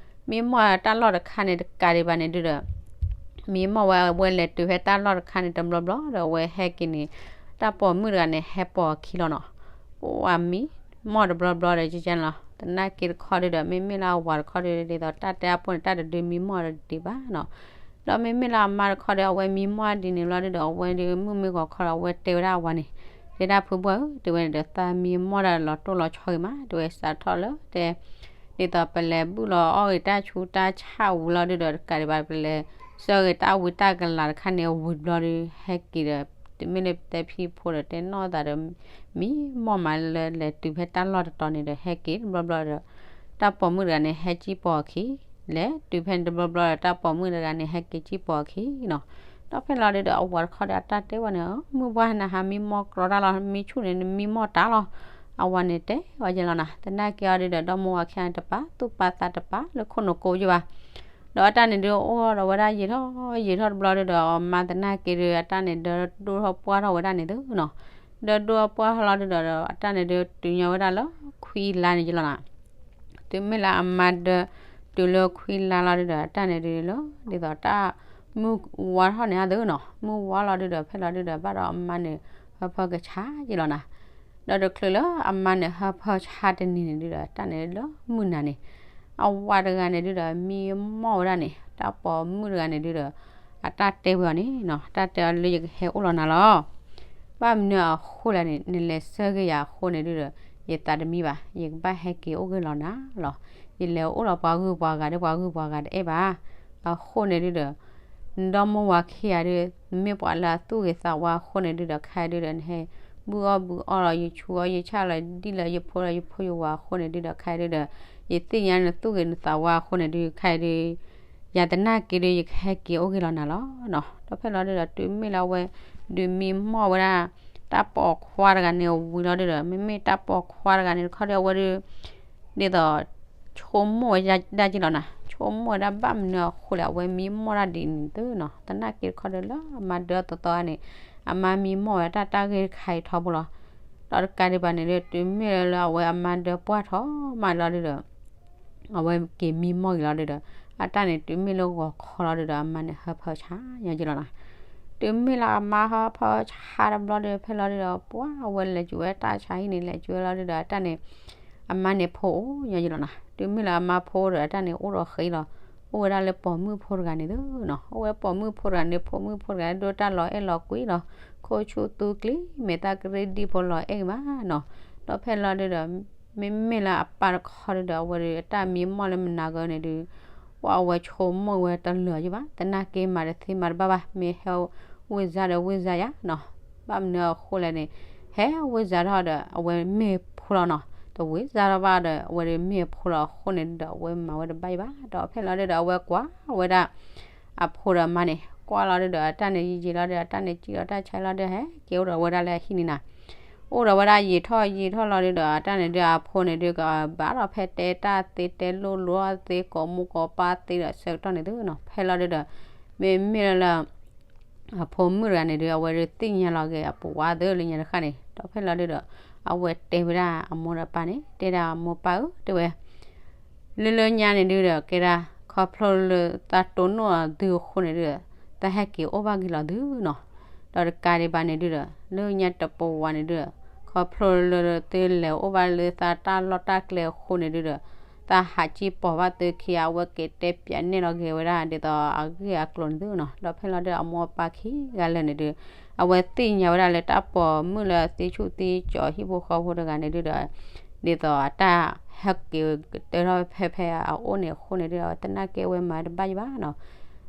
မံမီၢ်တၢ်လီၢ်တခါန့ၣ်တကးဒံးဘၣ်န့ၣ်ဒုဒီး မံမီၢ်ဝဲ အဝဲလဲၤတုၤဖဲတၢ်လီၢ်တခါန့ၣ်တဘျီဘျီဒီး အဝဲဟဲက့ၤန့ၣ် တၢ်ပိာ်မုၣ်တဂၤန့ၣ် ဟဲပိာ်အခံလီၤနီၤ. ပှၤမံမီၢ်တဘျီဘျီဒီး ကကဲန့ၣ်လီၤ. သနာ်က့တခီဒုဒီး မ့မ့ၢ်လၢအဝၤတခီဒု ဒ်သိးတၢ်တဲအပီၢ်န့ၣ် တၢ်တဒုမံမီၢ်ဒီးဒံးဘၣ်နီၤ. ဒီးမ့မ့ၢ်လၢအမါတခီဒီး အဝဲမံမီၢ်ဒ်န့ၣ်လီၤဒုဒီး အဝဲဒုမုၢ်မ့ၢ်ဂီၤခီဒီး အဝဲတဲဝဲဒၣ်အဝၤန့ၣ် တဲဒၣ်ဖုပှၢ်ဧၢ တဲဝဲန့ၣ်ဒီး သးမံမီၢ်ဒၣ်လီၤတိၢ်လီၤဆီဂ့ၤမး တဲဝဲစးထီၣ်လၢတဲ ဒ်သိးပလဲၤဘုၣ်လီၤအီၣ်ဂ့ၤတၢ်ဆူးတၢ်ဆၣ်ဝံၤလီၤဒုဒီး တကးဒံးဘၣ်ပလဲၤ ဆှၢဂ့ၤတၢ်ဝံတၢ်ကလၤတခါန့ၣ်ဝံၤတဘျီဒု ဟဲက့ၤဒီး တမ့ၢ်လၢတဲဖံဖိဒီးတဲနီၢ်သးဒီး မံမီၢ်မးလၢလဲၤတုၤဖဲတၢ်လီၢ်တတီၤန့ၣ်ဒီး ဟဲက့ၤတဘျီဘျီဒီး တၢ်ပိာ်မုၣ်တဂၤန့ၣ် ဟဲကံၣ်ပိာ်အခံ လဲၤတုၤဖဲန့ၣ်တဘျီဘျီဒီး တၢ်ပိာ်မုၣ်တဂၤန့ၣ် ဟဲက့ၤကံၣ်ပိာ်အခံနီၤ. ဒီးဖဲလီၤဒုဒီး အဝၤတခီဒီး အတၢ်တဲဝဲန့ၣ် မုၢ်ပှၢ်နဟးမံမီၢ်ကြီတၢ်လီၤ မံဆူၣ်န့ၣ် နမံမီၢ်တၢ်လီၤ. အဝၤန့ၣ်တဲဝဲယဲလီၤနီၤ. သနာ်က့အီၤဒုဒီး ဒီမိၢ်ဝၤခံဂၤန့ၣ် တပာ်သူၣ်ပာ်သးတပာ်လၢခိၣ်နူာ်ကိးယဲဘၣ်. ဒီးအတၢ်န့ၣ်ဒု အိၣ်ဒီးဝဲဒၣ်ယံာ်ထီၣ်ယံာ်ထီၣ်တဘျီဒုဒီး အမါသနာ်က့ဒု အတၢ်န့ၣ် ဒၢဒိၣ်ထီၣ်ပှၢ်ထီၣ်ဝဲဒၣ်န့ၣ်သုနီၤ. ဒၢဒိၣ်ထီၣ်ပှၢ်ထီၣ်လီၤဒုဒီး အတၢ်န့ၣ်ဒုတုၤညီဝဲဒၣ်လၢခွံလါန့ၣ်ယဲလီၤနီၤ. တုၤမ့ၢ်လၢအမါဒၢ တုၤလၢခွံလါလီၤဒုဒီး အတၢ်န့ၣ်ဒုလၢ ဒ်သိးတၢ်မုၢ်ဝါထီၣ်န့ၣ်အသုနီၤ. မုၢ်ဝါလီၤဒုဒီး ဖဲလီၤဒုဒီး ဘၣ်ဒီးအမါန့ၣ် ဟၢဖၢကဆါယဲလီၤနီၤ. ဒီးတချုးလၢအမါန့ၣ် ဟၢဖၢဆါတနံၤန့ၣ်ဒုဒီး တၢ်န့ၣ်လၢမုၢ်နၤန့ၣ် အဝၤတဂၤန့ၣ်ဒုဒီး မံမီၢ်ဝဲဒၣ်န့ၣ် တၢ်ပိာ်မုၣ်တဂၤန့ၣ်ဒုဒီး အတၢ်တဲဝဲအီၤန့ၣ်နီၤ. တၢ်တဲအီၤလၢယကဟဲအိၣ်လီၤနၤလီၤ. ဘၣ်မနုၤအဃိလဲၣ်န့ၣ် နလဲၤဆှၢက့ၤယၤအဃိန့ၣ်ဒုဒီး ယသးတမံဘၣ်. ယကဘၣ်ဟဲက့ၤအိၣ်ဂ့ၢ်လီၤနၤလီၤ. ယလဲၤအိၣ်လီၤပှၤဂုၤပှၤဂၤဒီး ပှၤဂုၤပှၤဂၤတအဲၣ်ဘၣ်. အဃိန့ၣ်ဒုဒီး နဒီမိၢ်ဝၤခံဂၤဒု နမ့ၢ်ပှၤလၢအသူၣ်ဂ့ၤသးဝါအဃိန့ၣ်ဒုဒီး ခဲအံၤဒုဒီး နဟဲဘုၣ်အီၣ်ဘုၣ်အီလီၤ ယဆူးအီၣ်ယဆၣ်လီၤ ဒ်လၢယဖိဒီးယဖိယဝၤအဃိန့ၣ်ဒုဒီး ခဲအံၤဒုဒီး ယသ့ၣ်ညါနသူၣ်ဂ့ၤနသးဝါအဃိန့ၣ်ဒု ခဲအံၤဒု ယၤသနာ်က့ဒု ယကဟဲက့ၤအိၣ်ဂ့ၢ်လီၤနၤလီၤနီၤ. ဒီးဖဲလီၤဒုဒီး တုၤမ့ၢ်လၢအဝဲဒုးမံမီၢ်ဝဲဒၣ် တၢ်ပိာ်ခွါတဂၤန့ၣ်ဝံၤလီၤဒုဒီး မ့မ့ၢ်တၢ်ပိာ်ခွါတဂၤန့ၣ်တခီဒီး အဝဲဒု ဒ်သိး ဆိကမိၣ်ဝဲဒၣ်က့လီၤနၤ ဆိကမိၣ်ဝဲဒၣ်ဘၣ်မနုၤအဃိလဲၣ် အဝဲမံမီၢ်တၢ်ဒ်န့ၣ်သုနီၤ. သနာ်က့တခီဒီးလၢအမါဒၢသီသီန့ၣ် အမါမံမီၢ်ဝဲတၢ်တၢ်ဂ့ၢ်တခါအံၤထီဘိလီၤ. ဒီးတကးဒံးဘၣ်န့ၣ်ဒီး တုၤမ့ၢ်လၢအဝဲအမါဒၢပှၢ်ထီၣ်မးလီၤဒုဒီး အဝဲက့ၤမံမီၢ်က့ၤလီၤဒုဒီး အတၢ်န့ၣ် တုၤမ့ၢ်လၢဂီၤခီလီၤဒုဒီး အမါန့ၣ်ဟၢဖၢဆါညီက့လီၤနီၤ. တုၤမ့ၢ်လၢအမါဟၢဖၢဆါတဘျီဒီး ဖဲလီၤဒုဒီး ပှၢ်အဝဲလဲၤကွံာ်ဝဲတၢ်ဆါဟံၣ်န့ၣ် လဲၤကွံာ်ဝဲလီၤဒုဒီး အတၢ်န့ၣ် အမါန့ၣ်ဖိအိၣ်ညီက့လီၤနီၤ. တုၤမ့ၢ်လၢအမါဖိဒီး အတၢ်န့ၣ်အိၣ်ဒီးဃ့လီၤ. အိၣ်ဝဲဒၣ်လၢပိာ်မုၣ်ဖိတဂၤန့ၣ်သုနီၤ. အိၣ်ဝဲပိာ်မုၣ်ဖိတဂၤန့ၣ် ဖိမုၣ်ဖိတဂၤဒိၣ်တၢ်လီၤအဲၣ်လီၤကွံလီၤ. ခိၣ်ဆူၣ်သူကျံ မ့ၢ်တၢ်ကရ့ၣ်ဒံၣ်ဖိလီၤအဲၣ်ဘၣ်နီၤ. ဒီးဖဲလီၤဒုဒီး မ့မ့ၢ်လၢအပၢ်တခီဒုဒီး အဝဲဒုးအတၢ်မံမီၢ်လၢမနၤဂၤန့ၣ်ဒုး ပှၢ်အဝဲဆိကမိၣ်ဝဲတလၢာ်ယဘၣ်. သနာ်က့မၤတသ့မၤတဘၣ်ဘၣ် မ့ၢ်ဟဲဝံၣ်စၢ်ဒီးဝံၣ်စၢ်ယၤနီၤ. ဘၣ်မနုၤအဃိလဲၣ်န့ၣ် ဟဲဝံၣ်စၢ်ထီၣ်ဒီး အဝဲမ့ၢ်ဖိလီၤနီၤ. တဝံၣ်စၢ်ထီၣ်ဘၣ်ဒီး အဝဲဒုးမ့ၢ်ဖိလီၤအဃိန့ၣ်ဒုဒီး အဝဲမၤဝဲတဘၣ်ယဘၣ်. ဒီးဖဲလီၤဒုဒီး အဝဲကွၢ်ဝဲဒၣ် အဖိဒီးအမါန့ၣ် ကွၢ်လီၤဒုဒီး အတၢ်န့ၣ်ယံာ်ယံာ်လီၤဒုဒီး အတၢ်န့ၣ်စံၣ်လီၤတၢ်ဆါလီၤဒုဒီး ဟဲက့ၤအိၣ်ဒီးဝဲဒၣ်လၢအဟံၣ်န့ၣ်နီၤ. အိၣ်ဒီးဝဲဒၣ်ယံာ်ထီၣ်ယံာ်ထီၣ်လီၤဒုဒီး အတၢ်န့ၣ်ဒုး အဖိန့ၣ်ဒုး ကဘၣ်ဒီးဖဲတဲတၢ်သ့ တဲလိၣ်လိၣ်သ့ ကိးမူကိးပၢ်သ့ဒီးဆၢကတီၢ်န့ၣ်သုနီၤ. ဖဲလီၤဒုဒီး မ့မ့ၢ်လၢ အဖိမုၣ်တဂၤန့ၣ်ဒုး အဝဲဒုးသ့ၣ်ညါလီၤက့ၤအပှၤဝါသ့ၣ်လၢညါတဃၣ်န့ၣ် ဒီးဖဲလီၤဒုဒီး အဝဲတဲဝဲဒၣ်အမိၢ်ဒီးပၢ်န့ၣ် တဲဒၣ်အမိၢ်ပၢ်ဧၢ တဲဝဲ လၢလၢညါန့ၣ်ဒုဒီး ကဲဒၣ် ခီဖျိလၢသးတိၢ်နီၣ်အီၤသုအဃိန့ၣ်ဒုဒီး သးဟဲက့ၤအိၣ်ဘၣ်က့ၤလီၤသုနီၤ. ဒီးတကးဒံးဘၣ်န့ၣ်ဒုဒီး လၢညါတပဝးန့ၣ်ဒုဒီး ခီဖျိလၢသုလဲၤအိၣ်ဘၣ်လၢသးတၢ်လီၢ်တၢ်ကျဲအဃိန့ၣ်ဒုဒီး သးဟးကံၣ်ပီၤဘၣ်သုခံ အဝဲက့ၤတဲပၠးနဲၣ်လီၤက့ၤဝဲဒၣ် ဒ်သိးအဂ့ၢ်အကျိၤန့ၣ်သုနီၤ. ဒီးဖဲလီၤဒုဒီး အမိၢ်အပၢ်ခံဂၤလၢာ်န့ၣ်ဒု အဝဲသ့ၣ်ညါဝဲဒၣ်လၢတၢ်ပိာ်မုၣ်လၢအသံဆူၣ်သံကၠီၤဟံၣ်ဖိဃီဖိတဂၤန့ၣ်ဒုဒီး ဒ်သိးအတၢ်ဟဲက့ၤကတၢၢ်ထီၣ်ဖဲဖဲအအိၣ်န့ၣ်အဃိန့ၣ်ဒုဒီး အဝဲသနာ်က့အဝဲမၤတဘၣ်ယဘၣ်နီၤ.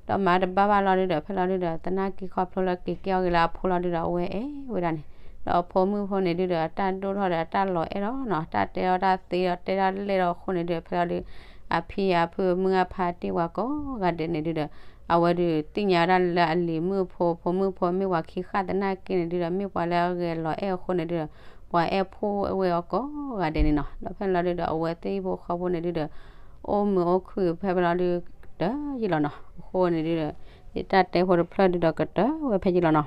ဒီးမၤတဘၣ်ဘၣ်လီၤဒုဒီး ဖဲလီၤဒုဒီး သနာ်က့ခီဖျိလၢက့ၤကဲအီၤဂ့ၤလၢအဖိလီၤဒုဒီး အဝဲအဲၣ်ဝဲဒၣ်န့ၣ် ဒီးအဖိမုၣ်ဖိန့ၣ်ဒုဒီး အတၢ်ဒိၣ်ထီၣ်ဒီးအတၢ်လီၤအဲၣ်လီၤနီၤ. တၢ်တဲအီၣ်တၢ်သ့ဒီးတဲတၢ်လဲၣ်ဒီးအဃိန့ၣ်ဒုဒီး ဖဲလီၤဒု အဖံအဖုမုၢ်အဖါတ့ၢ်ဝၤကိးဂၤဒဲးန့ၣ်ဒုဒီး အဝဲဒုးသ့ၣ်ညါဝဲဒၣ်လၢအလံၤမုၣ်ဖိ ဖိမုၣ်ဖိမ့ၢ်ပှၤခံဃၣ်သနာ်က့န့ၣ်ဒုဒီး မ့ၢ်ပှၤလၢအဂဲၤလီၤအဲၣ်အဃိန့ၣ်ဒုဒီး ပှၤအဲၣ်ဖိဝဲအီၤကိးဂၤဒဲးန့ၣ်နီၤ. ဒီးဖဲလီၤဒုဒီး အဝဲသ့ၣ်ဟံၣ်ဖိဃီဖိန့ၣ်ဒုဒီး အိၣ်မုာ်အိၣ်ခုၣ်ဖဲဖဲလီၤဒု ကတၢၢ်ယံလီၤနီၤ. အဃိန့ၣ်ဒုဒီး ယတၢ်တဲဖိတဖျၢၣ်ဒုဒီးကတၢၢ်ဝဲဖဲယံလီၤနီၤ.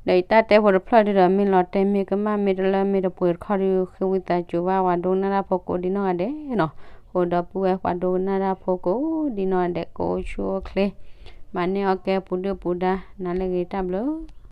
ဒီးယတၢ်တဲဖိတဖျၢၣ်ဒုဒီး မ့ၢ်လီၤတဲာ်မ့ၢ်ကမၣ် မ့ၢ်တလၢမ့ၢ်တပှဲၤတခီဒု ဃ့ဝံသးစူၤဘၣ်ပှၤဒိကနၣ်တၢ်ဖိကိးဒံနီၢ်ဂၤဒဲးနီၤ. ဃိဒီပုၢ်ဝဲၢ်ပှၤဒိကနၣ်တၢ်ဖိကိးဒံနီၢ်ဂၤဒဲး ကအိၣ်ဆူၣ်အိၣ်ချ့ မၤန့ၢ်အီၣ်ကဲပူၤဒုၣ်ပူၤဒါ နၤလၢဂ့ၤတၢ်ဘျုး